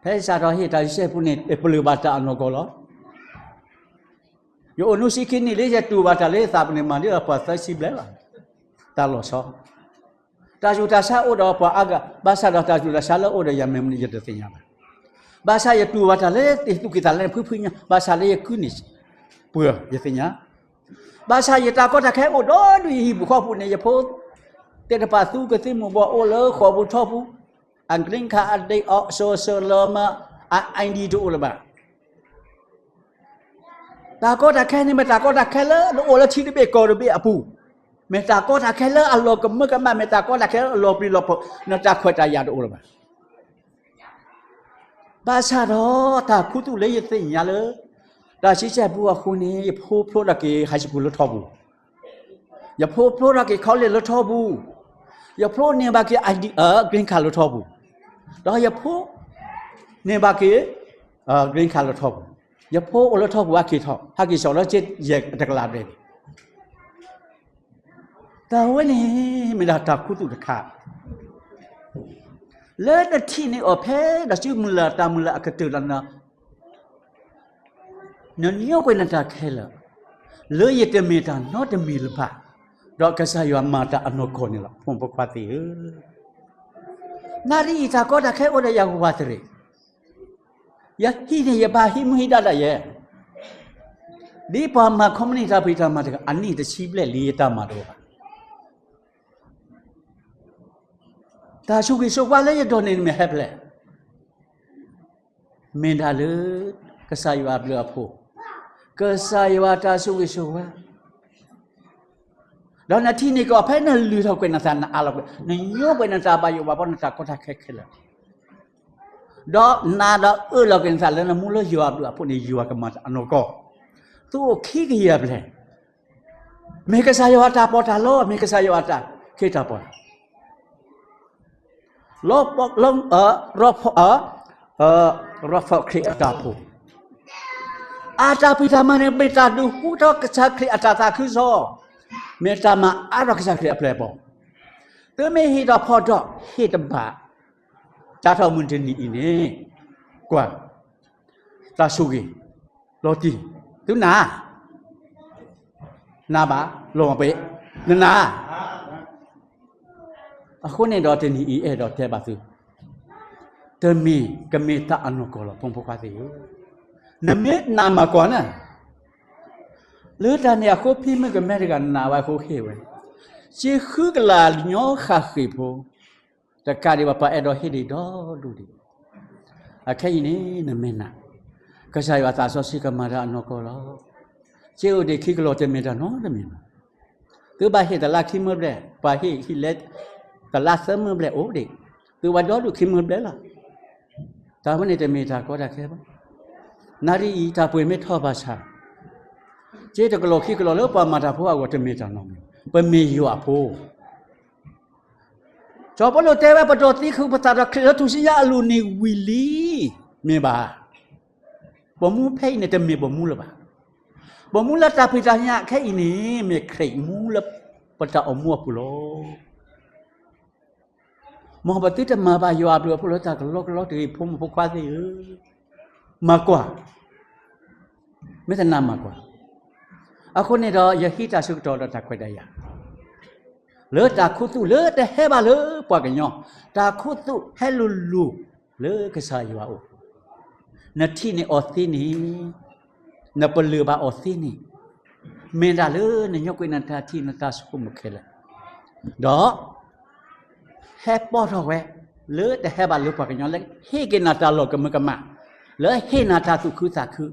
ဖဲယစးထီၣ်ဟ့ၣ်တၢ်ယဆဲးပူၤန့ၣ် ပလၢၢ်ဘၣ်တၢ်အနီၢ်ကီၢ်လီၤ. ယအိၣ်နွံဆံခံနံၣ်လံ ယတူၢ်ဘၣ်တၢ်လၢယသးပူၤန့ၣ် မၤဒ်အပှၤသၢဆံဘျဲၣ်လီၤ. တၢ်လီၤဆီ, တၢ်ဆူးတၢ်ဆါအိၣ်ဒီးပှၤအါဂၤ, ဘၣ်ဆၣ်ဒီးတၢ်ဆူးတၢ်ဆါလၢအိၣ်ဒီးယၤမ့ၢ်မနုၤ ယတသ့ၣ်ညါဘၣ်. ဘၣ်ဆၣ်ယတူၢ်ဘၣ်တၢ်လၢတ့ၢ်သူၣ်ကံၢ်သးလဲ ဖုဖုညါ, ဘၣ်ဆၣ်လၢယကုၢ်န့ၣ် ပှၤ ယသ့ၣ်ညါ. ဘၣ်ဆၣ်ယတၢ်ကီတၢ်ခဲအိၣ်ဒီးဒုးယဟံၣ်ပူၤဃီပူၤန့ၣ် ယဖိသ့ၣ်တဖၣ်သူကသံၣ်မူၤဘှီးအိၣ်လၢဃိာ်ပူၤထီပူၤ, အ green card အဒ့အီး social လၢမး အ ID တအိၣ်လၢၤဘၣ်. တၢ်ကီတၢ်ခဲန့ၣ် မ့ၢ်တၢ်ကီတၢ်ခဲလၢနအိၣ်လၢထံတဘ့ၣ်ကီၢ်တဘ့ၣ်အပူၤ, မ့ၢ်တၢ်ကီတၢ်ခဲလၢအလီၤကမၢကမၣ်, မ့ၢ်တၢ်ကီတၢ်ခဲလၢအလီၤပျံၤလီၤဖုး, နတၢ်ခွဲးတၢ်ယာ်တအိၣ်လၢၤဘၣ်. ဘၣ်ဆၣ်ဒီးတၢ်ခူသူၣ်လၢယသ့ၣ်ညါလၢ တၢ်ဆံဆဲးပူၤအဃိန့ၣ် ယဖိဖျိထီၣ်က့ၤ high school လၢထီပူၤ, ယဖိဖျိထီၣ်က့ၤ college လၢထီပူၤ, ယဖိန့ၢ်ဘၣ်က့ၤ ID, green card လၢထီပူၤ, ဒီးယဖိန့ၢ်ဘၣ်က့ၤ green card လၢထီပူၤ, ယဖိအိၣ်လၢထီပူၤ ဟဲက့ၤထီၣ်, ဟဲက့ၤထီၣ်လၢယဲၢ်တကလးဘျဲၣ်န့ၣ် တၢ်ဝဲန့ၣ် မ့ၢ်ဒၣ်တၢ်ခူသူၣ်တခါ လၢနထံၣ်န့ၢ်အီၤဖဲဒီးစုမုၢ်လၢ်တၢ်မုၢ်လၢ်အကတၢၢ်ဒီး နညိကွံာ်နတၢ်ခဲလၢာ် လၢယတမ့ၢ်တၢ်နီတမံၤလၢၤဘၣ်, ဒီးကစၢ်ယွၤမၤတၢ်အနီၢ်ကီၢ်န့ၣ်လီၤ. ဖိမုၣ်ဖိခွါသ့ၣ်ဧၢ, နၣ်ရံၣ်အံၤတၢ်ကီတၢ်ခဲအိၣ်ဒီးယၤဝးတရံး, ယဟံၣ်န့ၣ် ယဘၣ်ဟံးမုၢ်ဟံးဒါဒၣ်ယဲ, ဒ်ပှၤမၤ company တၢ်ဖံးတၢ်မၤတဂၤ အနံၣ်တဆံဘျဲၣ်လံယတၢ်မၤတအိၣ်ဘၣ်. တၢ်ဆိၣ်ဂ့ၤဆိၣ်ဝါလၢယဒိးန့ၢ်န့ၣ်မ့ၢ်ဟဲဖဲလဲၣ်, မ့ၢ်ဒၣ်လၢ ကစၢ်ယွၤအဘျုးအဖှိၣ်, ကစၢ်ယွၤတၢ်ဆိၣ်ဂ့ၤဆိၣ်ဝါ, ဒီးနထံၣ်န့ၢ်ကီးဖဲနလုၢ်ထီၣ်ကွံာ်နသး နအးလီၤကွံာ် နညိကွံာ်နတၢ်ဘၣ်ယိၣ်ဘၣ်ဘီ နတၢ်ကီတၢ်ခဲခဲလၢာ်, ဒီးနၤဒီးအၢၣ်လီၤက့ၤနသးလၢနမူလၢယွၤအဘျုးအဖှိၣ်န့ၣ် ယွၤကမၤတၢ်အနီၢ်ကီၢ်, သုအိၣ်ခံကယၤဘျဲၣ် မ့ၢ်ကစၢ်ယွၤအတၢ်ပီးတၢ်လီ, မ့ၢ်ကစၢ်ယွၤအတၢ်ခ့တၢ်ပီး, လီၤ, ရီဖီးခရံာ်အတၢ်အိၣ်ဖှိၣ်, အတၢ်ဖံးတၢ်မၤန့ၣ် မ့ၢ်တၢ်ဒုးဟူထီၣ်ကစၢ်ခရံာ်အတၢ်သးခုကစီၣ်, မ့ၢ်တၢ်မၤအါထီၣ်ကစၢ်ခရံာ်အပျဲၢ်အဘီၣ်, သုမ့ၢ်ဟ့ၣ်ဒီးဖီၣ်ဒီး ဟ့ၣ်တဘၣ်, စးထီၣ်မုၢ်တနံၤအံၤန့ၣ်, ကွၢ်, တၢ်ဆိၣ်ဂ့ၤ, လီၤတံၢ်, သုနၤ, နၤဘၣ်, လီၤမၢ်ပှဲၤ, နနၤ အဃိန့ၣ်ဒီးတနံၤအံၤအဲၣ်ဒိးတဲဘၣ်သု, တမ့ၢ်ကမ့ၢ်တၢ်အနီၢ်ကီၢ်လီၤ ဖိမုၣ်ဖိခွါသ့ၣ်ဧၢ, နမ့ၢ်နာ်မၤကွၢ်န့ၣ်, လၢတၢ်န့ၣ်အဃိဖံမုၣ်ကမဲတဂၤနာ်ဝဲအဃိဟ့ၣ်ဝဲ, စ့ဃုကလးညီဃၣ်ဃ့ၢ်ဖိ, တကးဒံးဘၣ်ပှၤအဲၣ်ဒိးဟ့ၣ်ဒံးဒီဒူၣ်ဒံး, အခဲအံၤန့ၣ် နမ့ၢ်နာ် ကစၢ်ယွၤသးစီဆှံကမၤတၢ်အနီၢ်ကီၢ်လီၤ. စ့အိၣ်ဒံးခံကလီၤတမ့ၢ်တၢ်နီတမံၤဘၣ်. သုဘၣ်ဟ့ၣ်တလါခံမၢဘျဲၣ်, ပှၤဟ့ၣ်ဟံၣ်လဲ တလါသၢမၢဘျဲၣ်အိၣ်ဒံး, သုဘၣ်ဒီဒူၣ်ခံမၢဘျဲၣ်လီၤ. တၢ်ဝဲန့ၣ်တမ့ၢ်တၢ်ကီတၢ်ခဲဘၣ်. နၣ်ရံၣ်အံၤ တၢ်ပှ့ၤမ့ၢ်ထီၣ်ဘၣ်ဆၣ်, စ့တကလီၤခံကလီၤလၢပှၤမၤတၢ်ဖိအဂီၢ်တမ့ၢ်တၢ်နီတမံၤ, ပမ့ၢ်ယွၤအဖိ စီၤပီလူးတဲဝဲ ပဒိးသံဃုာ်ပသးဒီးခရံာ်လၢထူၣ်စုညါအလိၤန့ၣ်ဝံၤလံ. မ့ၢ်ဘၣ်. ပိာ်မူဖဲအံၤန့ၣ်တမ့ၢ်ပိာ်မူလၢၤဘၣ်. ပိာ်မူလၢတၢ်ဖံးတၢ်ညၣ်ခဲအံၤန့ၣ် မ့ၢ်ခရံာ်မူလၢပတၢ်အိၣ်မူအပူၤလီၤ. မ်ပသုတမၤဘၣ်ယွၤအဘျုးအဖှိၣ်လၢတၢ်ကလီကလီတဂ့ၤ ဖိမုၣ်ဖိခွါသ့ၣ်ဧၢ, မၤကွၢ် မ့ၢ်တနာ်မၤကွၢ်. အဃိန့ၣ်ဒီး ယဟံးတၢ်ဆၢကတီၢ်ဒီးတၢ်ခွဲးတၢ်ယာ် လၢတၢ်ခူသူၣ်လၢတဟဲဘၣ်လၢပှၤကညီ, တၢ်ခူသူၣ်ဟဲလူၤလူၤလၢကစၢ်ယွၤအအိၣ်, နထံၣ်န့ၢ်အီၤသ့န့ၣ်, နပလၢၢ်ဘၣ်အီၤသ့န့ၣ်, မ့ၢ်ဒၣ်လၢနညိကွံာ်နတၢ်ထံၣ်နတၢ်ဆိကမိၣ်ခဲလၢာ်, ဒီး ဟဲပီၢ်ထီၣ်ဝဲ လၢတဟဲဘၣ်လၢပှၤကညီလၢဟ့ၣ်က့ၤနၤတၢ်လီၢ်ကမၢကမၣ်, လၢဟ့ၣ်နၤတၢ်သူၣ်ခုသးခု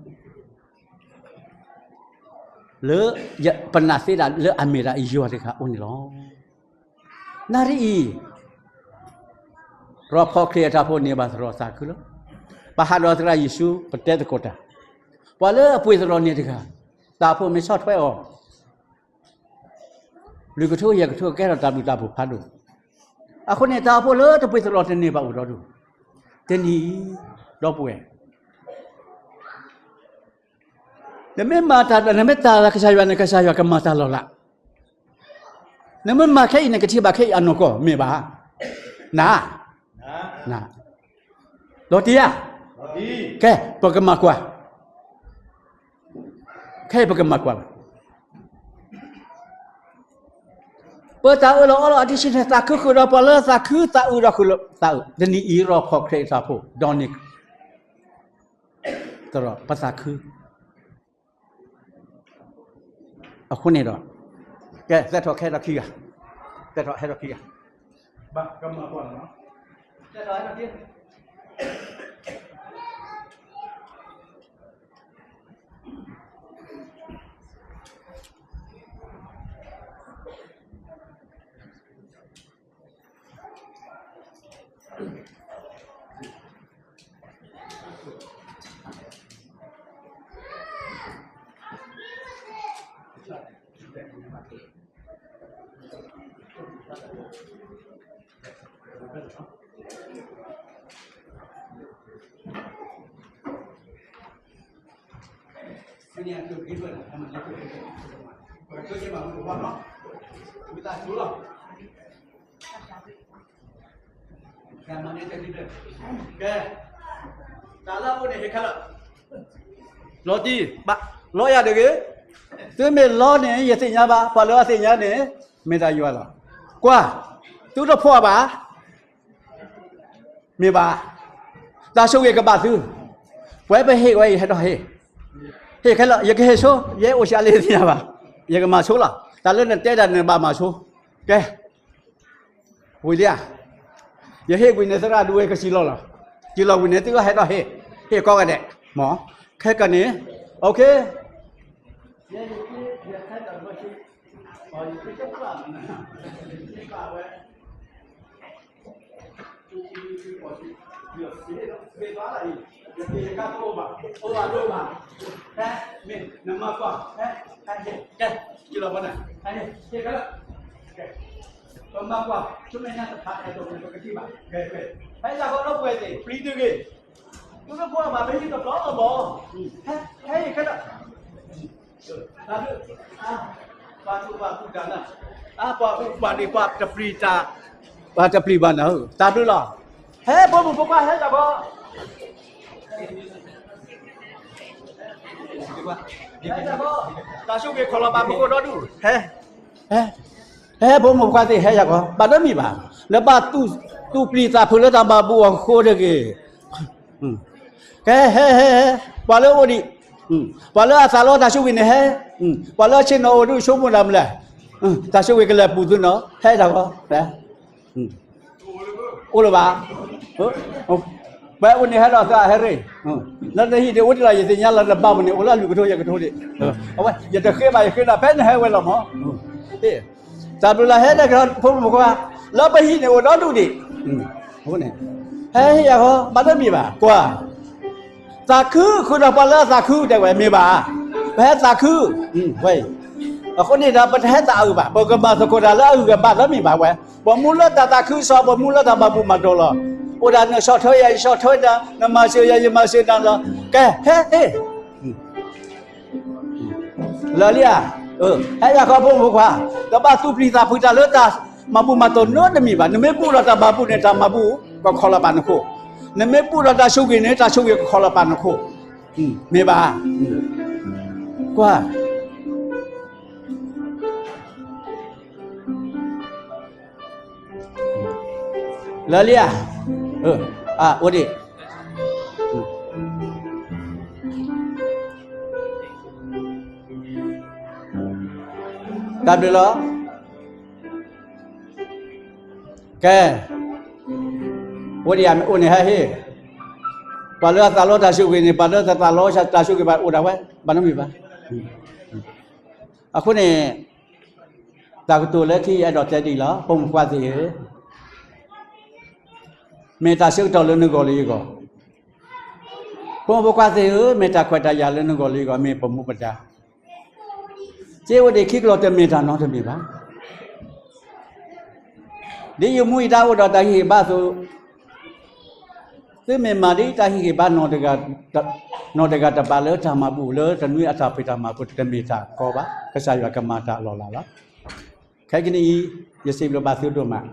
လၢပနာ်သ့ဒၣ်လၢအမ့ၢ်ဒၣ်ယွၤတဂၤအိၣ်န့ၣ်လီၤ. နၣ်ရံၣ်အံၤ ရိဖးခရံာ်အတၢ်ဖိန့ၢ်ဘၣ်သရိာ်သးခုလီၤ. ပဟးဒီးသရၣ်ယ့ၣ်ၡူး ပတဲသကိးတၢ်, ပှၤလၢအပှ့ၤသရိာ်န့ၣ်တဂၤ, တၢ်ဖိမ့ၢ်ဆီၣ်ထွဲအီၤ လွံၢ်ကထိယဲၢ်ကထိကဲထီၣ်တၢ်ဘျုးတၢ်ဖှိၣ်ဖးဒိၣ်, အဃိန့ၣ် တၢ်ဖိလၢတပှ့ၤသရိာ်တန့ၢ်ဘၣ်အိၣ်ဒီဒူၣ်, တနံၤအံၤ ဒီပုၢ်ဝဲၢ် နမ့ၢ်မၤတၢ် နမ့ၢ်တၢ်လၢကစၢ်ယွၤန့ၣ် ကစၢ်ယွၤကမၤတၢ်လီၤလး, နမ့ၢ်မၤခဲအံၤန့ၣ် ကထံၣ်ဘၣ်ခဲအံၤအနီၢ်ကီၢ်မ့ၢ်ဘၣ်, န, န, လီၤတံၢ်ဧါ, ကဲ ပကမၤကွၢ်, ခဲအံၤပကမၤကွၢ်လီၤ. ပတၢ်အၢၣ်လီၤအီလီၤအဒံးဆံးန့ၣ် သးခုဃုာ်ဒီးပှၤလၢသးခု သးအုးဒီးဃုာ်လၢသးအုး, တနံၤအံၤ ရိဖးခရံာ်အတၢ်ဖိ ဒီးန့ၣ် သရိာ် ပသးခု အဃိန့ၣ်ဒီး ကဲ သဲထီၣ်ကဟဲထီၣ်ခံဂၤ, သဲထီၣ်ဟဲထီၣ်ခံဂၤ, ဘၣ်ကမၤကွၢ်လီၤ, သဲထီၣ်ဟဲထီၣ်ခံဂၤ ကဲ တၢ်လၢအအိၣ်န့ၣ် ဟ့ၣ်ခဲလၢာ်, လီၤတံၢ်, လီၤယၤတဂ့ၤ, သုမ့ၢ်လီန့ၣ် ယသ့ၣ်ညါဘၣ်, ပှၤလၢအသ့ၣ်ညါန့ၣ် မ့ၢ်တၢ်ယွၤလီၤ. ကွၢ်, သုတဖှီၣ်ဘၣ် မ့ၢ်ဘၣ်, တၢ်ဆိၣ်ဂ့ၤကဘၣ်သု, ပှဲၤပဟ့ၣ်ဝဲအံၤဟဲထီၣ်ဟ့ၣ်, ဟ့ၣ်ခဲလၢာ် ယကဟ့ၣ်ဆိ, ယဲအိၣ်ဆံးအါလံသ့ၣ်ညါဘၣ်, ယကမၤဆိလီၤ, တၢ်လၢနတဲဒၣ်န့ၣ်ဘၣ်မၤဆိ, ကဲ, ဝံၤလံဧါ, ယဟ့ၣ်ကွံာ်န့ၣ်သရၣ်ဒူဝဲကစံးလီၤလီၤ, စံးလီၤဝံၤန့ၣ် သုကဟဲထီၣ်ဟ့ၣ်, ဟ့ၣ်ကိးဂၤဒဲး, မ့ၢ်, ခဲကနံၣ်, OK, ပမၤကွၢ် ဆူမဲာ်ညါတဖၣ်အဲၣ်ဒိးပကထံၣ်ဘၣ်, ဖဲဒၣ်ဃီလၢပှဲၤသ့ၣ် ပျံၤတဂ့ၤ, သုတဖှီၣ်ဘၣ် ပဟံၣ်တဘျီတဘျီ, ဟဲ, ဟဲအံၤခဲလၢာ်, တၢ်ဘျုး, ပှၤသူၣ်ပှၢ်သူၣ်တၢ်နၤ, အါ ပှၤအိၣ်ပှၤဒံး ပှၤတပျံၤတၢ်, ပှၤတပျံၤဘၣ်နၤဧၢ, တၢ်ဘျုးလီၤ, ဟဲ ဖိမုၣ်ဖိခွါ ဟဲဒၣ်ဘီ ဟဲဒၣ်ဘီ, တၢ်ဆိၣ်ဂ့ၤခီၣ်လီၤဘၣ်မူခိၣ်ဒီဒူၣ်, ဟဲ, ဟဲ, ဟဲ ဖိမုၣ်ဖိခွါသ့ၣ် ဟဲယၤကီး ဘၣ်ဒီးမံၤဘၣ်, လၢဘၣ်သူၣ်ပျံၤသးဖုးလၢတၢ်ဘၣ်ဘူၣ်အဃိတဂ့ၤ, ကဲ ဟဲ ဟဲ ဟဲ, ပှၤလၢအအိၣ်ဒံး, ပှၤလၢအသးလီတၢ်ဆိၣ်ဂ့ၤန့ၣ်ဟဲ, ပှၤလၢအဆ့ၣ်နီၤအိၣ်ဒံးဆိကမိၣ်တၢ်မနုၤလဲၣ်, တၢ်ဆိၣ်ဂ့ၤကလဲၤပူၤသုနီၤ ဟဲယၤကီး, အိၣ်လၢၤဘၣ်, ပှၤအိၣ်န့ၣ်ဟဲဒီးသးဟဲရ့ၣ်, လၢနဟံၣ်န့ၣ်အိၣ်တ့ၢ်လီၤ ယသ့ၣ်ညါလီၤ နဘၣ်ပူၤန့ၣ် အိၣ်လၢအလွံၢ်ကထိယဲၢ်ကထိဒံး, အဝဲ ယတဃ့ဘၣ် ယဃ့ဒီးဖဲနဟဲဝဲလီၤမး, တၢ်ဘျုးလီၤဟဲဒီးဖိမုၣ်ဖိခွါ, လၢပဟံၣ်န့ၣ်အိၣ်ဒီဒူၣ်ဒံး, ဟဲဟ့ၣ်ယၤဃီ ဘၣ်တမ့ၢ်ဘၣ် ကွၢ် သးခု ဃုာ်ဒီးပှၤလၢအသးခုတဲဝဲမ့ၢ်ဘၣ်, ပဟဲသးခု, ဝဲအံၤ, အဃိန့ၣ်ဒီး ပတဟဲသးအုးဘၣ်, ပကမၤသကိးတၢ်လၢအဂုၤအဂၤဘၣ်လၢမ့ၢ်ဘၣ်ဝဲ, ပမူလၢတၢ်သးခုစီ ပမူလၢတၢ်မၤဘူၣ်မၤတီၤလီၤ, အိၣ်ဒၣ်နဆီၣ်ထွဲယၤ ယဆီၣ်ထွဲနၤ, နမၤစၢၤယၤ ယမၤစၢၤနၤလီၤ, ကဲ ဟဲဟ့ၣ် လၢလံဧါ, ဟဲယၤဃီဖိမုၣ်ဖိခွါ, တဘၣ်သူၣ်ပျံၤသးဖုးတၢ်လၢတၢ်မၤဘူၣ်မၤတီၤနီတမံၤဘၣ်, နမ့ၢ်ဘူၣ်ဒီးတၢ်မၤဘူၣ်န့ၣ် တၢ်မၤဘူၣ်ကခီလီၤပာ်နခိၣ်, နမ့ၢ်ဘူၣ်ဒီးတၢ်ဆိၣ်ဂ့ၤန့ၣ် တၢ်ဆိၣ်ဂ့ၤကခီလီၤပာ်နခိၣ်, မ့ၢ်ဘၣ်, ကွၢ် လၢလံဧါ, အိၣ်ဒံး, တၢ်ဘျုးလီၤ, ကဲ, အိၣ်ဒံးဧါ မ့ၢ်အိၣ်န့ၣ်ဟဲဟ့ၣ်, ပှၤလၢအသးလီတၢ်ဆိၣ်ဂ့ၤန့ၣ် ပှၤလၢသးလီတၢ်ဆိၣ်ဂ့ၤဘၣ်အိၣ်ဒၣ်ဝဲ, ဘၣ်နီတမံၤဘၣ်, အဃိန့ၣ် တၢ်ကတိၤလၢခံအဲၣ်ဒိးတဲဒ်အံၤလီၤ, ဖိမုၣ်ဖိခွါသ့ၣ်ဧၢ, မ့ၢ်တၢ်ဆၢကတီၢ်လၢနဂီၢ်လၢယဂီၢ်, ဖိမုၣ်ဖိခွါသ့ၣ်ဧၢ, မ့ၢ်တၢ်ခွဲးတၢ်ယာ်လၢနဂီၢ်လၢယဂီၢ် မ့ၢ်ပမူပဒါ, စ့အိၣ်ဒံးခံကလီၤတမ့ၢ်တၢ်နီတမံၤဘၣ်. ဒ်ယမူယဒါအိၣ်ဒီးတၢ်ဟ့ၣ်ဂံၢ်ဘါအသိး, သုမ့ၢ်မၤဒ်တၢ်ဟ့ၣ်ဂံၢ်ဘါ နီၢ်တဂၤတပာ်လၢတၢ်မၤဘူၣ် လၢတနွံအတၢ်ဖံးတၢ်မၤအပူၤ တမ့ၢ်တၢ်ကီဘၣ်, ကစၢ်ယွၤကမၤတၢ်အလီၢ်လၢ်လီၤ. ခဲကနံၣ်အံၤ ယစံးဘျုးဘၣ်သုဒိၣ်မး,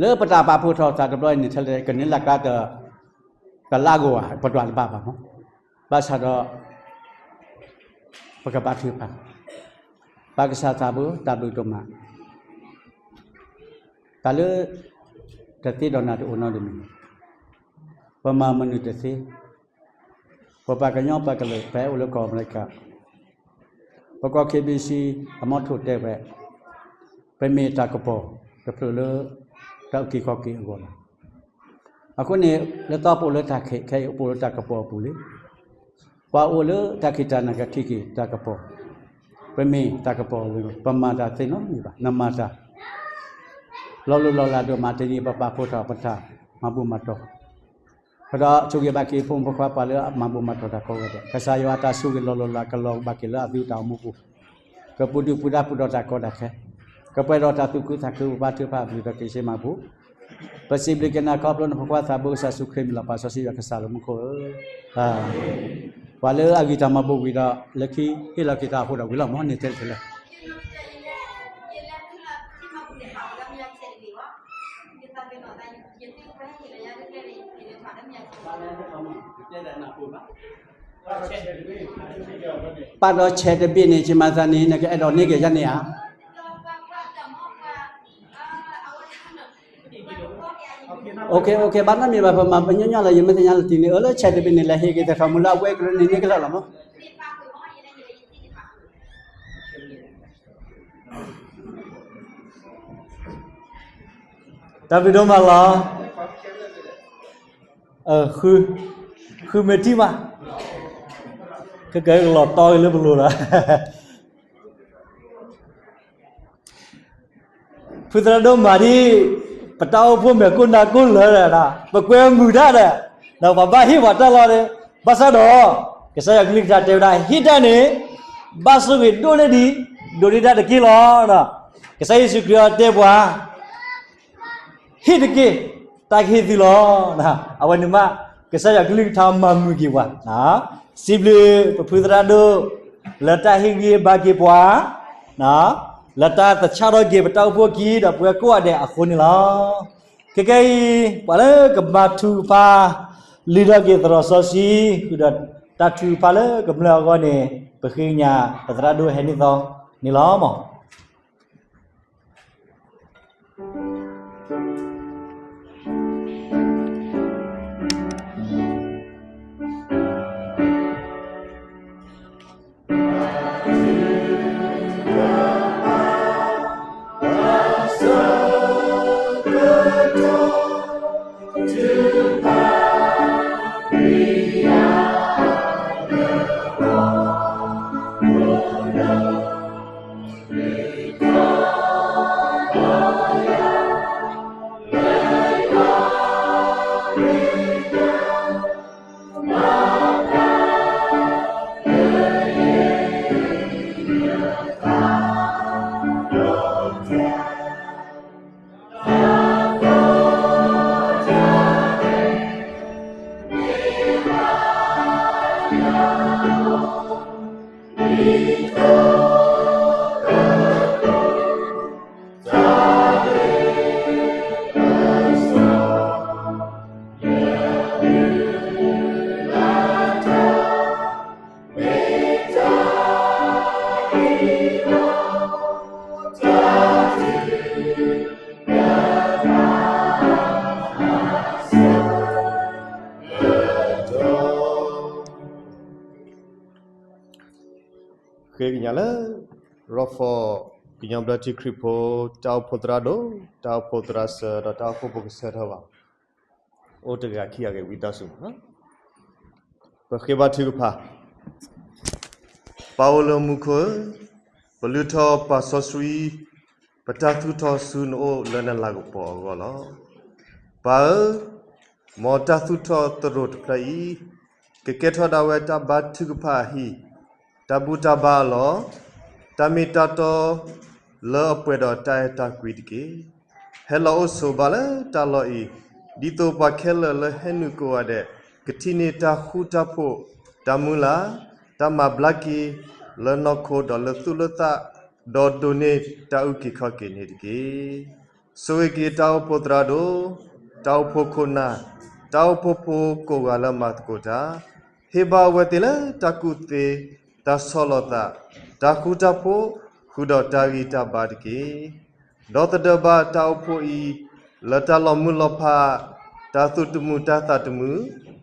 လၢပတၢ်ပာ်ဖှိၣ်ထီၣ်တၢ်တဘျီအံၤန့ၣ် ထဲလဲၣ် ကန့ၢ်လၢ်ကျါ တလါဂီၢ်ဧါ ပဒွးတဘၣ်ဘၣ်မး, ဘၣ်ဆၣ်ဒီး ပကဘါထုကဖၣ်, ပၢ်ကစၢ်သးဘိ တၢ်ဘျုးဒိၣ်မး, တၢ်လၢတသ့ဒီးနၤတအိၣ်နီတမံၤ, ပမၤမနုၤတသ့, ပပှၤကညီပှၤကလုာ် ပဟဲအိၣ်လၢကီၢ်အမဲရကၤ, ပကီၢ် ခ့ဘံၣ်စံ အမီထိၣ်တဲဝဲ, ပမ့ၢ်တၢ်ကပီၤတဖျၢၣ်လၢ တၢ်အုၣ်က့ၤခီၣ်က့ၤအဂီၢ်လီၤ. အဃိန့ၣ် လၢသီပအိၣ်လၢတၢ်ခဲး ခဲအံၤပအိၣ်လၢတၢ်ကပီၤအပူၤလံ. ပှၤအိၣ်လၢတၢ်ခံးတၢ်နၤကထံၣ်က့ၤတၢ်ကပီၤ, ပမ့ၢ်တၢ်ကပီၤလၢ ပမၤတၢ်သ့နီတမံၤဘၣ်, နမၤတၢ် လီၤလိၢ်လီၤလးဒိၣ်မး တနံၤအံၤ ပပာ်ဖှိၣ်ထီၣ်ပတၢ်မၤဘူၣ်မၤတီၤ, ဒီးဆိၣ်ဂ့ၤဘၣ်က့ၤဖိမုၣ်ဖိခွါ ပှၤလၢအမၤဘူၣ်မၤတီၤတၢ်ကိးဂၤဒဲး, ကစၢ်ယွၤအတၢ်ဆိၣ်ဂ့ၤလီၤလိၢ်လီၤလး ကလီၤဘၣ်က့ၤလၢအသုတၢ်အိၣ်မူပူၤ, ကပူၤဒုၣ်ပူၤဒါပူၤဒီးတၢ်ကီတၢ်ခဲ, ကပှဲၤဒီးတၢ်သူၣ်ခုသးခု ပဘါထုကဖၣ်အဘျုးဒီးက့ၤဆ့မၤဘူၣ်, ပစံးဘျုးက့ၤနၤခီဖျိနဖိခွါသးဘိ ကစၢ်ယ့ၣ်ၡူးခရံာ်မံၤလီၤ ပၢ်စီဆှံယွၤကစၢ်လၢမူခိၣ်ဧၢ, ပှၤလၢအဂံၢ်တၢ်မၤဘူၣ်ဝံၤဒီး လၢခံဟ့ၣ်လီၤက့ၤတၢ်အဃိဒီးဝံၤလီၤမး န့ၣ်တဲတလဲၣ် ပာ်ဒီးဆဲးတဘ့ၣ်န့ၣ် ဆ့မၤသးန့ၣ် နကအဲၣ်ဒိးန့ၢ်က့ၤယၤန့ၣ်ဧါ. အိၣ်ခ့ အိၣ်ခ့ ဘၣ်နီတမံၤဘၣ် ပမၤပညီညီလၢ ယမ့ၢ်သ့ၣ်ညါလၢတံၢ်န့ၣ် အၢ လၢဆဲးတဘ့ၣ်န့ၣ် လဲၤဟ့ၣ်က့ၤသထီၣ်မူလၢအဝဲကရၢန့ၣ် န့ၢ်ကလၢာ်လီၤမး. တၢ်ဘျုးဒိၣ်မးလီၤ. ဃုမ့ၢ်ထံၣ်ဘၣ် ကကလီၤတီဂ့ၤလၢပလိၤဒီး ဖုသရၣ်ဒိၣ်မၤဒ် ပတၢ်အိၣ်ဖှိၣ်မဲာ်ကိၢ်နါကိၢ်လၢာ်ဒီး ပကွဲမုာ်တၢ်ဒီး ဒီးပှၤဘၣ်ဟ့ၣ်ပှၤတၢ်လီၤဒီး ဘၣ်ဆၣ်ဒီး ကစၢ်ယွၤကလုၢ်ကထါတဲဝဲဒၣ် ဟ့ၣ်တၢ်န့ၣ် ဘၣ်ဆိၣ်ဂ့ၤဒိၣ်န့ၢ်ဒံး ဒိးန့ၢ်တၢ်တက့ၢ်လီၤ. ကစၢ်ယ့ၣ်ၡူးခရံာ်အီၤတဲပှၤ ဟ့ၣ်တက့ၢ် တၢ်ကဟ့ၣ်သုလီၤ. အဝဲန့ၣ်မး ကစၢ်ယွၤကလုၢ်ကထါမၤမုာ်က့ၤပှၤ စံးဘျုးပဖုသရၣ်ဒိၣ် လၢတၢ်ဟ့ၣ်ဂံၢ်ဟ့ၣ်ဘါက့ၤပှၤ လၢတၢ်သဆၣ်ထီၣ်က့ၤပတၢ်အိၣ်ဖှိၣ်ခံဒီးပဝဲကိးဂၤဒဲးအဃိန့ၣ်လီၤ. ခဲကနံၣ်အံၤ ပှၤလၢကမၤထူကဖၣ် လုၢ်ထီၣ်က့ၤသရိာ်စီဆှံ ဃုာ်ဒီးတၢ်ထုကဖၣ်လၢကမျၢၢ်အဂီၢ်န့ၣ် ပဃ့ကညးပသရၣ်ဒိၣ်ဟဲနံၣ်သီန့ၣ်လီၤမး. ဃ့ကညးလၢ ရီၣ်ဖီၣ် ကညီဘျၢထံခရံာ်ဖိ တၢ်အိၣ်ဖှိၣ်သရၣ်ဒိၣ်, တၢ်အိၣ်ဖှိၣ်သရၣ်စၢၤ ဒီးတၢ်အိၣ်ဖှိၣ်ဖိကစၢ်ထီၣ်ဘၣ်, အိၣ်တဂၤခံဂၤဂ့ၤ ဝံသးစူၤ ပဃ့ဘါထုကဖၣ်. ပၢ်အိၣ်လၢမူခိၣ်ဧၢ, ပလုၢ်ထီၣ်ပာ်စီဆှံ ပတၢ်သူၣ်ထီၣ်ဆူနအိၣ်လၢနလၤကပီၤအဂီၢ်လီၤ. ပၢ်ဧၢ, မ်တၢ်သူၣ်ထီၣ်သရိာ်တဖျၢၣ်အံၤ ကကဲထီၣ်ဒၣ်ဝဲတၢ်ဘါထုကဖၣ်အဟံၣ်, တၢ်ဘူၣ်တၢ်ဘါအလီၢ်, တၢ်မ့ၢ်တၢ်တီ လၢအပှဲၤဒီးတၢ်အဲၣ်တၢ်ကွံတက့ၢ်. ဟဲလီၤအိၣ်ဆိးဘၣ်လၢတၢ်လီၢ်အံၤ, ဒ်သိးပှၤခဲလၢာ်လၢဟဲနုာ်ကိးဂၤဒဲး ကထံၣ်န့ၢ်တၢ်ဃူတၢ်ဖိး, တၢ်မုၢ်လၢ်, တၢ်မၤဘျါက့ၤ လၢနီၢ်ခိဒီးလၢသူၣ်လၢသး, ဒီးဒိးန့ၢ်တၢ်အုၣ်က့ၤခီၣ်က့ၤန့ၣ်တက့ၢ်. ဆိၣ်ဂ့ၤက့ၤတၢ်အိၣ်ဖှိၣ်သရၣ်ဒိၣ်, တၢ်အိၣ်ဖှိၣ်ခိၣ်နၢ်, တၢ်အိၣ်ဖှိၣ်ဖိကိးဂၤလၢမၤသကိးတၢ်, ဟ့ၣ်ဘၣ်အဝဲသ့ၣ်လၢတၢ်ကူၣ်သ့, တၢ်ဆီၣ်လီၤသး, တၢ်ဃူတၢ်ဖိး, ဃုာ်ဒီးတၢ်ဂံၢ်တၢ်ဘါတက့ၢ်. ဒီသဒၢဘၣ်တၢ်အိၣ်ဖှိၣ်အံၤ လၢတၢ်လီၤမုၢ်လီၤဖး, တၢ်သူၣ်တမုာ်တၢ်သးတမုာ်,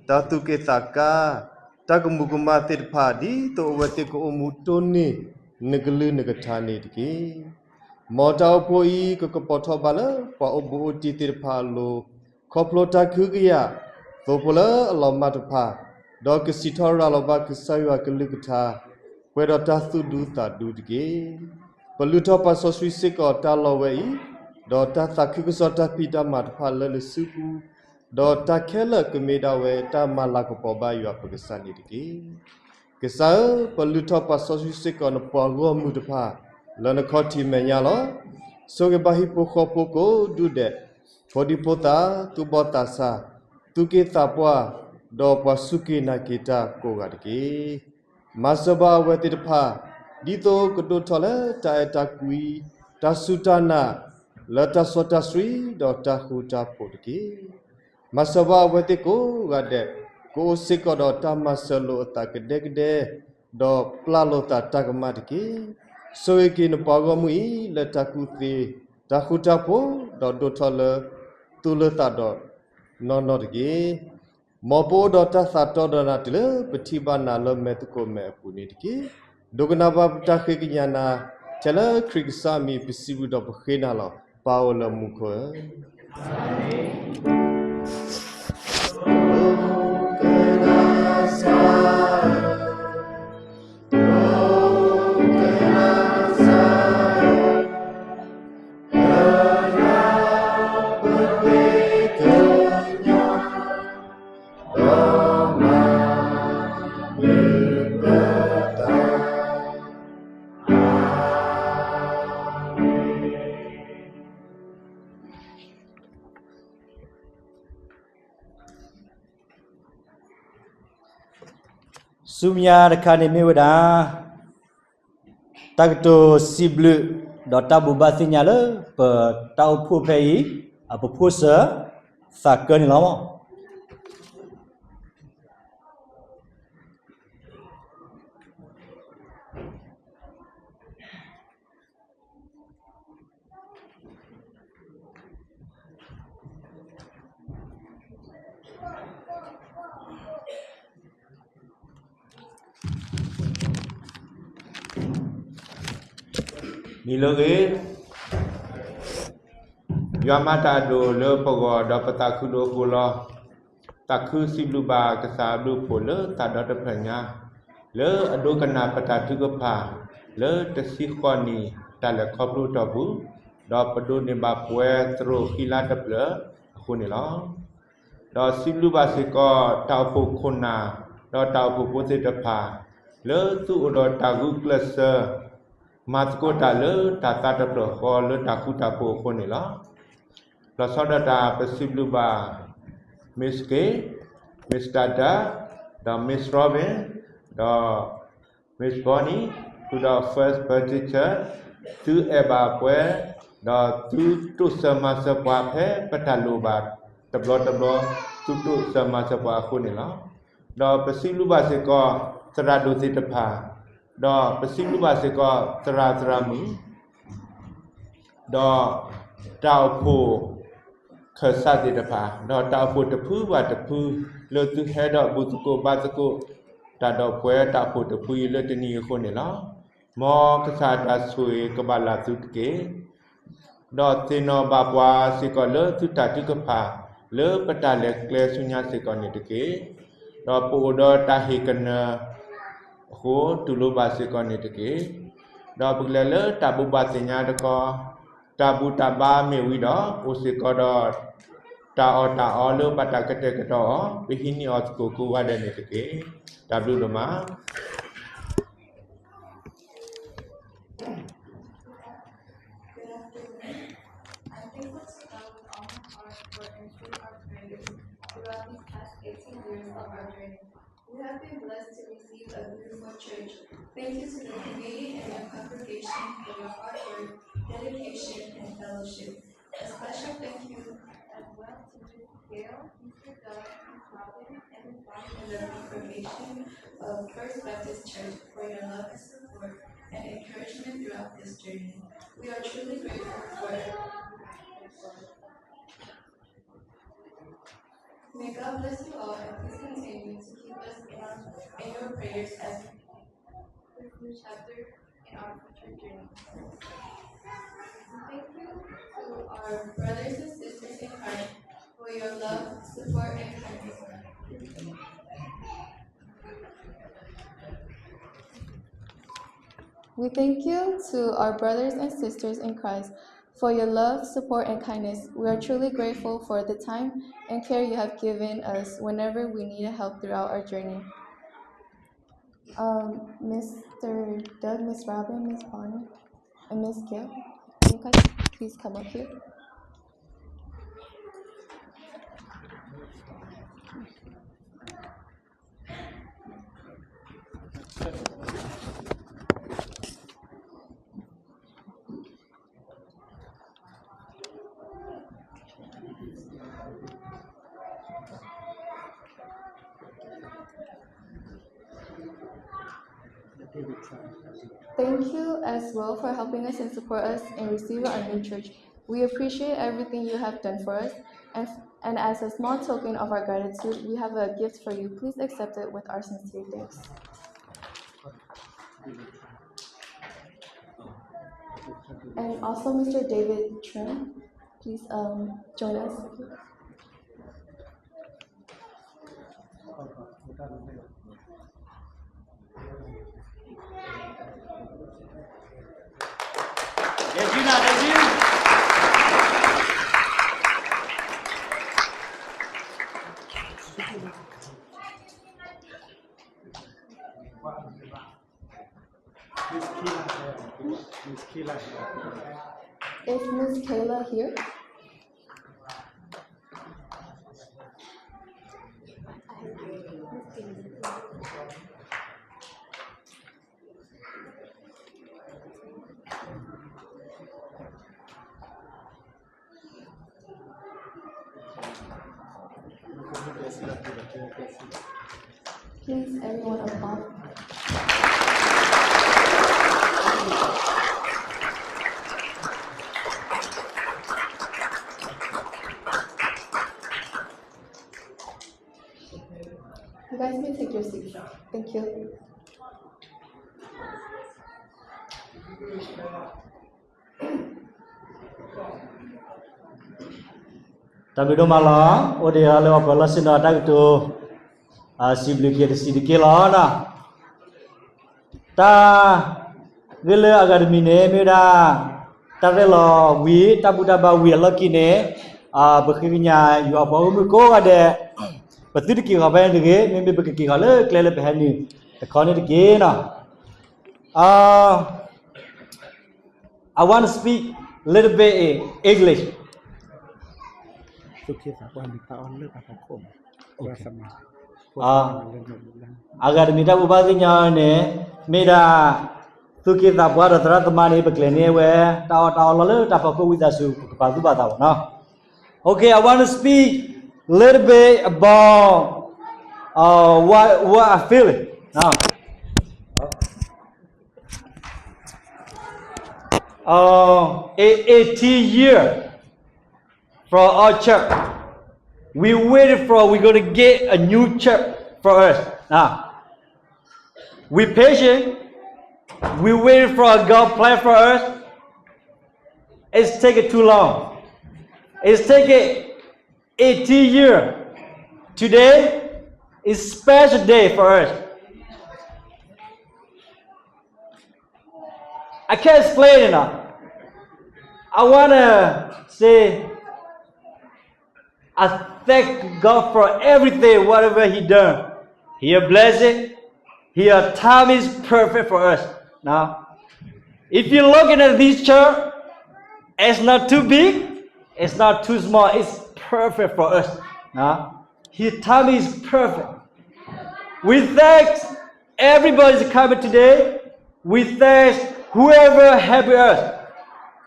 တၢ်သူၣ်က့ၣ်သးကါ, တၢ်ကမူၤကမၣ်သ့ၣ်တဖၣ် ဒ်သိးအဝဲသ့ၣ်ကအိၣ်မူတိၢ်န့ၢ် နကလုၢ်နကထါန့ၣ်တက့ၢ်. မ်တၢ်အိၣ်ဖှိၣ်အံၤ ကကပီၤထီၣ်ဘၣ်လၢပှၤအိၣ်ဘူးအိၣ်တံၢ်သ့ၣ်တဖၣ်အလိၤ, ခီဖျိတၢ်ကဟုကယာ်, သိဖိလၢအလီၤမၢ်တဖၣ်, ဒီးကစံးထီၣ်ရၤလီၤဘၣ်ကစၢ်ယွၤကလုၢ်ကထါ, ပှဲၤဒီးတၢ်သူၣ်ဒူသးဒူတက့ၢ်. ပလုၢ်ထီၣ်ပာ်စီဆှံစ့ၢ်ကီးတၢ်လီၢ်ဝဲအံၤ, ဒီးတၢ်သးခုကစီၣ်တၢ်ဖံးတၢ်မၤတဖၣ်လၢနစုပူၤ, ဒီးတၢ်ခဲလၢာ်ကမ့ၢ်ဒၣ်ဝဲတၢ်မၤလၤကပီၤဘၣ်ယွၤပကစၢ်န့ၣ်တက့ၢ်. ကစၢ်ဧၢ, ပလုၢ်ထီၣ်ပာ်စီဆှံစ့ၢ်ကီးနပှၤဂီၢ်မုၢ်တဖၣ် လၢနခီၣ်ထံးမဲာ်ညါလီၤ. ဆိၣ်ဂ့ၤဘၣ်ဟံၣ်ဖိဃီဖိကိးဒူၣ်ဒဲး, ဖိဒံဖိသၣ်, သူၣ်ဘီၣ်သးစၢ်, သူၣ်က့ၣ်သးပှၢ်, ဒီးပှၤစူၢ်က့ၤနာ်က့ၤတၢ်ကိးဂၤတက့ၢ်. မၤစၢၤဘၣ်အဝဲသ့ၣ်တဖၣ်, ဒ်သိးကဒိၣ်ထီၣ်လၢတၢ်အဲၣ်တၢ်ကွံ, တၢ်စူၢ်တၢ်နာ်, လၢတၢ်စီတၢ်ဆှံ, ဒီးတၢ်ဃူတၢ်ဖိးတက့ၢ်. မၤစၢၤဘၣ်အဝဲသ့ၣ်ကိးဂၤဒဲး, ကအိၣ်စ့ၢ်ကီးဒီးတၢ်မၤစၢၤလိာ်အသးကဒဲကဒဲ, ဒီးပျၢ်လိာ်သးတၢ်ကမၣ်တက့ၢ်. ဆိၣ်ဂ့ၤက့ၤနပှၤဂီၢ်မုၢ်အံၤ လၢတၢ်ကူၣ်သ့, တၢ်ဃူတၢ်ဖိး, ဒီးဒိၣ်ထီၣ်လၢသူၣ်လၢသးဒီးနီၢ်နီၢ်တက့ၢ်. မ်ပအိၣ်ဒီးတၢ်သးတီဒီးနၤတုၤလၢပထံၣ်ဘၣ်နၤလၢမဲာ်သကိးမဲာ်အပူၤန့ၣ်တက့ၢ်. ဒိကနၣ်ဘၣ်ပတၢ်ဃ့ကညးနၤ, ထဲလၢခရံာ်ကစၢ်အမံၤပစံးဘျုးဒီးပဃ့နၤလီၤ. ပၢ်အိၣ်လၢမူခိၣ်ဧၢ. ဆူမဲာ်ညါတခါန့ၣ်မ့ၢ်ဝဲဒၣ် တၢ်ကတိၤစံးဘျုး ဒီးတၢ်ဘိးဘၣ်သ့ၣ်ညါလၢ ပတၢ်အိၣ်ဖှိၣ်ဖဲအံၤ အပဖိဆၢ သးကၢန့ၣ်လီၤ. မ့ၢ်လၢဂ့ၤ, ယွၤမၤတၢ်အဒိၣ်လၢပဂီၢ်ဒီးပသးခုဒိၣ်အဃိလီၤ. သးခုစံးဘျုးဘၣ်ကစၢ်အဘျုးအဖှိၣ်လၢသးဒီတဖျၢၣ်ညါ, လၢအဒိကနၣ်ပတၢ်ထုကဖၣ် လၢတဆံဃိးနံၣ်တၢ်လဲၤခီဖျိအတီၢ်ပူၤ, ဒီးပဒိးန့ၢ်ဘၣ်ပှဲၤသရိာ်ဃံလၤတဖျၢၣ်အဃိန့ၣ်လီၤ. ဒီးစံးဘျုးဘၣ်စ့ၢ်ကီးတၢ်အိၣ်ဖှိၣ်ခိၣ်နၢ် ဒီးတၢ်အိၣ်ဖှိၣ်ဖိသ့ၣ်တဖၣ် လၢသုအိၣ်ဒီးတၢ်ဂုာ်ကျဲးစၢး မၤသကိးတၢ်လၢတၢ်သးတဖျၢၣ်ဃီလၢတၢ်ဃူတၢ်ဖိးအဃိန့ၣ်လီၤ. လီၤဆီဒၣ်တၢ်ပစံးဘျုးဘၣ် Miss K, Mister Doug, ဒီး Miss Robin, ဒီး Miss Bonnie, ဃုာ်ဒီး First Baptist Church သုအဲၣ်ဘၣ်ပှၤ, ဒီးသုတိစၢၤမၤစၢၤပှၤဖဲပတၢ်လိၣ်ဘၣ်တဘျီတဘျီ, သုတိစၢၤမၤစၢၤပှၤအဃိန့ၣ်လီၤ. ဒီးပစံးဘျုးဘၣ်စ့ၢ်ကီးသရၣ်ဒိၣ်သ့ၣ်တဖၣ်, ဒီးပစံးဘျုးဘၣ်စ့ၢ်ကီးသရၣ်သရၣ်မုၣ် ဒီးတၢ်အိၣ်ဖှိၣ်ခၢၣ်စးသ့ၣ်တဖၣ်, ဒီးတၢ်အိၣ်ဖှိၣ်တဖုဘၣ်တဖု လၢသုဟဲဒီးဘူၣ်သကိးဘါသကိး တၢ်ဒီးပှဲၤတၢ်အိၣ်ဖှိၣ်တဖုအံၤလၢတနံၤအံၤအဃိန့ၣ်လီၤ. မ်ကစၢ်တၢ်ဆိၣ်ဂ့ၤကဘၣ်လၢသုတက့ၢ်. ဒီးသ့ၣ်နီၣ်ဘၣ်ပှၤစ့ၢ်ကီးလၢသုတၢ်ထုကဖၣ် လၢပတၢ်လဲၤကျဲဆူညါစ့ၢ်ကီးန့ၣ်တက့ၢ်. ဒီးပအိၣ်ဒီးတၢ်ဟ့ၣ်ကနၢအဃိ တူၢ်လိာ်ဘၣ်စ့ၢ်ကီးန့ၣ်တက့ၢ်. ဒီးပကလဲၤလၢတၢ်ဘိးဘၣ်သ့ၣ်ညါတခီ, တၢ်ဘူၣ်တၢ်ဘါမ့ၢ်ဝံၤဒီး အိၣ်စ့ၢ်ကီးဒီး တၢ်အီၣ်တၢ်အီလၢဘၣ်တၢ်ကတဲာ်ကတီၤအီၤ, ပဟံးန့ၢ်အီၤသကိးကိးဂၤဒဲးန့ၣ်တက့ၢ်. တၢ်ဘျုးဒိၣ်မး. Good afternoon. I'm thankful to God with all my heart for answering our prayers throughout these past eighteen years of our journey. We have been blessed to receive a beautiful church. Thank you to the committee and the congregation for your hard work, dedication, and fellowship. A special thank you as well to Miss Gail, Mister Doug, Miss Robin, and Miss Bonnie for the reformation of First Baptist Church for your love and support and encouragement throughout this journey. We are truly grateful for everything you have done for us. May God bless you all and please continue to keep us in, our, in your prayers as we begin this new chapter in our future journey. Thank you to our brothers and sisters in Christ for your love, support, and kindness. We thank you to our brothers and sisters in Christ for your love, support, and kindness. We are truly grateful for the time and care you have given us whenever we needed help throughout our journey. Um, Mister Doug, Miss Robin, Miss Bonnie, and Miss Gail, can you guys please come up here? Thank you as well for helping us and support us in receiving our new church. We appreciate everything you have done for us, and, and as a small token of our gratitude, we have a gift for you. Please accept it with our sincere thanks. And also Mister David Trim, please, um, join us. Miss Kayla here. Miss Kayla here. Is Miss Kayla here? Please, everyone applaud. You guys may take your seats. Thank you. တၢ်ဘျုးဒိၣ်မးလီၤ. အိၣ်ဒံးအီၤလၢပှၤလီၢ်ဆ့ၣ်နီၤတၢ်ကတိၤ စံးဘျုးက့ၤတစံးတက့ၢ်လီၤ. တၢ်ဂ့ၢ်လၢအဂၤတမံၤန့ၣ် မ့ၢ်ဝဲဒၣ် တၢ်ရဲၣ်လီၤဝံၤ တၢ်ဘူၣ်တၢ်ဘါဝံၤအလီၢ်ခံန့ၣ် ပဃ့ကညးယွၤအပှၤဂီၢ်မုၢ်ကိးဂၤဒဲး ပသုတက့ၤဃီၤဖဲန့ၣ်တဂ့ၤ, မ့မ့ၢ်ပကက့ၤဃီၤလၢကျဲလၢပဟဲနုာ်တခီန့ၣ်တက့ၢ်နီၤ. I want to speak little bit in English. အဂၤတမံၤတၢ်ဘူၣ်ဘါသ့ၣ်ညါန့ၣ် မ့ၢ်ဒၣ် သူၣ်က့သးပှၢ်ဒီးသရၣ်သမါန့ၣ် ပကျဲၤန့ၢ်ဝဲ တၢ်အီၣ်တၢ်အီလီၤလၢတၢ်ဖီခိၣ်ဝံသးစူၤ ပကပာ်သူၣ်ပာ်သးဘၣ်နီၤ. Okay, I want to speak little bit about, uh, what, what I feeling. Uh, uh, eighteen year from our church. We waited for, we're gonna get a new church for us. Now, we patient. We waited for a God plan for us. It's taking too long. It's taking eighteen years. Today is special day for us. I can't explain it now. I wanna say, I thank God for everything, whatever He done. He a blessing. He a time is perfect for us. Now, if you're looking at this church, it's not too big, it's not too small, it's perfect for us. Now, His time is perfect. We thank everybody's coming today. We thank whoever helping us.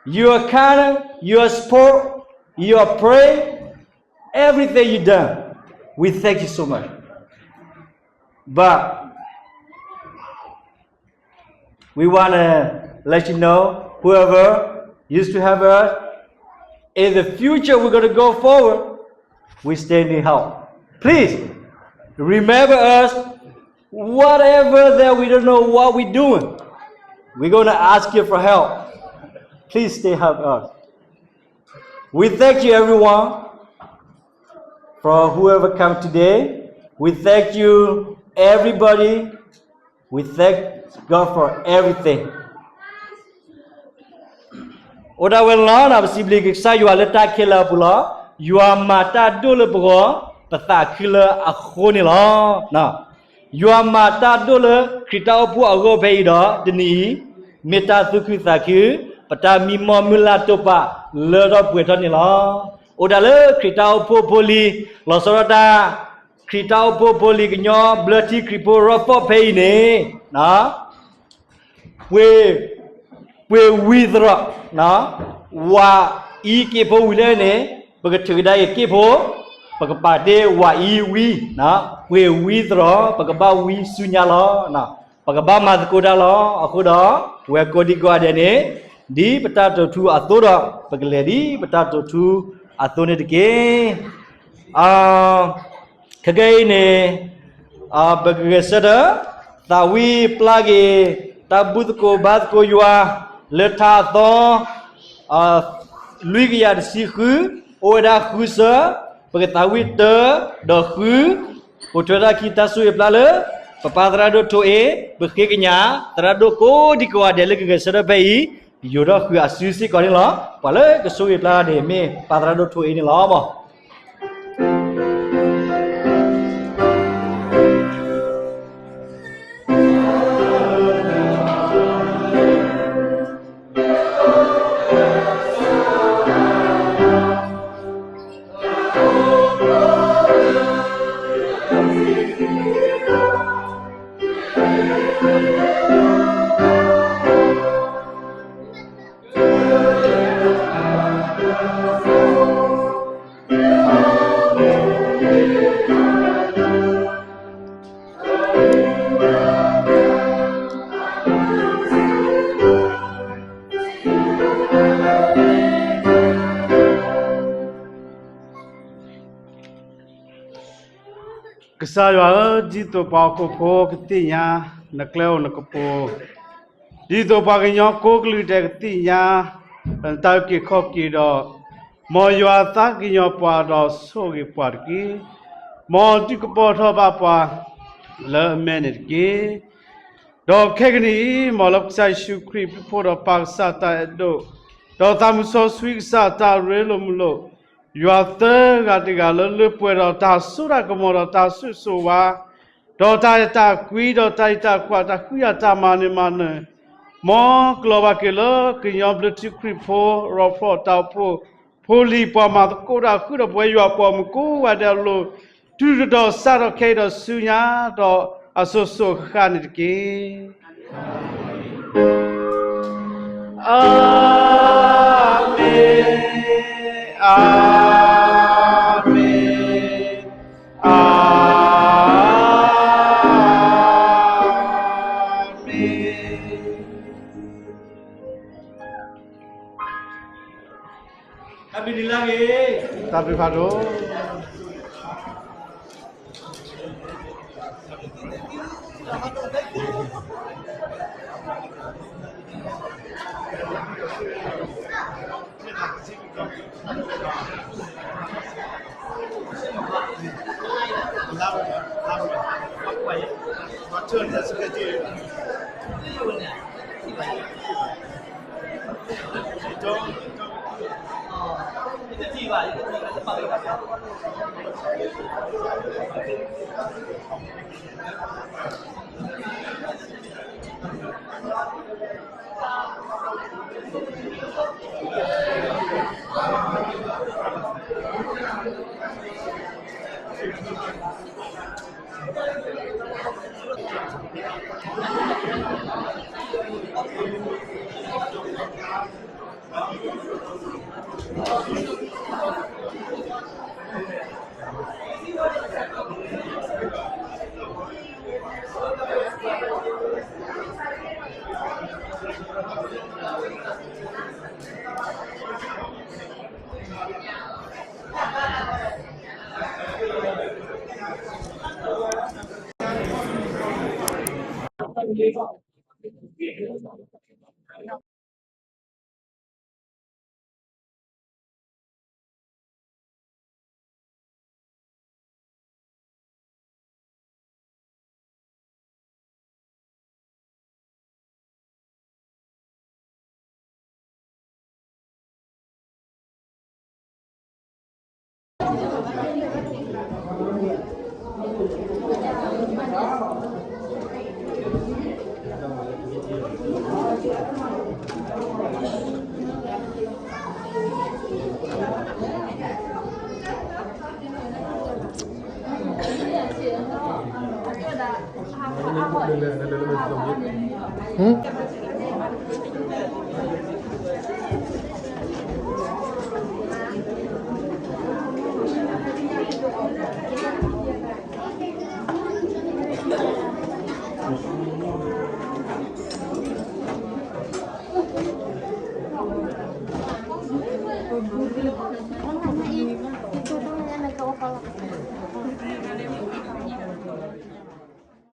Your kind, your support, your prayer, everything you done. We thank you so much. But we wanna let you know, whoever used to help us, in the future we're gonna go forward, we still need help. Please remember us, whatever that we don't know what we're doing, we're gonna ask you for help. Please stay help us. We thank you everyone for whoever come today. We thank you everybody. We thank God for everything. အိၣ်ဒၣ်ဝဲလီၤ ပစံးဘျုးကစၢ်ယွၤလၢတၢ်ခဲလၢာ်အပူၤလီၤ. ယွၤမၤတၢ်ဒိၣ်လၢပဂီၢ် ပသးခုလၢအဃိန့ၣ်လီၤ. ယွၤမၤတၢ်ဒိၣ်လၢခရံာ်တၢ်အိၣ်ဖှိၣ်အဂီၢ်ဖဲအံၤဒီး တနံၤအံၤ မ့ၢ်တၢ်သူၣ်ခုသးခု ပတၢ်မံမီၢ်မုၢ်လၢ်တိာ်ပာ်လၢထီၣ်ပှဲၤထီၣ်န့ၣ်လီၤ. အိၣ်ဒၣ်လၢခရံာ်တၢ်အိၣ်ဖှိၣ်ဖိလံၤ လီၤဆီဒၣ်တၢ် ခရံာ်တၢ်အိၣ်ဖှိၣ်ဖိလံၤကညီဘျၢထံခရံာ်ဖိ Rockford ဖဲအံၤန့ၣ် ပှ့ၤဝံသရီၣ် ဝၤအံၤက့ၢ်ဖိဝံၤလၢန့ၣ် ပကထုးကဒါအံၤက့ၢ်ဖိ ပကပာ်တ့ၢ်ဝၤအံၤဝံ ပှ့ၤဝံသရီၣ် ပကဘၣ်ဝံဆူညါလီၤ. ပကဘၣ်မၤသကိးတၢ်လီၤ. အဃိဒီး ပဝဲကိးဒံကိးဂၤဒဲးန့ၣ် ဒ်ပတၢ်တိာ်ထူအသိးဒီး ပကလဲၤဒ်ပတၢ်တိာ်ထူအသိးန့ၣ်တက့ၢ်. ခဲကနံၣ်အံၤန့ၣ် ပကဂဲၤဆၢထၢၣ် သးဝံၣ်ပျၢ်က့ၤ တၢ်ဘူၣ်သကိးဘါသကိးယွၤ လၢထါအသီ လွံၢ်ကယၤတဆံဃု အိၣ်ဝဲဒၣ်ဃုဆၢ ပကသးဝံၣ်တၢ ဒီးဃု ပိာ်ထွဲထီၣ်ခံတၢ်ဆိၣ်ဂ့ၤပျါလၢ ပပၢ်သရၣ်ဒိၣ်ထိအ့ၣ် ပဃ့ကညး သရၣ်ဒိၣ်ကိးဒံကိးဂၤဒဲးလၢကဂဲၤဆၢထၢၣ်ဖဲအံၤ ယိၤထီၣ်ဃုာ်အစုစ့ၢ်ကီးန့ၣ်လီၤ. ပှၤလၢကဆိၣ်ဂ့ၤပျါန့ၣ် မ့ၢ်ပၢ်သရၣ်ဒိၣ်ထိအ့ၣ်န့ၣ်လီၤ. ကစၢ်ယွၤဧၢ, ဒ်သိးပှၤဟီၣ်ခိၣ်ဖိကသ့ၣ်ညါ နကျဲအိၣ်နကပူၤ, ဒ်သိးပှၤကညီကိးကလုာ်ဒဲးကသ့ၣ်ညါ နတၢ်အုၣ်က့ၤခီၣ်က့ၤဒီး, မ်ယွၤသးကညီၤပှၤဒီးဆိၣ်ဂ့ၤပှၤတက့ၢ်. မ်ဒုးကပီၤထီၣ်ဘၣ်ပှၤလၢအမဲန့ၣ်တက့ၢ်. ဒီးခဲကနံၣ်အံၤ မ်လၢကစၢ်ယ့ၣ်ၡူးခရံာ်အဘျုးအဖှိၣ်ဒီးပၢ်ကစၢ်တၢ်အဲၣ်ဒိၣ်, ဒီးသးမုၢ်စီဆှံကစၢ်တၢ်ရ့လိာ်မုာ်လိာ်, ယွၤသၢဂၤတဂၤလၢလၢပှဲၤဒီးတၢ်စိတၢ်ကမီၤဒီးတၢ်စိစိဝါ, ဒီးတၢ်အဲၣ်တၢ်ကွံဒီးတၢ်အံးတၢ်ကွံ တၢ်ဃုယၤတၢ်မၤနၢၤမၤနၢၤ, မ်ကလီၤဘၣ်က့ၤလၢကညီဘျၢထံခရံာ်ဖိ ရီၣ်ဖျီၣ်တၢ်အိၣ်ဖှိၣ် ဖိလံၤပှၤမၤသကိးတၢ်ဃုာ်ဒီးပဝဲယွၤအပှၤမုၣ်ကိးဂၤဒဲးအလိၤ, တုၤတဒီးစးထီၣ်ခဲအံၤဒီးဆူညါ ဒီးအစိၤစိၤအဃၣ်ဃၣ်န့ၣ်တက့ၢ်. အၤမ့ၣ်, အၤမ့ၣ်, အၤမ့ၣ်. တၢ်ဘျုးဒိၣ်လၢ်ဂ့ၤ, တၢ်ဘျုးဖးဒိၣ်.